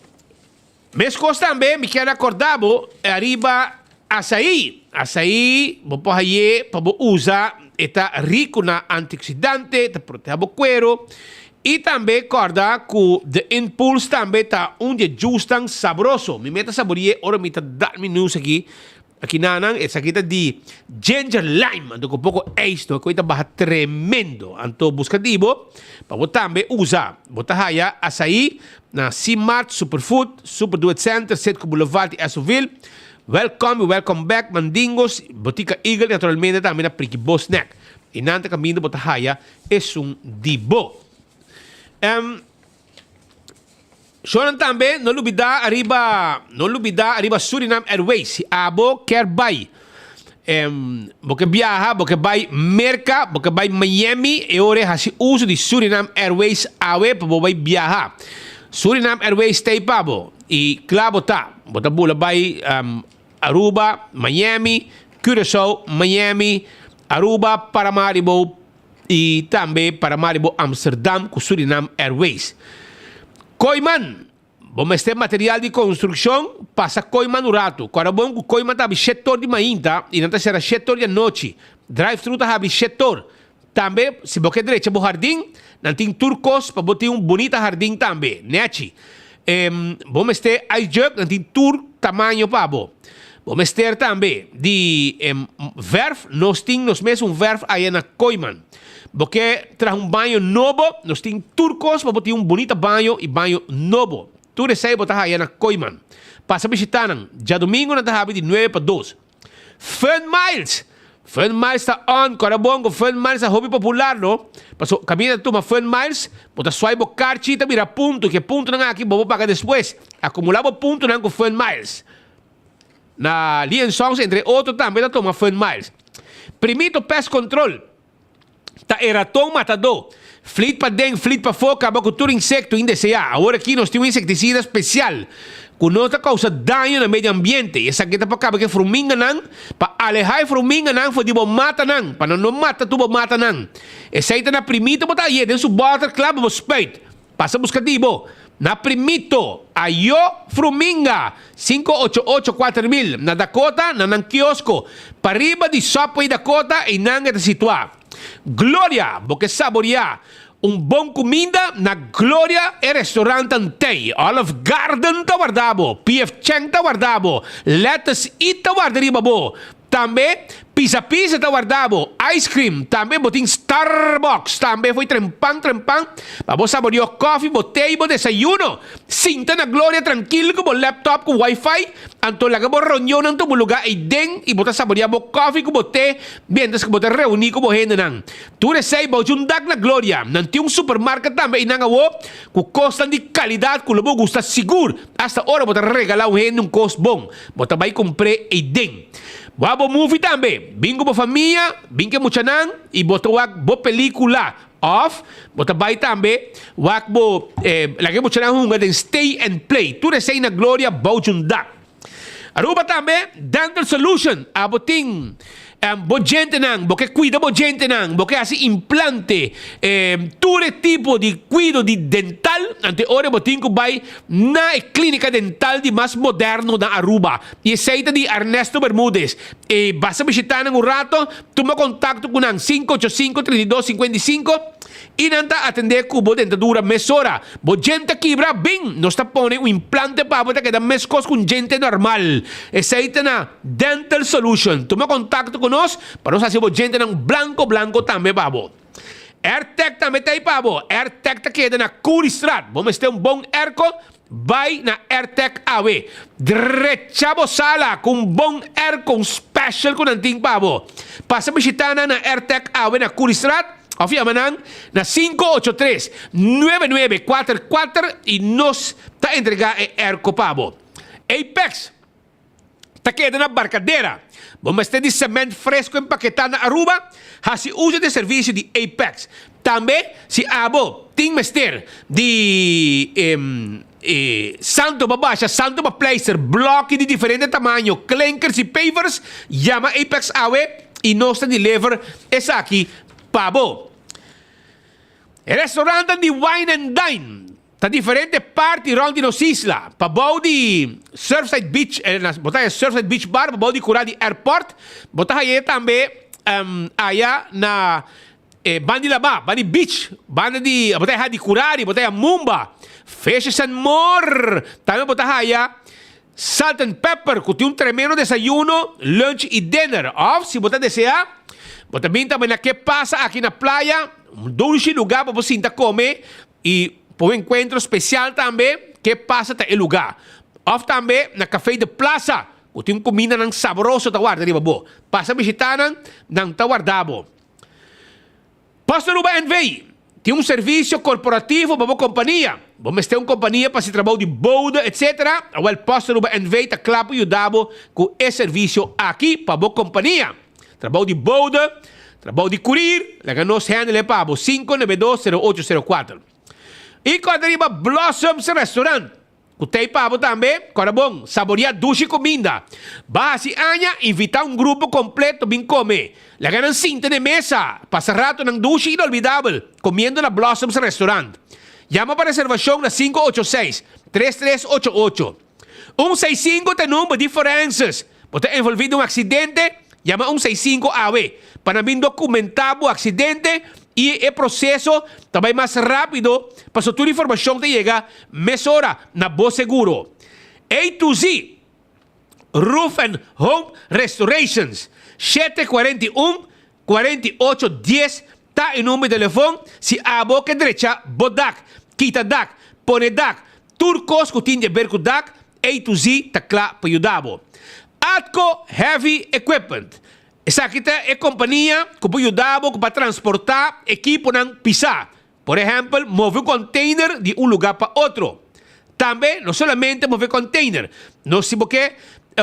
S15: meskos tambe mi kier akorda bo ariba asaí. Asaí bo por hay'é pa bo usa, e ta riku na antioksidante, ta proteha bo kuero. I tambe kòrda ku The Impulse tambe ta un di e juicenan sabroso. Mi meta sabori'é ora mi ta dal mi neus aki. Aki nanan esaki ta di ginger lime anto ku poko ijs no koe ta baha tremendo anto buska di bo pa bo tambe usa bo ta haya asaí na C-mart Superfood Super Do It Center Citgo Boulevard di Esoville Welcome y welcome back Mandingos Botica Eagle y naturalmente tambe na Priki Bo Snack y nan ta kaminda bo ta haya esun di bo. Shonan tambe no lubida ariba no lubida ariba Surinam Airways si abo kier bai bo ke biaha bo ke bai Merca bo ke bai Miami e ora e hasi uso di Surinam Airways awe pa bo bai biaha Surinam Airways ta ei pa bo y kla bo ta bo ta bula bai Aruba Miami Curaçao Miami Aruba Paramaribo y tambe Paramaribo Amsterdam cu Surinam Airways. Kooiman, Bo mester material di construccion? Pasa Kooiman un rato. Cora bon cu Kooiman ta habri shetor di mainta y nan ta cera shetor di anochi. Drive-thru ta habri shetor. Tambe, si bo ke drecha bo hardin, nan tin tur cos pa bo tin un bunita hardin tambe. Nechi. Bo mester ice jug, nan tin tur tamaño pa bo. Bo mester tambe di verf, nos tin nos mes un verf aya na Kooiman. Bo ke traha un baño nobo, nos tin tur kos pa bo tin un bunita baño i baño nobo. Tur esei bo ta haya na Kooiman. Pasa bishita nan. Djadumingu nan ta habri di nuebe pa dos. Fun Miles! Fun Miles ta on, kòrda bon ku Fun Miles ta hopi popular no. Paso kaminda ta tuma Fun Miles, bo ta swipe bo karchi i ta bira punto, ku e puntonan aki bo por paga despues. Akumulá bo puntonan ku Fun Miles. Na Lee and Sons entre otro tambe ta tuma Fun Miles. Primito Pest Control ta e raton matadó. Flit paden, flit pafó, kaba ku tur insekto indeseá. Awor aki nos tin un insektisida spesial ku no ta kousa daño na medio ambiente. I esaki ta pa kaba ku e fruminganan, pa alehá e fruminganan for di bo matanan, pa nan no mata tur bo matanan. Esei ta na primito bo ta haye den su bòter kla pa bo spuit. Pasa buska di bo na Primito, Ayo Fruminga, sinku ocho ocho 4000, na Dakota, na nan kiosko. Pariba di Subway Dakota, einan e ta situá. Gloria, bo ke saboriá un bon kuminda? Na Gloria e restaurantnan t'ei. Olive Garden ta warda bo, PF Chang ta warda bo, Lettuce Eat ta warda riba bo. Tambe Pizza Pizza ta warda bo, ice cream, tambe bo tin Starbucks, tambe fo'i trempan trempan pa bo saborio kofi, bo te i bo desayuno. Sinta na gloria trankil ku bo laptop ku wifi, anto laga bo reunionnan tuma luga eiden i bo ta saboria bo kofi ku bo te mientras ku bo ta reuni ku bo hendenan. Tur esei bou djun dak na Gloria. Nan tin un supermarket tambe einan awo ku kosnan di kalidat ku lo bo gusta sigur, asta ora bo ta regala un hende un kos bon. Bo ta bai kumpr'é eiden. Bo a bo movie tambe. Bin ku bo famia, bin ku e muchanan i bo ta wak bo pelikula. Òf bo ta bai tambe wak bo laga e muchanan hunga den stay and play. Tur esei na Gloria bou djun dak. Aruba tambe Dental Solution abo tin bo djentenan, bo ke kuida bo djentenan, bo ke hasi implante, tur e tipo di kuido di dental, anto e ora bo tin ku bai na e klínika dental di mas moderno na Aruba. I esei ta di Ernesto Bermudez. E basta bishitá nan un rato, tuma kontakto ku nan 585 32 55 i nan ta atendé ku bo dentadura mesora. Bo djente kibra, bin! Nos ta pone un implante pa bo ta keda meskos ku un djente normal. Esei ta na Dental Solution. Tuma kontakto ku nos pa nos hasi bo djentenan blanko blanko tambe pa bo. Airtec tambe ta ei pa bo. Airtec ta keda na Curiestraat. Bo mester un bon airco? Bai na Airtec awe. Drecha bo sala ku un bon airco, un special ku nan tin pa bo. Pasa bishita nan na Airtec awe na Curiestraat òf yama nan na 583 9944 i nos ta entrega e airco pa bo. Apex. Ta keda na Barcadera. Bo mester di cement fresco empaketá na Aruba? Hasi uso di e servisio di Apex. Tambe, si abo tin mester di e santo pa basha, santo pa pleister, bloki di diferente tamaño, klinkers i pavers, yama Apex awe i nos ta deliver esaki pa bo. E restaurantnan di Wine and Dine ta diferente parti rond di nos isla. Pabou di Surfside Beach, bo ta haya Surfside Beach Bar, pabou di kura di airport, bo ta haya tambe aya na banda di laba, banda di beach, banda di, bo ta haya di Curari, bo ta haya Mumba, Fishes and More, tambe bo ta haya Salt and Pepper ku tin un tremendo desayuno, lunch i dinner. Òf si bo ta deseá, bo ta bin tambe na Ke Pasa aki na playa, un dulshi lugá pa bo sinta kome i pa un enkuentro spesial tambe, Ke Pasa ta e lugá. Òf tambe na Café de Plaza ku tin un kumindanan sabroso ta warda riba bo. Pasa bishitá nan, nan ta warda bo. Post Aruba NV. Tin un servisio korporativo pa bo kompania. Bo mester un kompania pa hasi trabou di boude etc. Awel Post Aruba NV. Ta kla pa yuda bo ku e servisio aki pa bo kompania. Trabou di boude, trabou di kurir, laga nos handle e pa bo, 592 0804. I kòrda riba Blossoms Restaurant. Ku tei pa bo tambe, kòrda bon, saboreá dushi kuminda. Ba hasi aña, invitá un grupo kompleto bin kome. Laga nan sinta na e mesa, pasa ratonan dushi inolvidabel komiendo na Blossoms Restaurant. Yama pa reservashon na 586, 3388. Un seisinku ta e number di forenses. Bo ta envolví den un aksidente? Yama un seisinku awe pa nan bin dokumentá bo aksidente i e proseso ta bai mas rápido pasobra tur informashon ta yega mesora na bo seguro. A to Z Roof and Home Restorations, 741, 48 10 ta e number di telefon si abo ke drecha bo dak, kita dak, pone dak, tur kos ku tin di ber ku dak, A to Z ta kla pa yuda bo. Atco Heavy Equipment, esaki ta e kompania ku por yuda bo ku pa transportá ekiponan pisá. Por ehèmpel, move un kònteiner di un lugá pa otro. Tambe, no solamente move kònteiner, nos si bo ke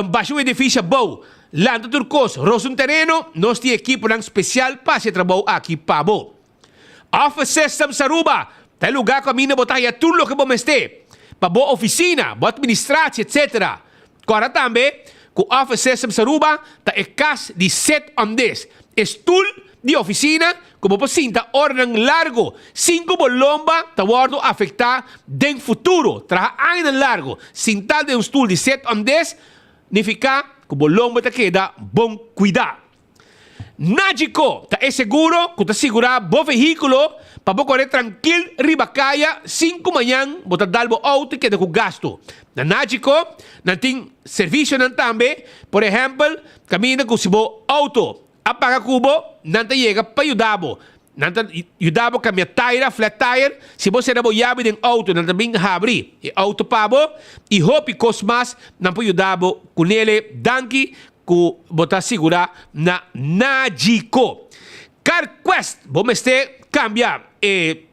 S15: basha un edifisio abou, lanta tur kos, rosa un tereno, nos tin ekiponan spesial pa hasi e trabou aki pa bo. Office Systems Aruba ta e lugá kaminda bo ta haña tur loke bo mester pa bo ofisina, bo administratie, etc. Kòrda tambe ku Office Systems Aruba ta e kas di Sit on This, e stul di ofisina ku bo por sinta oranan largu sin ku bo lomba ta wòrdu afektá den futuro. Traha añanan largu sintá den un stul di Sit on This nifiká ku bo lomba ta keda bon kuidá. Nagico ta e seguro cu ta sigura bo vehiculo pa bo core trankil riba caya sin cu mañan bo ta dal bo auto y keda cu gasto. Na Nagico nan tin servicionan tambe, por ehempel caminda cu si bo auto a paga cu bo nan ta yega pa yuda bo. Nan ta yuda bo cambia taira, flat tire, si bo cera bo yabi den auto nan ta bin habri e auto pa bo y hopi cos mas nan por yuda bo cunele. Danki Ku bo ta sigurá na Nagico. CarQuest, bo mester kambia e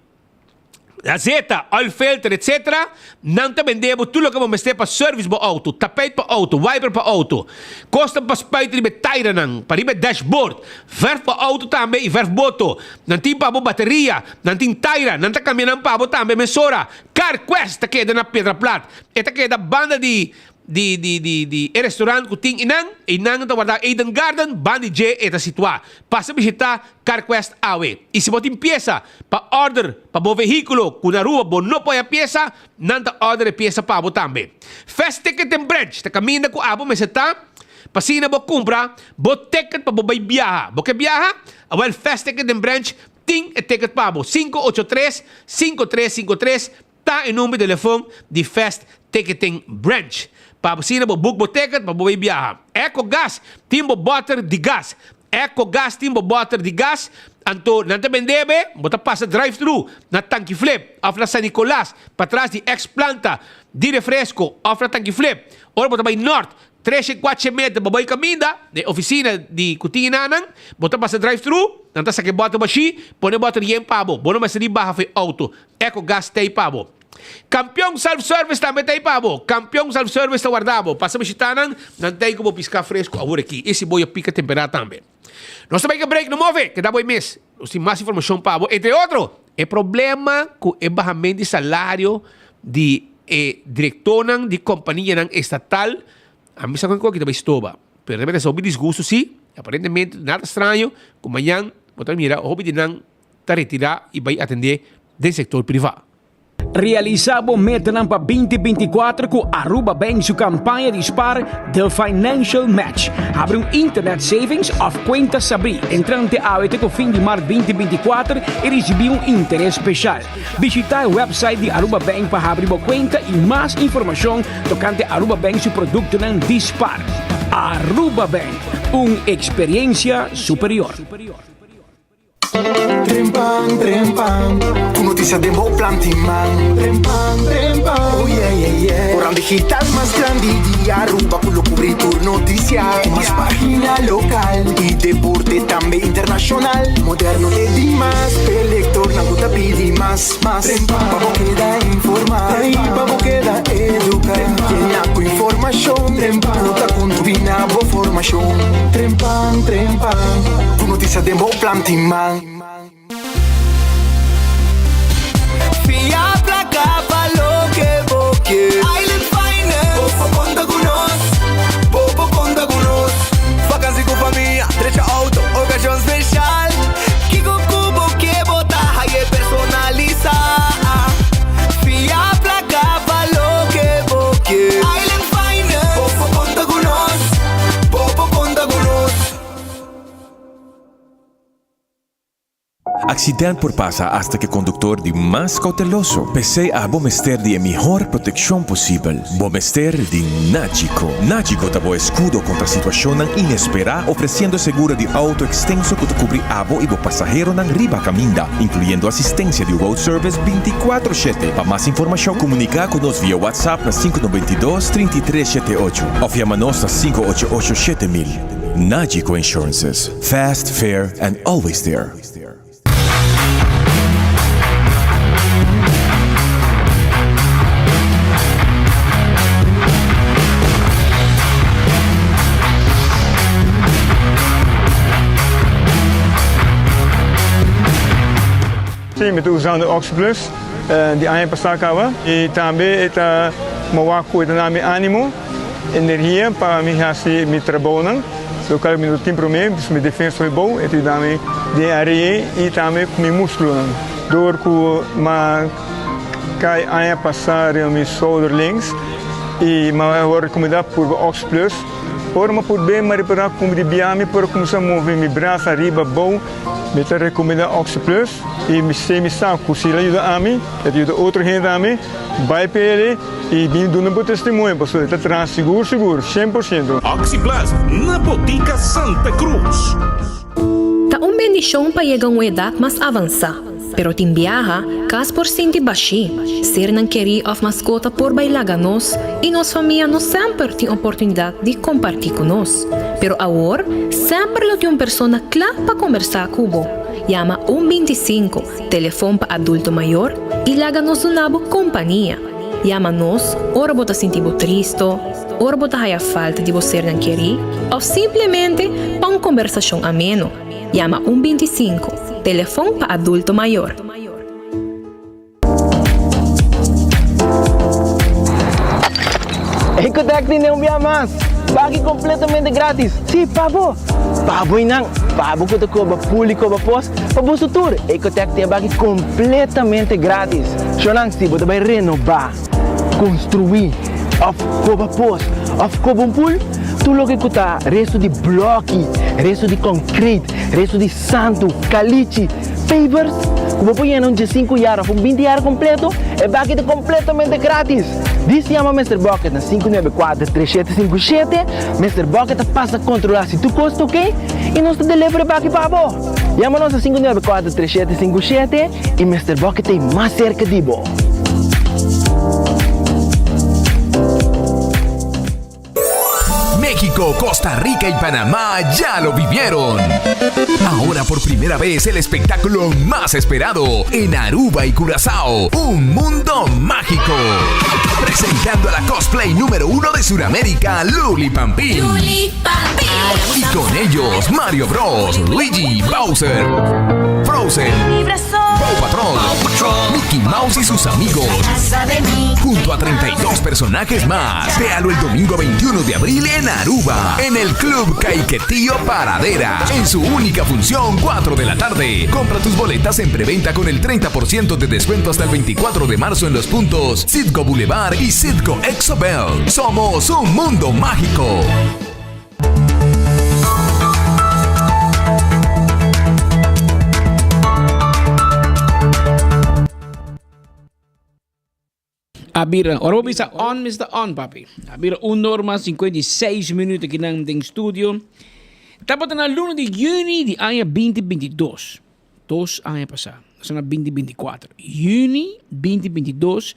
S15: azeta, oil filter etc. Nan ta bende bo tur loke bo mester pa service bo auto, tapijt pa auto, wiper pa auto, kosnan pa spuit riba e tairanan, pa riba e dashboard, verf pa auto tambe i verf boto. Nan tin pa bo bateria, nan tin taira, nan ta kambia nan pa bo tambe mesora. CarQuest ta keda na Piedra Plat. E ta keda banda di Di di di di e restaurant ku tin einan, einan ta warda Eden Garden, ban di dje e ta situá. Pasa bishitá CarQuest awe. I si bo tin piesa pa order pa bo vehíkulo ku na Aruba bo no por haña piesa, nan ta order e piesa pa bo tambe. Fast Ticket and Branch ta kaminda ku abo mester ta pa asina bo kumpra bo ticket pa bo bai biaha. Bo ke biaha? Awèl Fast Ticket and Branch tin e ticket pa bo. 583 5353 Ta e number di telefon di Fast Ticketing Branch. Pa asina bo book bo ticket pa bo bay biaha. Eco Gas tin bo boter di gas. Eco Gas tin bo boter di gas, anto nan ta bende be, bo ta pasa drive thru na Tanki Flip of na San Nicolas patras di ex planta di refresco of na Tanki Flip. Ora bo ta bay nort Tres i kuatshe meter pa bai kaminda den ofisina di ku tin enanan, bo ta pasa drive thru, nan ta saka e bòter bashí, pone e bòter yen pa bo, bo no mester ni baha for e outo, Eco Gas ta ei pa bo. Kampion Self Service tambe ta ei pa bo, Kampion Self Service ta warda bo, pasa bishita nan, nan ta ei ku bo piská fresku awor aki, i si bo ya pika temperá tambe. Nos ta bai ke break, no move, keda bo ei mes, nos tin mas informashon pa bo, entre otro, e problema ku e bahament di salario di e direktornan di kompanianan estatal, a mi sa kon ki ta bai stoba, pero ta mete hopi disgusto si, aparentemente nada straño ku mañan bo ta mira hopi di nan ta retirá i bai atendé. den sektor privá.
S1: Realisa bo metanan pa 2024 cu Aruba Bank su campaña di spaar The Financial Match. Habri un internet savings of cuenta sabri entrante awe te cu fin di maart 2024 y ricibi un interes special. Bishita e website di Aruba Bank pa habri bo cuenta y mas informacion tocante Aruba Bank su productonan di spaar. Aruba Bank, un experiencia superior.
S14: Trempan, trempan, ku notisia den bo planti man. Trempan, trempan, oh yeah, yeah, yeah. Koran digital mas grandi di Aruba ku lo kubri tur notisia. Ku mas pagina lokal i deporte tambe internashonal. Moderno te dimas, p'e lektornan ku ta pidi mas, mas. Trempan, pa bo keda informá i pa bo keda eduká. Yena ku informashon ku ta kontribuí na bo formashon. Trempan, trempan. Ku notisia den bo planti man.
S13: Fia plaka pa loke bo ke. Island Finance. Bo por konta ku nos. Bo por konta ku nos. Vakansi ku famia, drecha outo, okashon speshal. Kiko ku bo ke bo ta haye personalisá. Fia plaka pa loke bo ke. Island Finance. Bo por konta ku nos. Bo por konta ku nos.
S19: Accident por pasa hasta ke conductor di mas cauteloso. P'esey abo mester di e mihor proteccion posibel. Bo mester di Nagico. Nagico ta bo escudo contra situacionnan inespera, ofreciendo seguro di auto extenso cu ta cubri abo y bo pasaheronan riba caminda, incluyendo asistencia di road service binticuatro shete. Pa mas informacion comunica cu nos via WhatsApp na 592 33 shete ocho of yama nos na 588 7000. Nagico Insurances, fast, fair and always there.
S20: Sí, mi ta usando Oxyplus di aña pasá kaba i tambe e ta mowá ku e ta na mi ánimo. Energia pa mi hasi mi trabounan, lokual mi no tin promé, pues mi defensa hopi bou, e ta yuda mi den are'e i tambe ku mi muskulonan. Dor ku m'a kai aña pasá riba mi shoulder links i m'a wòrdu rekomendá purba Ox Plus. Ora m'a purb'é m'a ripará ku di bia mi por kuminsá move mi brasa ariba abou. Mi ta rekomendá Ox Plus i mi sé mi sa ku si el a yuda ami, e ta yuda otro hende tambe. Bai p'e i bin duna bo testimonio pasobra e ta traha sigur sigur, 100%.
S21: Oxi Plus na Botica Santa Cruz.
S22: Ta un bendishon pa yega un edat mas avansá, pero tin biaha kas por sinti bashí. Sernan kerí òf maskota por bai laga nos i nos famia no semper tin oportunidat di kompartí ku nos. Pero awor semper lo tin un persona kla pa kombersá ku bo. Yama un 25, telefon pa adulto mayor, i laga nos duna bo kompania. Yama nos ora bo ta sinti bo tristo, ora bo ta haya falta di bo sernan kerí òf simplemente pa un kombersashon ameno. Yama un 25, telefon pa adulto mayor.
S23: Ecotec tin un bia mas! Baki completamente gratis! Si, pa bo! Pa bo y nan! Pa bo cu ta coba pul y coba pos, pa boso tur! Ecotec tin e baki completamente gratis! Shonan, si bo ta bay renoba, construi, of coba pos, of coba un pul, tur loke cu ta resto di bloki, resto di concrete, resto di santu, kalichi, pavers, ku bo por yena un diesinku yar òf un binti yar kompleto, e baki ta kompletamente gratis! Dis yama Mister Bucket na 594 3757, Mister Bucket ta pasa kontrolá si tur kos ta oke i nos ta deliver e baki pa bo! Yama nos na 594 3757 i Mister Bucket ta ei mas serka di bo!
S24: México, Costa Rica y Panamá ya lo vivieron. Ahora por primera vez el espectáculo más esperado en Aruba y Curazao, un mundo mágico. Presentando a la cosplay número uno de Sudamérica, Luli Pampín. Y con ellos, Mario Bros, Luigi, Bowser, Frozen. Paw Patrol, Mickey Mouse y sus amigos. Junto a 32 personajes más. Véalo el domingo 21 de abril en Aruba, en el Club Caiquetío Paradera. En su única función, 4 de la tarde. Compra tus boletas en preventa con el 30% de descuento hasta el 24 de marzo en los puntos Citgo Boulevard y Citgo Exobel. Somos un mundo mágico.
S1: A bira, ora bo bisa on, mester on, papi. A bira un or mas 56 minuut aki nan den studio. Tabata na luna di juni di aña 2022. Dos aña pasá. Nos ta na 2024. Juni 2022,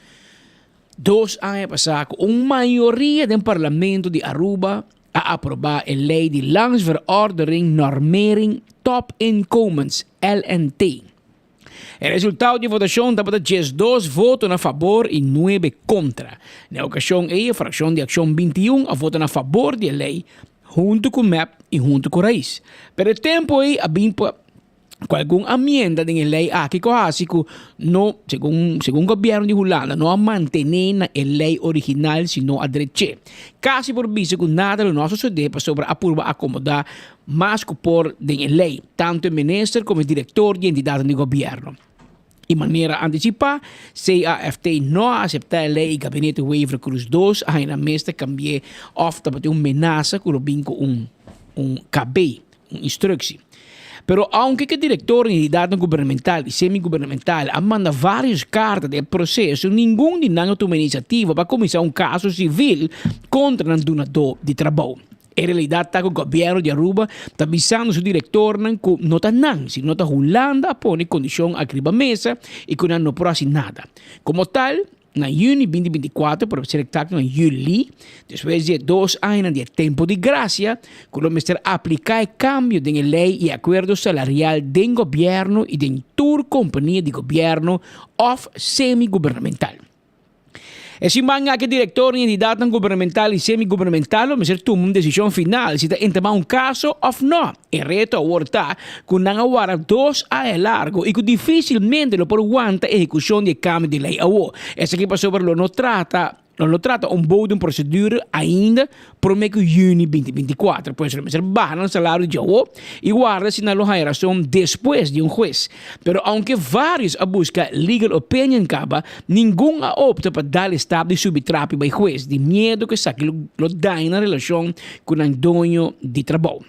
S1: dos aña pasá ku un mayoria den parlamento di Aruba a aprobá e lei di Landsverordening Normering Topinkomens, LNT. E resultado di e votashon tabata diesdos voto na fabor i nuebe kontra. Na e okashon ei e frakshon di Akshon 21 a vota na fabor di e lei huntu ku mep i huntu ku Rais. Pero e tempu ei a bin pa ku algun amienda den e lei aki ku a hasi ku no, segun segun gobièrnu di Hulanda, no a mantené na e lei original sino a drech'é. Kasi por bisa ku nada lo no a sosodé pasobra a purba akomodá Mas ku por den e lei, tantu e minister komo e direktor di entidatnan di gobièrnu. I manera antisipá, CAFT no a aseptá e lei i gabinete Wever-Croes dos a haña nan mes ta kambi'é òf tabatin un menasa ku lo bin ku un un KB, un instructie. Pero ounke ku e direktor di entidatnan gubernamental i semi-gubernamental a manda vários karta den e proseso, ningun di nan a tuma inisiativa pa kuminsá un kaso sivil kontra nan dunadó di trabou. E realidat ta ku gobièrnu di Aruba ta bisando su direktornan ku no ta nan, sino ta Hulanda a pone kondishon aki riba mesa i ku nan no por hasi nada. Komo tal, na yüni 2024, por ser eksakto na yüli, despues di e dos añanan di e tempu di grasia, ku lo mester apliká e kambio den e lei i akuerdo salarial den gobièrnu i den tur kompania di gobièrnu òf semi-gubernamental. E siman aki direktor di entidatnan gubernamental i semi-gubernamental lo mester tuma un desishon final si ta entamá un kaso òf nò. E reto awor ta ku nan a wara dos aña largu i ku difísilmente lo por wanta ehekushon di e kambio di lei awor. Esaki pasobra lo no trata lo no trata un bou di un prosedura ainda promé ku yüni 2024. Pues lo mester baha nan salario djawo i warda si nan lo haña rason despues di un hues. Pero aunke vários a buska legal opinion kaba, ningun a opta pa dal e stap di subi trapi bai hues, di miedu ku esaki lo daña nan relashon ku nan doño di trabou.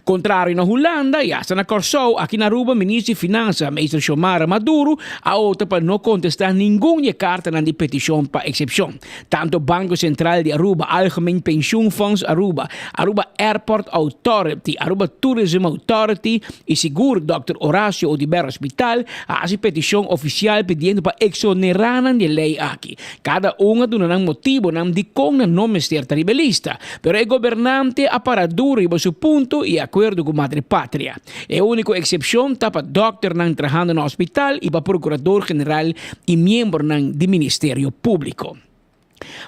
S1: Kontrario na Hulanda i asta na Kòrsou, aki na Aruba Minister di Finansa, Meester Xiomara Maduro, a opta pa no kontestá ningun di e kartanan di petishon pa eksepshon. Tanto Banco Central di Aruba, Algemeen Pensioenfonds Aruba, Aruba Airport Authority, Aruba Tourism Authority i sigur Dòkter Horacio Oduber Hospital a hasi petishon ofisial pidiendo pa eksonerá nan di e lei aki. Kada un a duna nan motibonan dikon nan no mester ta riba e lista, pero e gobernante a para duro riba su punto i akuerdo ku Madre Patria. E úniko eksepshon ta pa dòkternan trahando na hospital i pa prokurador general i miembronan di Ministerio Públiko.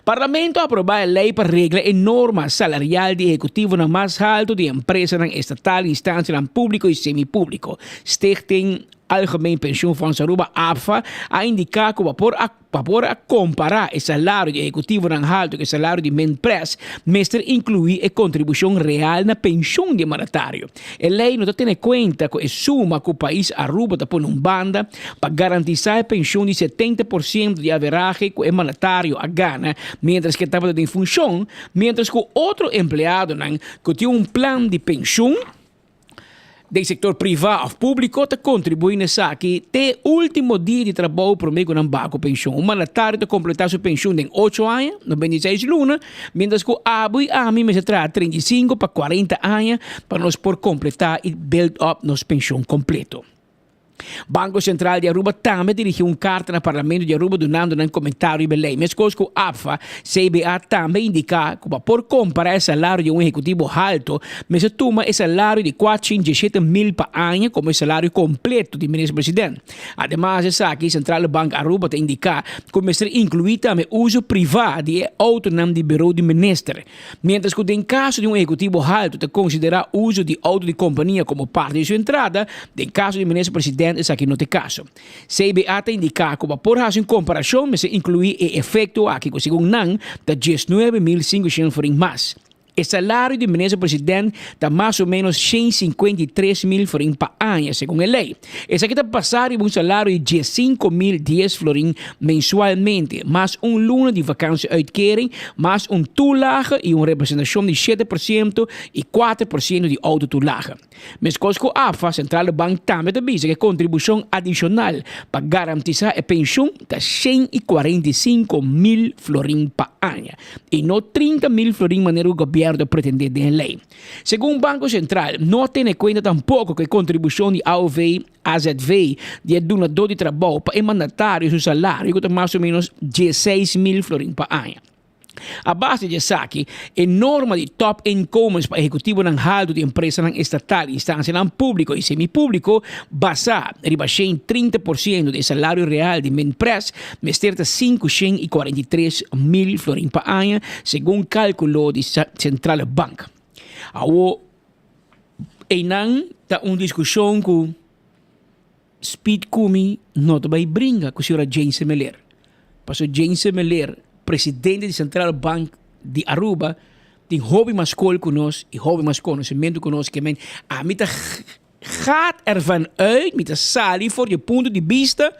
S1: Parlamento a aprobá e lei pa regla e norma salarial di ehekutivonan mas haltu di empresanan estatal, instansianan públiko i semi-públiko. Stichting Algemeen Pensioenfonds Aruba, APFA, a indiká ku pa por a pa por a kompará e salario di ehekutivonan haltu ku e salario di Minpres, mester inkluí e kontribushon real na penshun di e mandatario. E lei no ta tene kuenta ku e suma ku pais Aruba ta pone un banda pa garantisá e penshun di 70% di averahe ku e mandatario a gana miéntras ku e tabata den funshon, miéntras ku otro empleadonan ku tin un plan di penshun, Den sector priva of publico ta contribui na esaki te e ultimo dia di trabou prome cu nan baha cu pensioen. Un mandatario ta completa su pensioen den ocho aña, 96 luna, mientras cu abo y ami mester traha 35 pa 40 aña pa nos por completa y build up nos pensioen completo. Banco Central di Aruba tambe a dirigi un carta na Parlamento di Aruba dunando nan comentario riba e ley. Mescos cu APFA, CBA tambe a indica cu pa por compara e salario di un ehecutivo halto, mester tuma e salario di 417 mil pa aña como e salario completo di Minister President. Ademas esaki, Centrale Bank Aruba ta indica cu mester inclui tambe uso priva di e autonan di bureau di Minister. Mientras cu den caso di un ehecutivo halto ta considera uso di auto di compania como parti di su entrada, den caso di Minister President. president esaki no ta e kaso. CBA ta indiká ku pa por hasi un komparashon mester inkluí e efekto aki ku segun nan ta 19.500 florin mas. E salario di minister president ta mas o menos 153 mil florin pa aña, segun e ley. Esaki ta basa riba un salario di 15.010 florin mensualmente, mas un luna di vakantie-uitkering, mas un toelage y un representacion di 7% y 4% di autotoelage. Meskos ku AFA, Sentrale Bank tambe ta bisa ku e kontribushon adishonal pa garantisá e penshun ta 145 mil florin pa aña i no 30 mil florin manera ku gobièrnu ta pretendé den e lei. Segun Banko Sentral, no a tene kuenta tampoko ku e kontribushon di AOV, AZV, di e dunadó di trabou pa e mandatario su salario ku ta mas o ménos 16 mil florin pa aña. A base di esaki, e norma di topinkomens pa ehekutivonan haltu di empresanan estatal, instansianan públiko i semipúbliko, basá riba 130 por siento di e salario real di Minpres, mester ta 543 mil florin pa aña, segun kálkulo di Centrale Bank. Awor, einan ta un diskushon ku Speed Kumi no ta bai bringa ku señora Jane Semeler. Pasobra Jane Semeler, presidente di Central Bank di Aruba, tin hopi mas skol ku nos i hopi mas konosementu ku nos. Ke men ami ta gaat ervan uit, mi ta sali for di e punto di bista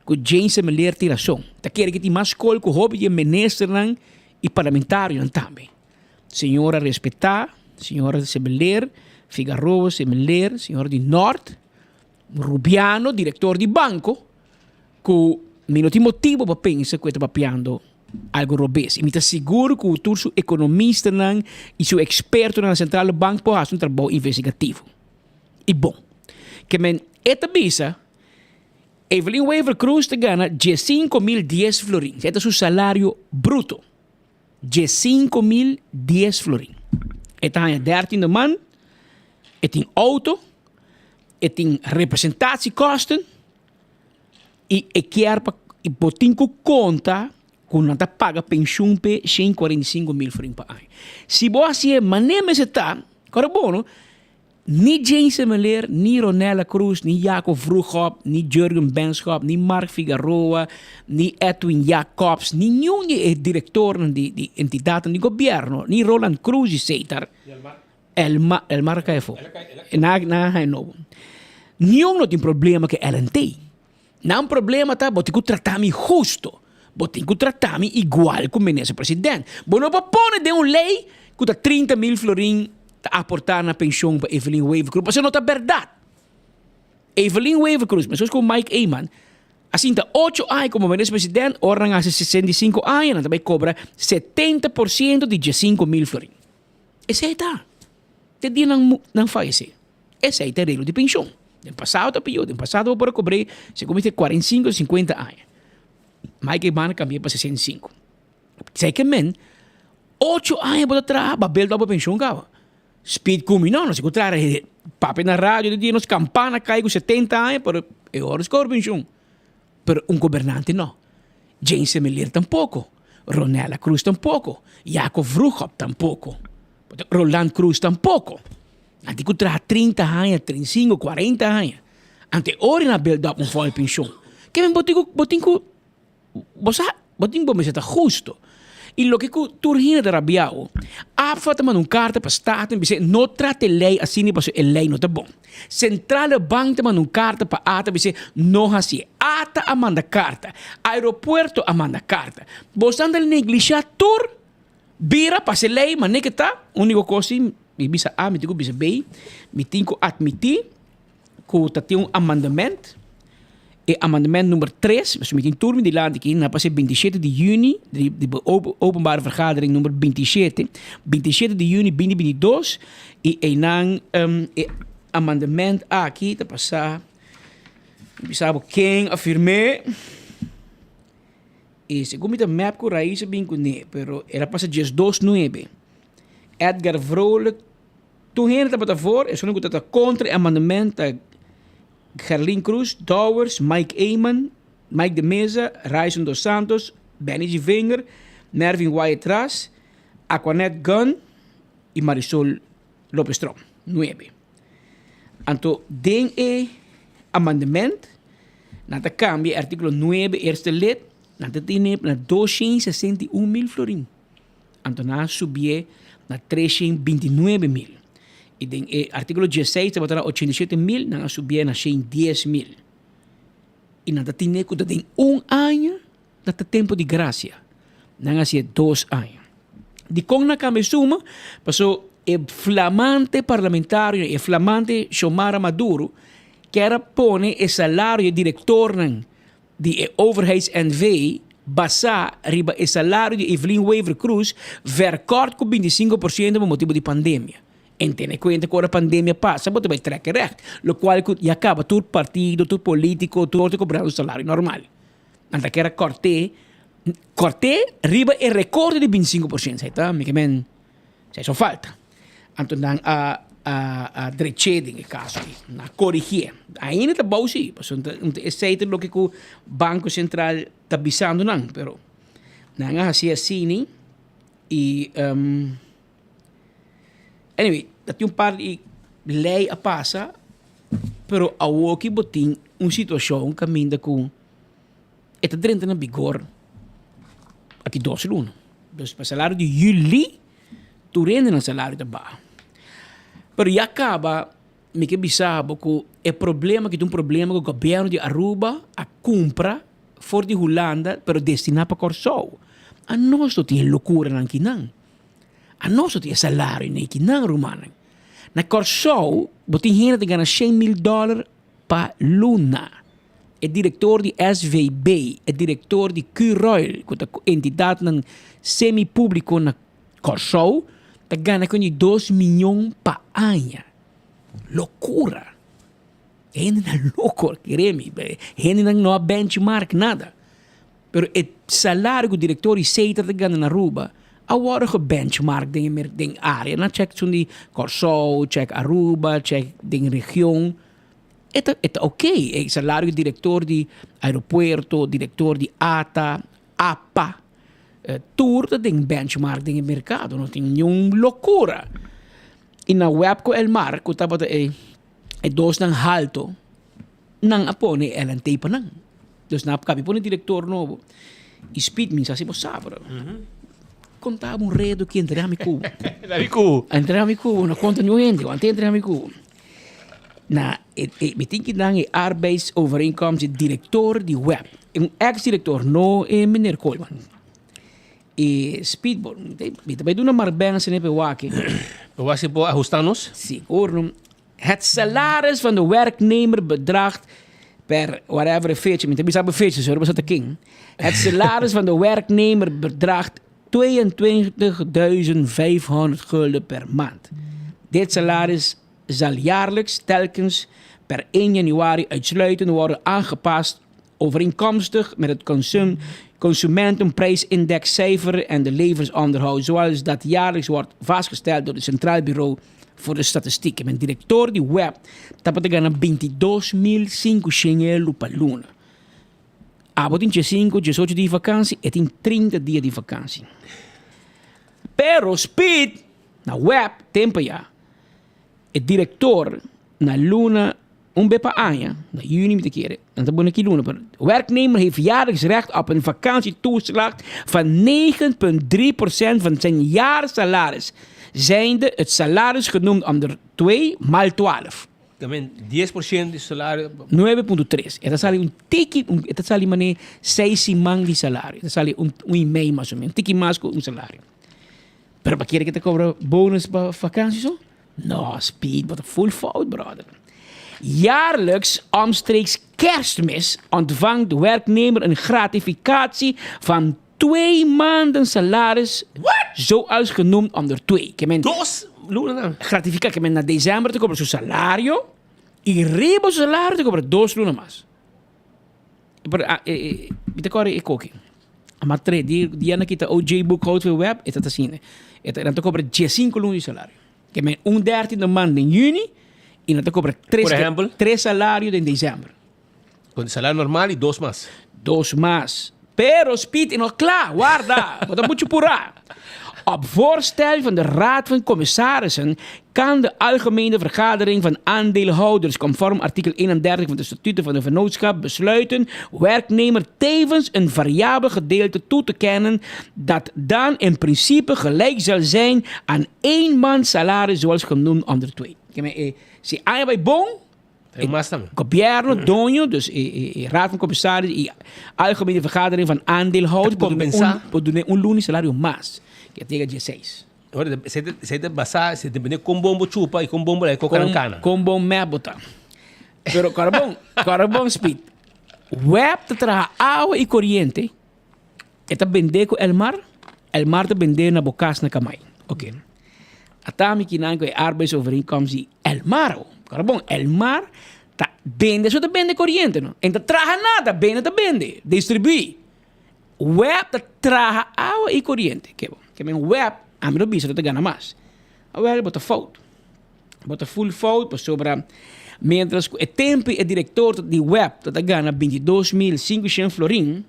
S1: ku Jane Semeler tin rason. Ta kere ku tin mas skol ku hopi di e ministernan i parlamentarionan tambe. Señora respetá, señora Semeler, Figaroa Semeler, señora di Nort. Rubiano, director di banco, cu mi no tin motibo pa pensa cu e ta papiando algo robes. Y mi ta sigur cu tur su economistanan y su expertonan na Centrale Bank por haci un trabou investigativo. Y bon. Ke men e ta bisa, Evelyn Wever-Croes ta gana 15010 florin. Esei ta su salario bruto. 15010 florin. E ta haña dertiende man, e tin auto, e tin representatiekosten y e kier pa y bo tin cu conta cu nan ta paga pensioen p'e 145 mil florin pa aña. Si bo haci'e manera mester ta, ora bono, ni Jane Semeleer, ni Ronella Croes, ni Jaco Vroegop, ni Jurgen Benschop, ni Mark Figaroa, ni Edwin Jacobs, ni niun di e directornan di di entidadnan di gobierno, ni Roland Croes di Setar, Elmar, Elmar a kai afó. Na na haña nobo. Niun no tin problema ku LNT. Nan problema ta bo tin ku trata mi husto. Bo tin ku trata mi igual ku minister president. Bo no por pone den un lei ku ta 30 mil florin ta aporta na penshon pa Evelyn Wever-Croes pasobra no ta bèrdat. Evelyn Wever-Croes, meskos ku Mike Eman, a sinta ocho aña komo minister president, ora nan hasi 65 aña nan ta bai kobra 70 por siento di 15 mil florin. Esei ta. Te dia nan nan fayesé. Esei ta e reglo di penshon. Den pasado ta pió. Den pasado bo por a kobr'é segun mi ta 45 o 50 aña. Mike Eman a kambi'é pa 65. Esei ke men, ocho aña bo ta traha, bo a build up bo penshon kaba. Speed ku mi no, nos ku traha papia na radio di dia nos kampana kai ku 70 aña pero e ora nos kobra penshon. Pero un gobernante no. Jane Semeleer tampoco. Ronella Croes tampoco. Jaco Vroegop tampoco. Roland Croes tampoco. Nan tin cu traha 30 aña, 35, 40 aña. Ante ora nan build up un fondo di pensioen. Ke men bo tin cu, bo tin cu, bo sa, bo tin bo mester ta husto. Y loke cu tur hende ta rabiao, APFA ta manda un carta pa Staten bisa no trata e ley asina pasobra e ley no ta bon. Centrale Bank ta manda un carta pa ata bisa no hacié. Ata a manda carta, aeropuerto a manda carta. Boso ta neglisha tur bira pasa e ley manera ke ta. Unico cos si mi bisa A mi tin cu bisa B, mi tin cu admiti cu ta tin un amandament, e amandament number 3, pasobra mi tin tur mi dilanti aki, nan a pasa e 27 di juni, di di openbare vergadering number 27, 27 di juni 2022, y eynan e amandament aki ta pasa, mi bisa bo ken a firm'é, y segun mi ta mep cu Raiz a bin cune, pero el a pasa diesdos nuebe, Edgar Vrolijk. Tur hende tabata voor, esun ku tabata kontra e amandament ta Gerlin Croes, Dowers, Mike Eman, Mike de Meza, Ryson dos Santos, Benny Zievinger, Mervin Wyatt Ras, Aquanet Gunn y Marisol Lopez Tromp. Nuebe. Anto den e. amendement, nan ta cambia e articulo nuebe eerste lid, nan ta tene na 261 mil florin. Anto nan a subié na 329 mil. Y den e articulo dieseis tabata na 87 mil, nan a subié na 110 mil. Y nan ta tene cu ta den un aña ta ta tempo di gracia. Nan a hacié dos aña. Dikon nan a cambia e suma? Paso e flamante parlamentario, e flamante Xiomara Maduro kier a pone e salario di e directornan di e Overheids NV basá riba e salario di Evelyn Wever Croes verkort ku 25% pa motibu di pandemia. En tene kuenta ku ora pandemia pasa bo ta bai trek recht, lokual ku ya kaba tur partido, tur politiko, tur ta kobrando salario normal. Nan ta kier a kòrt'é, kòrt'é riba e rekorte di 25%, esei ta mi ke men. Si eso falta. Anto nan a a drech'é den e kaso ei. Nan a korigié. Ainda ta bou si, pasobra no ta esei ta loke ku Banko Sentral ta bisando nan, pero nan a hasi asina i anyway, ta tin un par di lei a pasa, pero awoki bo tin un situashon kaminda ku E ta drenta na bigor aki dos luna. Dus pa salario di juli tur hende nan salario ta baha. Pero ya caba mi ke bisa bo cu e problema aki ta un problema cu gobierno di Aruba a cumpra for di Hulanda pero destina pa Corsou. Anos no tin e locuranan akinan. Anos no tin e salarionan akinan rumannan. Na Corsou bo tin hende ta gana shen mil dollar pa luna. E direktor di SVB, e direktor di Curoil, ku ta entidatnan semi-públiko na Kòrsou, ta gana kon di dos mion pa aña. Lokura! Hendenan loko, kere mi. Hendenan no a benchmark nada. Pero e salario ku direktor di Setar ta gana na Aruba a wòrdu gebenchmark den e den área. Nan chèk esun di Kòrsou, chèk Aruba, chèk den region. E ta e ta ok. E salario di direktor di aeropuerto, direktor di ata, apa, tur ta den benchmark den e merkado. No tin niun lokura. I na web ku Elmar ku tabata e e dosnan halto nan a pone e LNT pa nan. Dus nan a kabi pone direktor nobo i Speed mi sa si bo sa pero konta bo un redo ki entrega mi kubo. Entrega mi kubo no konta niun hende wante entrega mi kubo. Na e e mi tin ki nan e arbeidsovereenkomst di direktor di web un ex direktor no e meneer Koolman. E speedboat mi ta bai duna Mark Benson e pa e wak.
S15: Bo wak si por ahusta nos?
S1: Sigur no. Het salaris van de werknemer bedraagt per whatever fecha, mi ta bisa bo fecha, so bo sa ta ken. Het salaris van de werknemer bedraagt 22.500 gulden per maand. Dit salaris zal jaarlijks telkens per 1 januari uitsluitend worden aangepast overeenkomstig met het consum consumentenprijsindexcijfer en de levensonderhoud, zoals dat jaarlijks wordt vastgesteld door het Centraal Bureau voor de Statistiek. Men director di web tabata gana 22.500 euro pa luna. Abo tin 15, 18 dia di vakantie, e tin 30 dia di vakantie. Pero Speed na web tempo ya. E director na luna un be pa aña, na juni mi ta kere, nan ta pone ki luna, pero werknemer heeft jaarlijks recht op een vakantietoeslag van 9,3% van zijn jaarsalaris, zijnde het salaris genoemd onder 2 maal 12.
S15: Tamen 10% di salario.
S1: 9,3. E ta sali un tiki, e ta sali mane 6 siman di salario. E ta sali un, un y mei mas o menos, un tiki mas ku un salario. Pero pa kere ke ta kobra bonus pa vakantie so? No, Speed, bo ta full fout, brother. Jaarlijks, omstreeks kerstmis, ontvangt de werknemer een gratificatie van twee maanden salaris.
S15: What?
S1: Zoals genoemd onder twee. Ke men,
S15: Dos luna nan.
S1: Gratifica, ke men na december ta kobra su salario y riba su salario ta kobra dos luna mas. Pero, ah, eh, eh, mi ta kore e koki. Ma tre, di dia na kita OJ boekhoud voor web, e ta ta asina. E ta, nan ta kobra diesinco luna di salario. Ke men un dertiende maand den juni y nan ta kobra tres,
S15: Por ehempel?
S1: tres salario den december.
S15: Con salario normal y dos mas.
S1: Dos mas. Pero Speed e no kla, warda, bo ta mucho purá. Op voorstel van de Raad van Commissarissen kan de Algemene Vergadering van Aandeelhouders conform artikel 31 van de statuten van de vennootschap besluiten werknemer tevens een variabel gedeelte toe te kennen dat dan in principe gelijk zal zijn aan één maand salaris zoals genoemd onder 2. Si aña bai bon, Gobierno, doño, dus e Raad van Commissaris y Algemene Vergadering van Aandeelhouders por duna un luna di salario mas, ke ta yega dieseis.
S15: Ora, esei ta basá, esei depende kon bon bo chupa y kon bon bo laga koka nan kana.
S1: Kon bon mep bo ta. Pero kòrda bon, kòrda bon Speed, web ta traha awa y koriente, E ta bendé ku Elmar, Elmar ta bendé na bo kas na Kamai. Oké. Ata mi kinan ku e arbeidsovereenkomst di Elmar. Kòrda bon, Elmar ta bende, so ta bende koriente no. En ta traha nada, bende ta bende, distribuí. Web ta traha awa i koriente. Ke bon. Ke men web, ami lo bisa ta gana mas. Awel, bo ta fout. Bo ta full fout pasobra mientras ku e tempu e direktor di web ta gana 22.500 florin,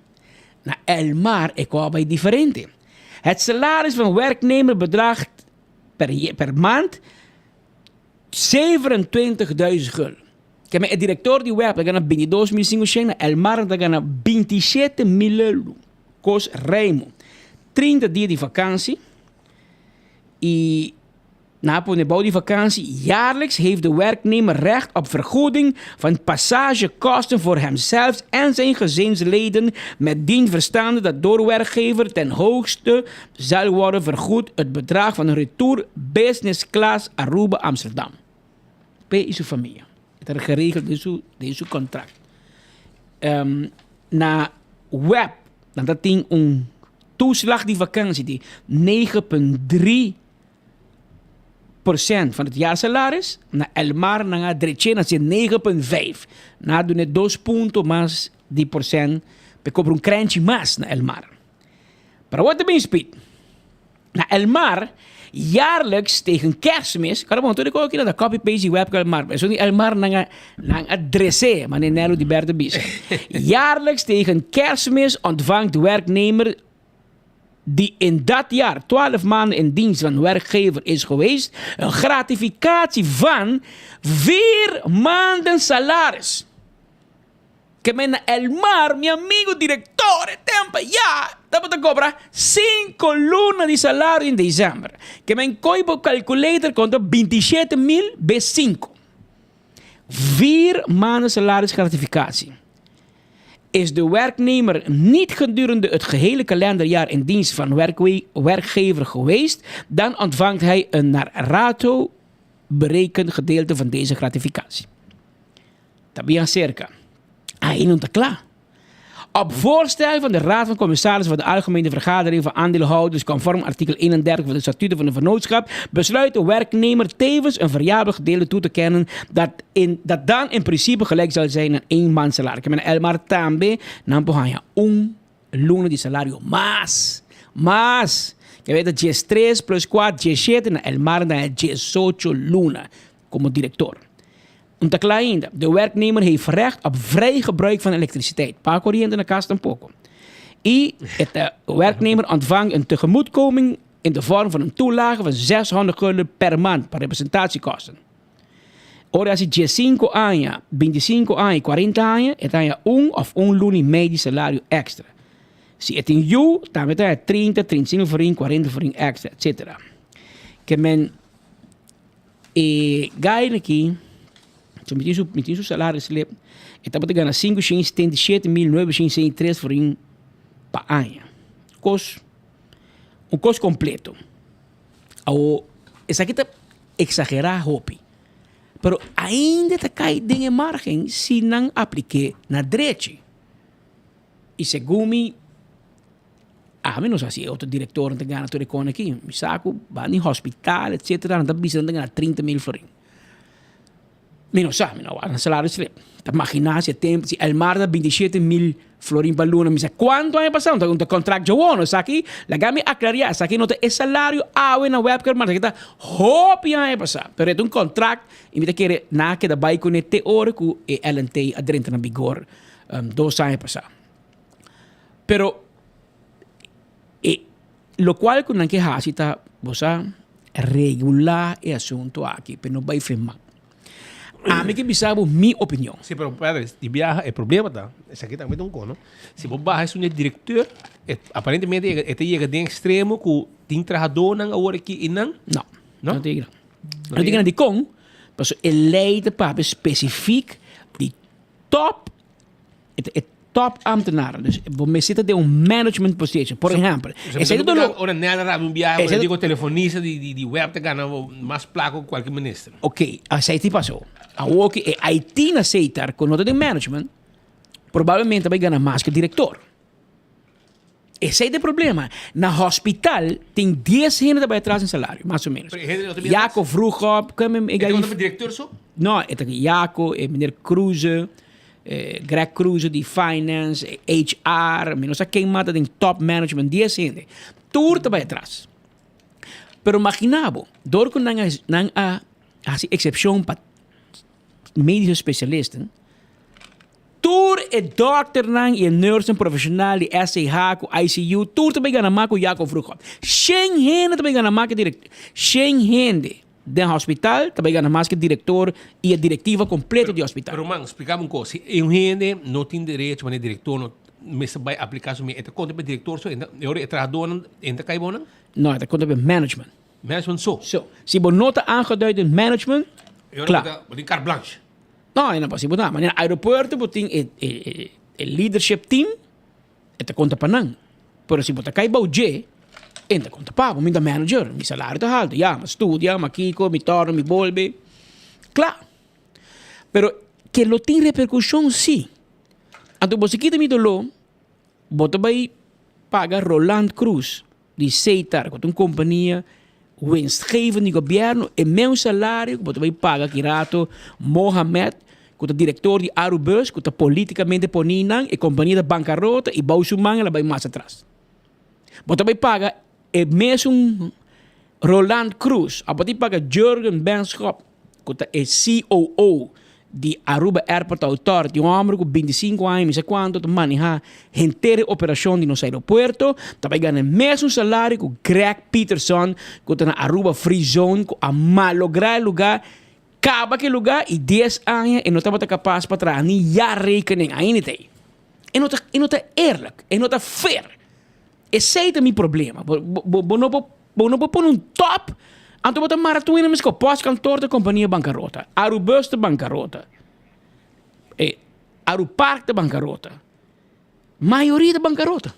S1: Na Elmar e kò bai diferente. Het salaris van werknemer bedraagt per, per maand 27.000 gulden. Keme e director di web ta gana 22.500, na Elmar ta gana 27.000 euro. Kos reimo. 30 dia di vakantie. I Na pone bou di vakantie, jaarlijks heeft de werknemer recht op vergoeding van passagekosten voor hemzelf en zijn gezinsleden met dien verstande dat door werkgever ten hoogste zal worden vergoed het bedrag van een retour business class Aruba Amsterdam. P'e y su famia. E ta geregeld den su den su contract. Um, na web nan ta tin un toeslag di vakantie di 9.3 porcent van het jaarsalaris, na Elmar nan a dreché na sien 9.5. Nan a dun'é dos punto mas di porcent p'e cobra un krenchi mas na Elmar. Pero awor ta bin spit. Na Elmar, jaarlijks tegen Kerstmis, kòrda bon, tur e kos aki nan ta copy paste di web ku Elmar, pero esun di Elmar nan a nan a dres'é, manera Nelo di Berto bisa. Jaarlijks tegen Kerstmis ontvangt werknemer die in dat jaar 12 maanden in dienst van werkgever is geweest, een gratificatie van vier maanden salaris. Ke men na Elmar, mi amigo director e tempo ya, tabata cobra cinco luna di salario in december. Ke men koy bo calculator konta 27 mil bes cinco. Vier maanden salaris gratificatie. Is de werknemer niet gedurende het gehele kalenderjaar in dienst van werkgever geweest, dan ontvangt hij een naar rato berekend gedeelte van deze gratificatie. Ta bien acerca. Ai no ta kla. Op voorstel van de Raad van Commissarissen van de Algemene Vergadering van Aandeelhouders conform artikel 31 van de statuten van de vennootschap besluit de werknemer tevens een variabel gedeelte toe te kennen dat, in, dat dan in principe gelijk zal zijn aan één maand salaris. Ke men Elmar tambe nan por haña un luna di salario mas. Mas. Ke men ta 13 plus 4, 17, na Elmar nan haña 18 luna como director. Un ta kla ainda, de werknemer heeft recht op vrij gebruik van elektriciteit. Paga koriente na kas tampoco. I e werknemer ontvangt een tegemoetkoming in de vorm van een toelage van 600 gulden per maand pa representatiekosten. Ora hasi diesinco aña, binticinco aña i cuarenta aña, e ta haña un of un luna i mei di salario extra. Si e tin yu, tambe ta haña 30, 35 florin, 40 florin extra, etc. Ke men E guy aki, so mi tin su, mi tin su salario slip, e tabata gana 577.963 florin pa aña. Kos, un kos kompleto. Awo, esaki ta eksagerá hopi, pero ainda ta kai den e margen si nan aplik'é na drechi. I segun mi. Ami no sa si e otro directornan ta gana tur e con aki. Mi sa cu ban di hospital etcetera nan ta bisa nan ta gana 30 mil florin. Mi no sa, mi no wak nan salario slip. Ta magina si e tempo si Elmar ta 27 mil florin pa luna mi sa cuanto aña pasa un ta contract djawono. Esaki laga mi aclaria esaki no ta e salario awe na Webker maar esaki ta hopi aña pasa. Pero e ta un contract y mi ta kere nan a keda bay cune te ora cu e LNT a drenta na vigor dos aña pasa. Pero e Lokual ku nan ke hasi ta bo sa regulá e asuntu aki pa e no bai firma. Ami ke bisa bo mi opinion.
S15: Si, pero padre, di biaha e problema ta, esaki tambe ta un kono, si bo baha esun di direkteur, e aparentemente e ta yega den ekstremo ku tin trahadónan awor aki i nan.
S1: No, no ta yega. No ta yega dikon? Pasobra e lei ta papia spesifik di top E ta e top ambtenaren. Dus bo mester ta den un management position. Por ehempel,
S15: esei ta dolo. Ora Nel a rabia un biaha, ora dico telefonista di di di web ta gana mas placa cu cualkier minister.
S1: Ok, esei ti paso. Awor cu e IT na Setar cu no ta den management, probablemente ta bay gana mas cu director. Esei ta e problema. Na hospital tin dies hende ta bai atras den salario, mas o menos.
S15: Pero e hende no ta bira
S1: Jaco Vroegop, ken e
S15: E ta konta pa director so?
S1: No, e ta Jaco, e meneer Kroeze, Greg Kroeze di finance, HR, mi no sa ken mas ta den top management, dies hende. Tur ta bai atras. Pero magina bo, dor ku nan a nan a hasi eksepshon pa medische specialisten, Tur e dòkternan i e nursenan profeshonal di SCH ku ICU tur ta bai gana mas ku Jacob Vroegop. Shen hende ta bai gana mas ku direktor. Shen hende den hospital ta bai gana mas ku direktor i e direktiva kompleto di hospital.
S15: Pero man, splika mi un kos. Si un hende no tin derecho manera direktor no mester bai aplika su mes, e ta konta pa e direktor so? E ora e trahadónan e ta kai bo nan?
S1: No, e ta konta pa e management.
S15: Management so?
S1: So. Si bo no ta aangeduid den management,
S15: E ora
S1: kla.
S15: bo ta bo tin carte blanche.
S1: No, e no por si bo ta. Manera aeropuerto bo tin e e e leadership team, e ta konta pa nan. Pero si bo ta kai bou dje, e no ta konta pa bo. Mi ta manager, mi salario ta haltu. Ya, mi a studia, mi a kiko, mi torna, mi bolbe. Kla. Pero ke lo tin reperkushon si. Anto bo si kita mi doló, bo ta bai paga Roland Croes. Di Setar, ku ta un kompania winstgevend di gobièrnu, e meun salario ku bo ta bai paga ki rato Mohamed, ku ta direktor di Arubus, ku ta politikamente poní nan, e kompania ta bankarota i bou su man el a bai mas atras. Bo ta bai paga e mesun Roland Croes, a bo ta paga Jurgen Benschop, ku ta e COO di Aruba Airport Authority, un hòmber ku bintisinku aña mi sa kuantu ta manehá henter e operashon di nos aeropuerto, ta bai gana e mesun salario ku Greg Peterson ku ta na Aruba Free Zone ku a malográ e lugá, kaba ku e lugá i dies aña e no tabata kapas pa traha ni jaarrekening, ainda ta ei. E no ta e no ta eerlijk, e no ta fair. Esei ta mi problema. Bo bo bo no por Bo no por pone un top, anto bo ta mara tur hende mesco. Postkantoor ta compania bancarota, Arubus ta bancarota, e Arupark ta bancarota, mayoria ta bancarota.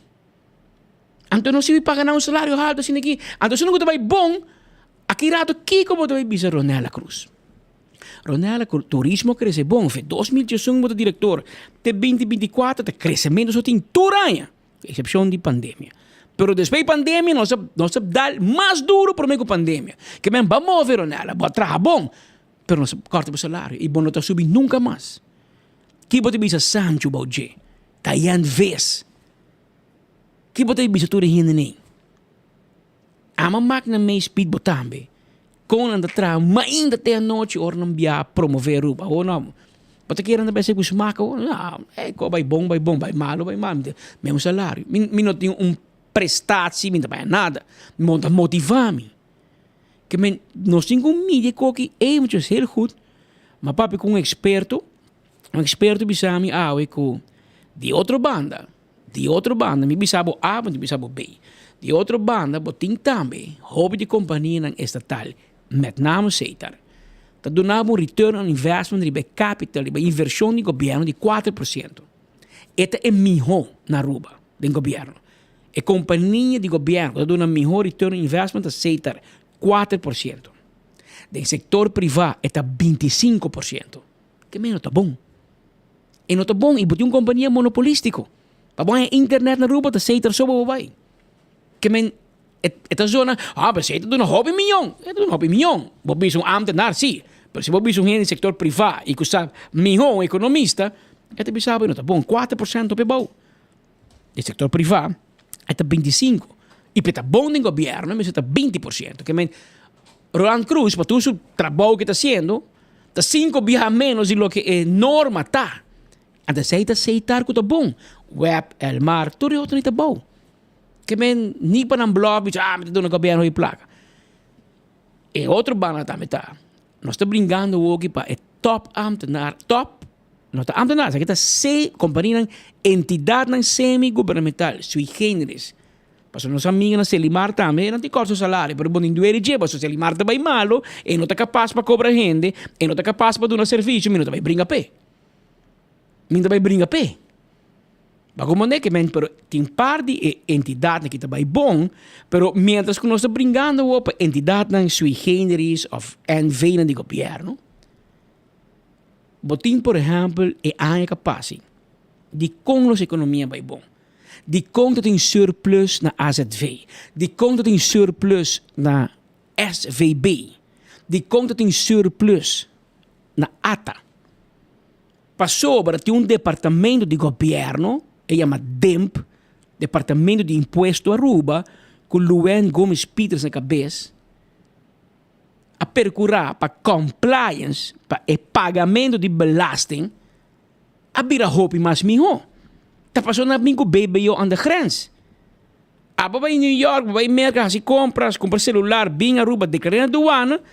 S1: Anto no sirbi paga nan un salario halto asina aki. Anto si no ta bay bon, aki rato kico bo ta bay bisa Ronella Cruz? Ronella Cruz, turismo a crece bon, fe 2018 bo ta director, te 2024 ta crecemento so tin tur aña. Ku eksepshon di pandemia. Pero despues di pandemia nos a nos a dal mas duro prome ku pandemia. Ke men ba move Ronella, bo a traha bon, pero nos a kòrta bo salario i bo no ta subi nunka mas. Ki bo ta bisa Sancho bou dje? Diane Vis. Ki bo ta bisa tur e hendenan? Ama mak nan mei speed bo tambe. Kon nan ta traha mainta te anochi ora nan bia promove Aruba. Awor no, bo ta kere nan ta bay haci cu smaak awor? No, ey ko bay bon bay bon, bay malo bay malo. Mi un salario. Mi mi no tin un prestatie, mi no ta bay nada. Mi no ta motiva mi. Ke men nos tin cu midi e koki eventjes heel goed, ma papia cu un experto, un experto bisa mi awe cu di otro banda, Di otro banda, mi bisa bo A, mi ta bisa bo B. Di otro banda, bo tin tambe hopi di kompanianan estatal, met name Setar, ta duna bo un return on investment riba e capital, riba e invershon di gobièrnu di 4%. E ta e mihó na Aruba den gobièrnu. E kompania di gobièrnu ku ta duna mihó return on investment ta Setar, 4%. Den sektor privá e ta 25%. Ke meno ta bon. E no ta bon y bo tin un compania monopolistico. Pa bo haña internet na Aruba ta Setar so bo bay. Ke men e ta zona, ah pero Setar duna hopi miyon. E ta duna hopi miyon. Bo bisa un ambtenaar si, pero si bo bisa un hende di sector priva y cu sa miho un economista, e ta bisa bo e no ta bon. 4% hopi abou. Di sector priva e ta 25 y pa e ta bon den gobierno mester ta 20%. Ke men Roland Croes pa tur su trabou ke ta haciendo Ta cinco biaha menos di loke e norma ta. Anto esei ta aceitar cu ta bon. Web, Elmar, tur e otro ni ta bou. Ke men ni pa nan blòf bisa ah mi ta duna gobièrnu hopi plaka. E otro banda tambe ta, nos ta bringando awoki pa e tòp ámtenar, tòp, no ta ámtenar, esaki ta se kompanianan, entidatnan semi-gubernamental, sui generis. Pasobra nos amiganan Selimar tambe nan tin kòrt su salario, pero bo no duele dje, pasobra Selimar ta bai malo, e no ta kapas pa kobra hende, e no ta kapas pa duna servisio, mi no ta bai bringa p'e. Mi no ta bai bringa p'e. Ba como ne ke men pero tin par di e entidadnan ki ta bai bon, pero mientras ku nos ta bringando awor pa entidadnan sui generis of NV-nan di gobierno, bo tin por ehempel e aña ka pasi, dikon nos ekonomia bai bon? Dikon ta tin surplus na AZV? Dikon ta tin surplus na SVB? Dikon ta tin surplus na ata? Pasobra tin un departamento di gobierno, e yama DIMP, Departamento di Impuesto Aruba, cu Luann Gomez Pieters na cabes, a percura pa compliance, pa e pagamento di belasting, a bira hopi mas miho. Ta pasobra nan a bin cu BBO aan de grens. Abo bay New York, bo bay Merca haci compras, cumpra celular, bin Aruba, declara na douane,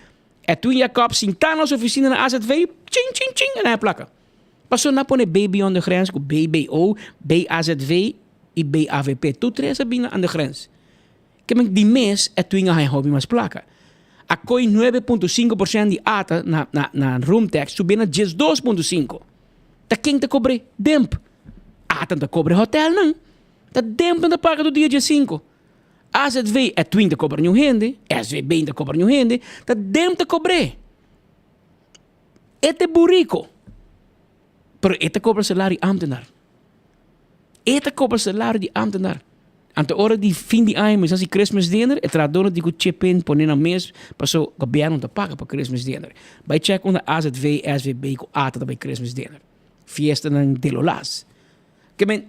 S1: Edwin Jacob sintá na su oficina na AZV, chin chin chin, e na e placa. Pasobra nan a pone BB on de grens cu BBO, BAZV y BAVP. Tur tres a bin na aan de grens. Ke men di mes Edwin a haña hopi mas placa. A coy 9.5% di ata na na na room tax subi na 12.5. Ta ken ta cobre? Demp. Ata ta cobre hotelnan. Ta Demp nan ta paga tur dia 15. Azv Edwin ta kobra niun hende, SVB ta kobra niun hende, ta dem ta kobr'é. E ta e buriko, pero e ta kobra salario di ámtenar. E ta kobra salario di ámtenar. Anto ora di fin di aña mester hasi Christmas dinner, e trahadónan tin ku chip in pone nan mes paso gobièrnu ta paga pa Christmas dinner. Bai chèk unda azv, SVB ku ata ta bai Christmas dinner. Fiestanan de lo las. Ke men,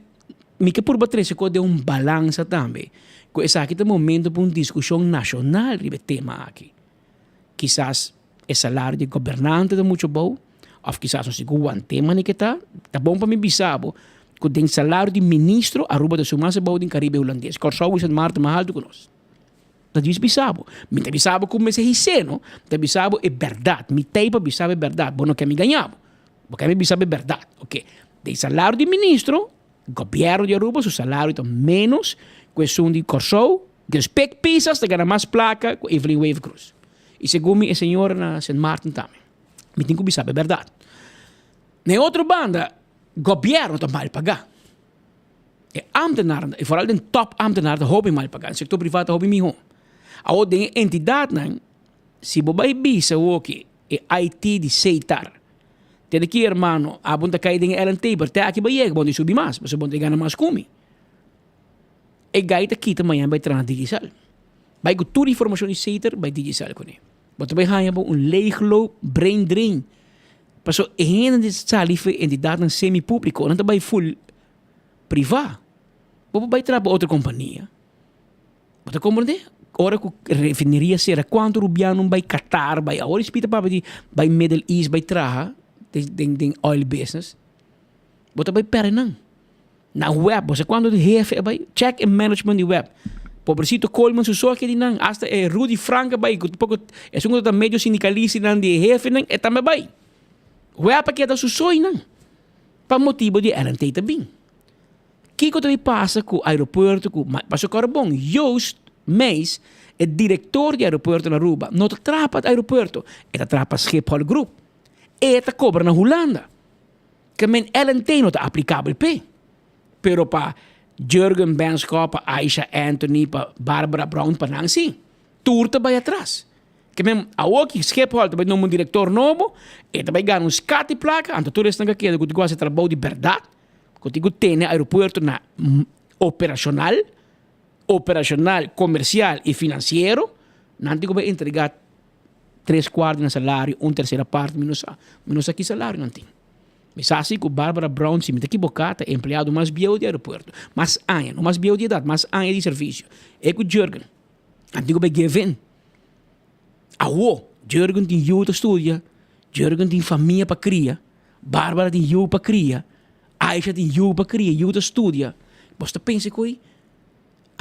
S1: mi ke purba trese kos den un balansa tambe, ku esaki ta momento pa un diskushon nashonal riba e tema aki. Kisas e salario di gobernante ta muchu abou, òf kisas nos tin ku want'é manera ke ta. Ta bon pa mi bisa bo ku den salario di ministro Aruba ta su mas abou den Karibe Hulandes. Kòrsou i Sint Maarten mas altu ku nos. Ta djis bisa bo. Mi ta bisa bo ku mester his'é no, mi ta bisa bo e bèrdat. Mi t'ei pa bisa bo e bèrdat. Bo no ke mi gaña bo. Bo ke mi bisa bo e bèrdat. Oke. Den salario di ministro, gobierno di Aruba su salario ta menos cu esun di Corsou, dus Pik Pisas ta gana mas placa cu Evelyn Wever Croes. Y segun mi e señora na Sint Maarten tambe. Mi tin cu bisa bo e berdad. Na e otro banda, gobierno ta mal paga. E ambtenaren, y vooral den top ambtenaar ta hopi mal paga. Den sector priva ta hopi miho. Awor den e entidadnan, si bo bay bisa awoki e IT di Seitar, Tende ki hermano, abo no ta kai den e LNT, pero te aki bo yega, bo no ta subi mas, pasobra bo no ta gana mas ku mi. E gai ta kita mañana bai traha Digicel. Bai ku tur informashon di Seter bai Digicel kuné. Bo ta bai haña bo un leegloop, brain drain. Pasobra e hende ta sali for e entidatnan semi-públiko, nan ta bai ful privá. Bo por bai traha pa otro kompania. Bo ta komprendé? Ora ku refineria sera, kuantu rubiano bai Qatar, bai awor e ta papia di bai Middle East bai traha den den oil business. Bo ta bai pèrdè nan. Na web, bo sa kuantu di hefe a bai? Check e management di web. Pobrecito Koolman su so a keda di nan. Asta e Rudy Frank a bai, ku poko esun ku ta medio sindikalistanan di e hefenan, e tambe a bai. Web a keda su so einan. Pa motibu di RNT ta bin. Kiko ta bin pasa ku aeropuerto ku pasobra kòrda bon Joost Meijs e direktor di aeropuerto na Aruba no ta traha pa aeropuerto e ta traha pa Schiphol Group e ta kobra na Hulanda ke men LNT no ta aplikabel p'e pero pa Jurgen Benschop pa Aisha Anthony pa Barbara Brown pa nan si tur ta bai atras ke men awor ki Schiphol ta bai nombra un direktor nobo e ta bai gana un skat di plaka anto tur esnan ka keda ku tin ku hasi trabou di bèrdat. Ku tin ku tene aeropuerto na operashonal, operashonal, komersial i finansiero, nan tin ku bai entregá tres kuart di nan salario, un tersera parti, mi no sa. Mi no sa ki salario nan tin. Mi sa si ku Barbara Brown, si mi ta kiboká, ta e empleado mas bieu di aeropuerto. Mas aña, no mas bieu di edat, mas aña di servisio. E ku Jurgen, nan tin ku bai give in. Awo, Jurgen tin yu ta studia, Jurgen tin famia pa kria. Barbara tin yu pa kria, Aisha tin yu pa kria, yu ta studia. Bos ta pensa ku ei?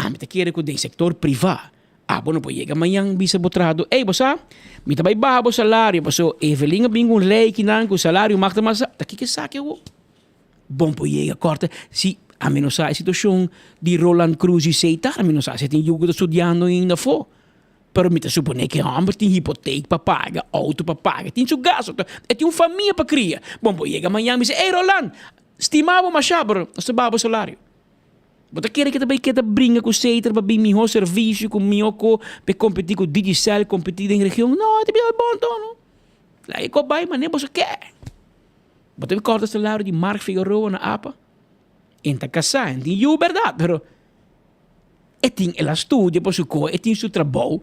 S1: Ami ta kere ku den sektor privá abo no por yega mañan bisa bo trahadó, ey bo sa, mi ta bai baha bo salario paso Evelyn a bin ku un lei kinan ku salario mag ta mas, ta kiko esaki awor? Bon por yega kòrta si ami no sa e situashon di Roland Cruz i Seitar, mi no sa si e tin yu ku ta studiando ainda afó. Pero mi ta suponé ku e hòmber tin hipotek pa paga, outo pa paga, tin su gasto, e tin un famia pa kria. Bon por yega mañan bisa, ey Roland, stima bo mashá pero nos ta baha bo salario. Bo ta kere ke ta bai keda bringa ku Seiter pa bin mihó servisio ku mihó ko pa e kompetí ku Digicel kompetí den region? No, e ta bira bon tono. Laga e ko bai manera boso ke. Bo ta kòrda salario di Mark Figueroa na apa? En ta kasá, en tin yu bèrdat, pero e tin el a studia pa su ko, e tin su trabou,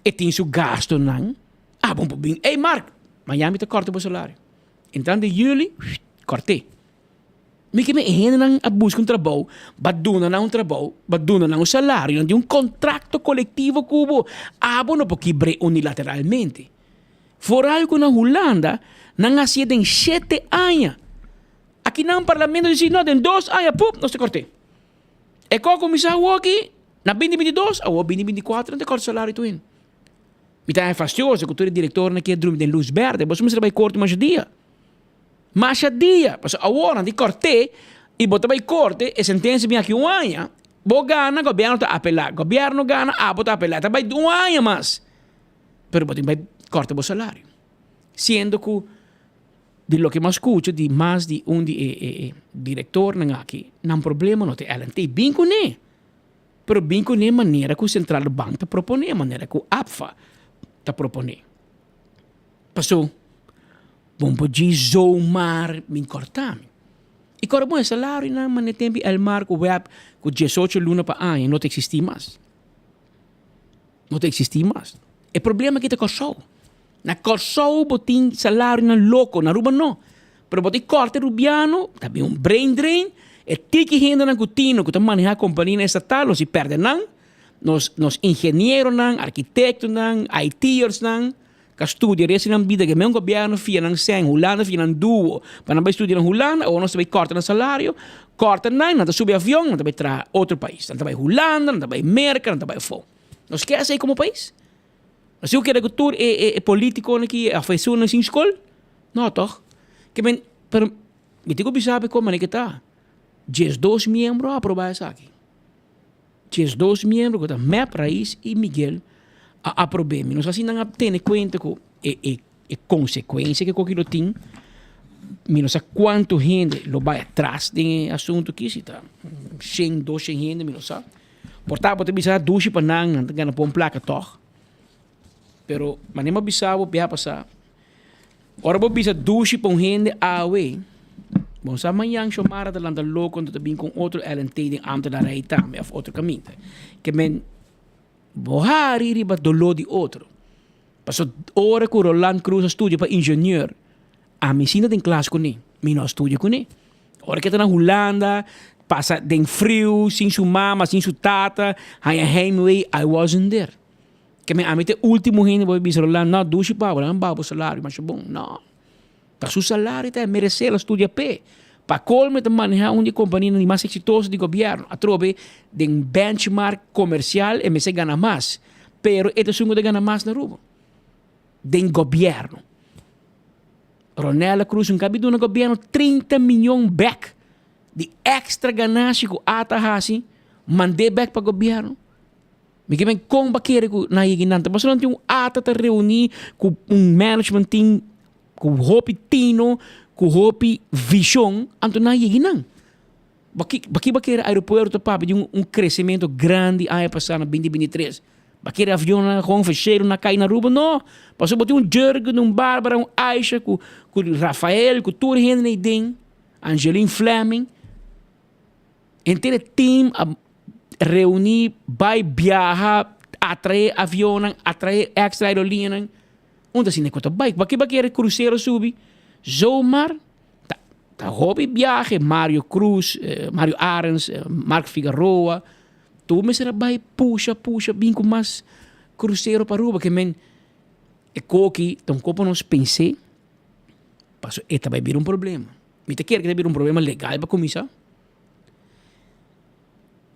S1: e tin su gastunan. Abo por bin, ey Mark, mañana mi ta kòrta bo salario. Entrando juli, kòrt'é. Mi ke men e hendenan a buska un trabou, ba duna nan un trabou, ba duna nan un salario, nan tin un kontrakto kolektivo ku bo. Abo no por kibr'é unilateralmente. Foral ku na Hulanda nan hasié den shete aña. Aki nan parlamento di si no, den dos aña pup nos ta kort'é. E kos a kuminsá awoki na binti 22, awor binti 24 nan ta kòrta salario tur hende. Mi ta haña fastioso ku tur e direktornan ke drumi den lus bèrdè, boso mester bai korte masha dia. Masha dia, pasobra awor nan di kort'é i bo ta bai korte, e sentensia bin aki un aña, bo gana, gobièrnu ta apelá, gobièrnu gana, abo ta apelá, ta bai un aña mas, pero bo tin bai kòrta bo salario. Siendo ku di loke mi a skucha di mas di un di e e direktornan aki, nan problema no ta e LNT, bin kuné, pero bin kuné manera ku Centrale Bank ta proponé, manera ku APFA ta proponé. Paso bon por djis zomaar bin corta mi. Y cora bon e salarionan mane tempo Elmar cu web cu diesocho luna pa aña no ta existi mas. No ta existi mas. E problema aki ta Corsou. Na Corsou bo tin salarionan loco, na Aruba no. Pero bo tin corta e Rubiano, ta bin un brain drain, e tiki hendenan cu tino cu ta maneha companianan estatal nos si perde nan, nos nos ingenieronan, arkitectonan, IT'ersnan. Ka studia resti nan bida ke men gobierno fia nan sèn, Hulanda fia nan duo pa nan bai studia na Hulanda, awor nos ta bai kòrta nan salario, kòrta nan, nan ta subi avion, nan ta bai traha otro pais, nan ta bai Hulanda, nan ta bai Merka, nan ta bai afó. Nos ke esei komo pais? Nos tin ku keda ku tur e e e politikonan aki òf esunnan sin skol? No tòg? Ke men, pero mi tin ku bisa bo kon manera ke ta, 12 miembro a aprobá esaki. 12 miembro ku ta mep, Rais i Miguel a aprob'é. Mi no sa si nan a tene kuenta ku e e e konsekuensia ku koki lo tin. Mi no sa kuantu hende lo bai atras den e asuntu aki, si ta shen, doshen hende, mi no sa. Por ta bo ta bisa dushi pa nan, nan ta gana pon plaka tòg. Pero manera mi a bisa bo biaha pasá, ora bo bisa dushi pa un hende awe, bo no sa mañan Xiomara ta lanta loko anto ta bin ku un otro LNT den ambtenarij tambe òf otro kaminda. Ke men bo hari riba doló di otro. Pasobra ora ku Roland Croes a studia pa ingenieur, ami sinta den klas kuné, mi no a studia kuné. Ora ke ta na Hulanda, pasa den friu, sin su mama, sin su tata, haña heimwee, I wasn't there. Ke men ami ta e ultimo hende bo bisa Roland, no, dushi pa bo, nan baha bo salario masha bon. No. Ta su salario ta e meresé, el a studia p'e. Pa colmo e ta maneha un di e companianan di mas exitoso di gobierno. Atrobe den benchmark comercial e mester gana mas, pero e ta esun cu ta gana mas na Aruba. Den gobierno. Ronella Cruz un kabi duna gobierno 30 miyon bek di extra ganashi cu ata a haci, mand'é bek pa gobierno. Mi ke men kon pa kere ku nan yegi nan ta pasobra nan tin un ata ta reuní ku un management team ku hopi tino, ku hopi vishon, anto nan yegi nan. Baki baki bo kere aeropuerto papia di un un kresementu grandi aña pasá na binti 23? Bo kere avionnan gewoon feshero na kai na Aruba? No! Pasobra bo tin un Jurgen, un Barbara, un Aisha ku ku Rafael ku tur hende ei den, Angeline Fleming. Henter e team a reuní, bai biaha, atraé avionnan, atraé extra aerolíneanan. Un ta asina ku ta bai. Baki baki e krusero subi zomaar ta ta hopi biahe. Mario Cruz, Mario Arends, Mark Figaroa, tur mester a bai pusha pusha bin ku mas krusero pa Aruba. Ke men e koki ta un kopo nos pens'é pasobra e ta bai bira un problema. Mi ta kere ku ta bira un problema legal pa kuminsá.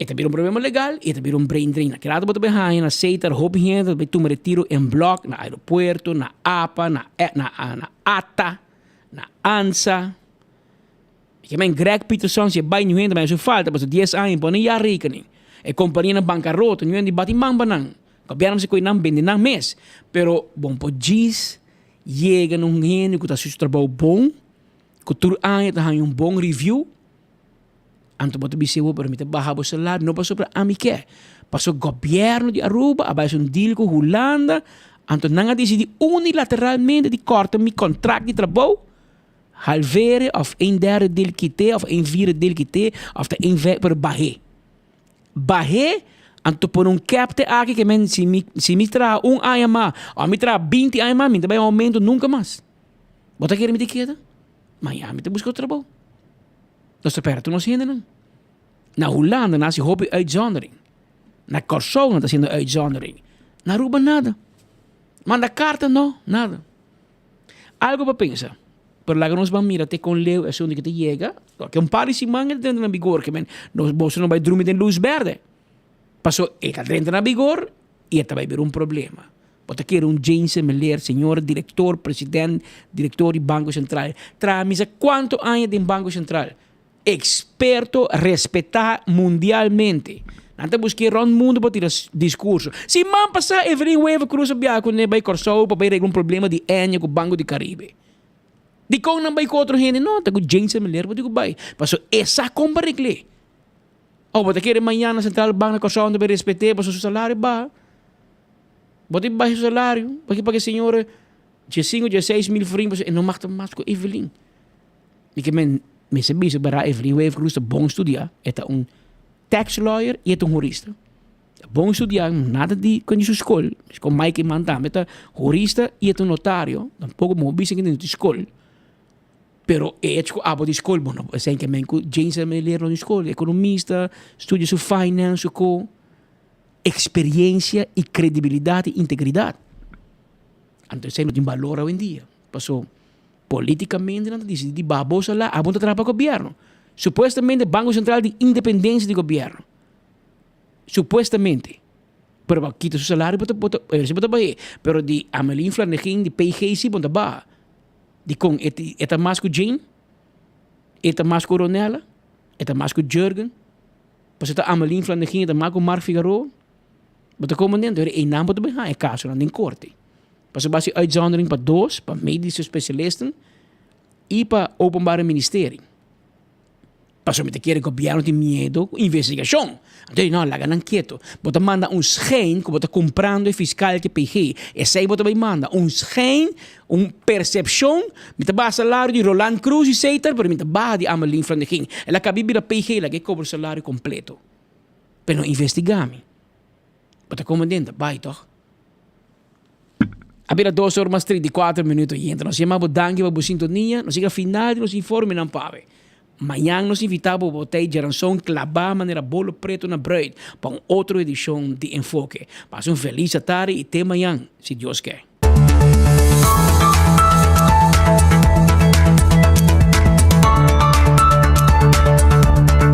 S1: E ta bira un problema legal y e ta bira un brain drain. Aki rato bo ta bay haña na Setar hopi hende ta bay tuma retiro en blok na aeropuerto, na apa, na na na ata, na ansa. Ke men Greg Peterson si e bay niun hende bay haci su falta pasobra dies aña pone ya rekening. E compania na bancarota niun hende bati man pa nan. Gobierno mester coge nan bende nan mes. Pero bon por djis yega na un hende cu ta haci su trabou bon, cu tur aña ta haña un bon review. Anto bo ta bisa bo, pero mi ta baha bo salario no pasobra ami ke, pasobra gobierno di Aruba a bai haci un deal cu Hulanda, anto nan a dicidi unilateralmente di corta mi contract di trabou, halvere of een derde deel kite of een vierde deel kite of ta een vijfde, pero bahe. Bahe, anto pone un cap te aki ke men si mi si mi traha un aña mas of mi traha binti aña mas mi ta bai aumento nunca mas. Bo ta kere mi ta keda? Mañana mi ta busca otro trabou. Nos ta pèrdè tur nos hendenan. Na Hulanda nan hasi hopi uitzondering. Na Kòrsou nan ta hasiendo uitzondering. Na Aruba nada. Manda karta no, nada. Algu pa pensa. Pero laga nos ban mira te kon leu e asuntu aki ta yega. Loke un par di siman e ta drenta na bigor ke men nos boso no bai drumi den lus bèrdè. Paso e ta drenta na bigor i e ta bai bira un problema. Bo ta kere un James Meleer, señor director, president, director di Banco Central, traha misa cuanto aña den Banco Central. Experto respeta mundialmente. Nan ta busque rond mundo pa tira discurso. Siman pasa Evelyn Wever Croes a biaha cu ne bay Corsou pa bay regla un problema di Ennia cu Banco di Caribe. Dicon nan bay cu otro hende? No, ta cu James Meleer bo tin cu bay. Paso e sa con pa regle. Oh, bo ta kere mañana Central Bank na Corsou nan ta bay respete paso su salario baha. Bo tin baha su salario, pa ki señora diesinco, dieseis mil florin, pasobra e no mag ta mas ku Evelyn. Mi ke men mester bisa bera Evelyn Wever Croes ta bon studia, e ta un tax lawyer i e ta un hurista. Bon studia, nada di kon di su skol, kon Mike Eman tambe ta hurista i e ta un notario, tampoco bo bisa ke di skol. Pero e hecho ku abo di skol, bo no esei ke men ku James a leer no di skol, ekonomista, studia su finance, su ko. Experiencia y credibilidad y integridad. Anto esey no tin balor awendia. Paso politicamente nan ta dicidi di baha bo salario, abo no ta traha pa gobierno. Supuestamente Banco Central tin independencia di gobierno. Supuestamente. Pero bo a kita su salario bo ta bo ta bo ta bahe. Pero di Amelin Flanegin di PG si bo no ta baha. Dikon e ta mas ku Jane? E ta mas ku Ronella? E ta mas ku Jurgen? Pasobra ta Amelin Flanegin ta mas ku Mark Figaroa. Bo ta komprende? Anto einan bo ta bin haña e kasonan den korte. Pasobra bo hasi uitzondering pa dos, pa medische specialisten i pa openbare ministerie. Pasobra mi ta kere gobièrnu tin miedu ku investigashon. Anto no, laga nan ketu. Bo ta manda un schijn ku bo ta kumprando e fiskal TPG. Esei bo ta bai manda. Un schijn, un persepshon. Mi ta baha salario di Roland Croes i Seiter, pero mi ta baha di Amelin Flanegin. El a kabi bira PG, laga e kobra salario kompleto. Pero no investigá mi. Bo ta komprendé? Ta bai tòg. A bira dos or mas 34 minuto yenta. Nos yama bo danki pa bo sintonia. Nos yega final di nos informenan pa awe. Mañan nos invita bo pa bo tei djeranson klabá manera bolo preto na bruid pa un otro edishon di Enfoke. Pasa un felis atardi i te mañan, si Dios ke.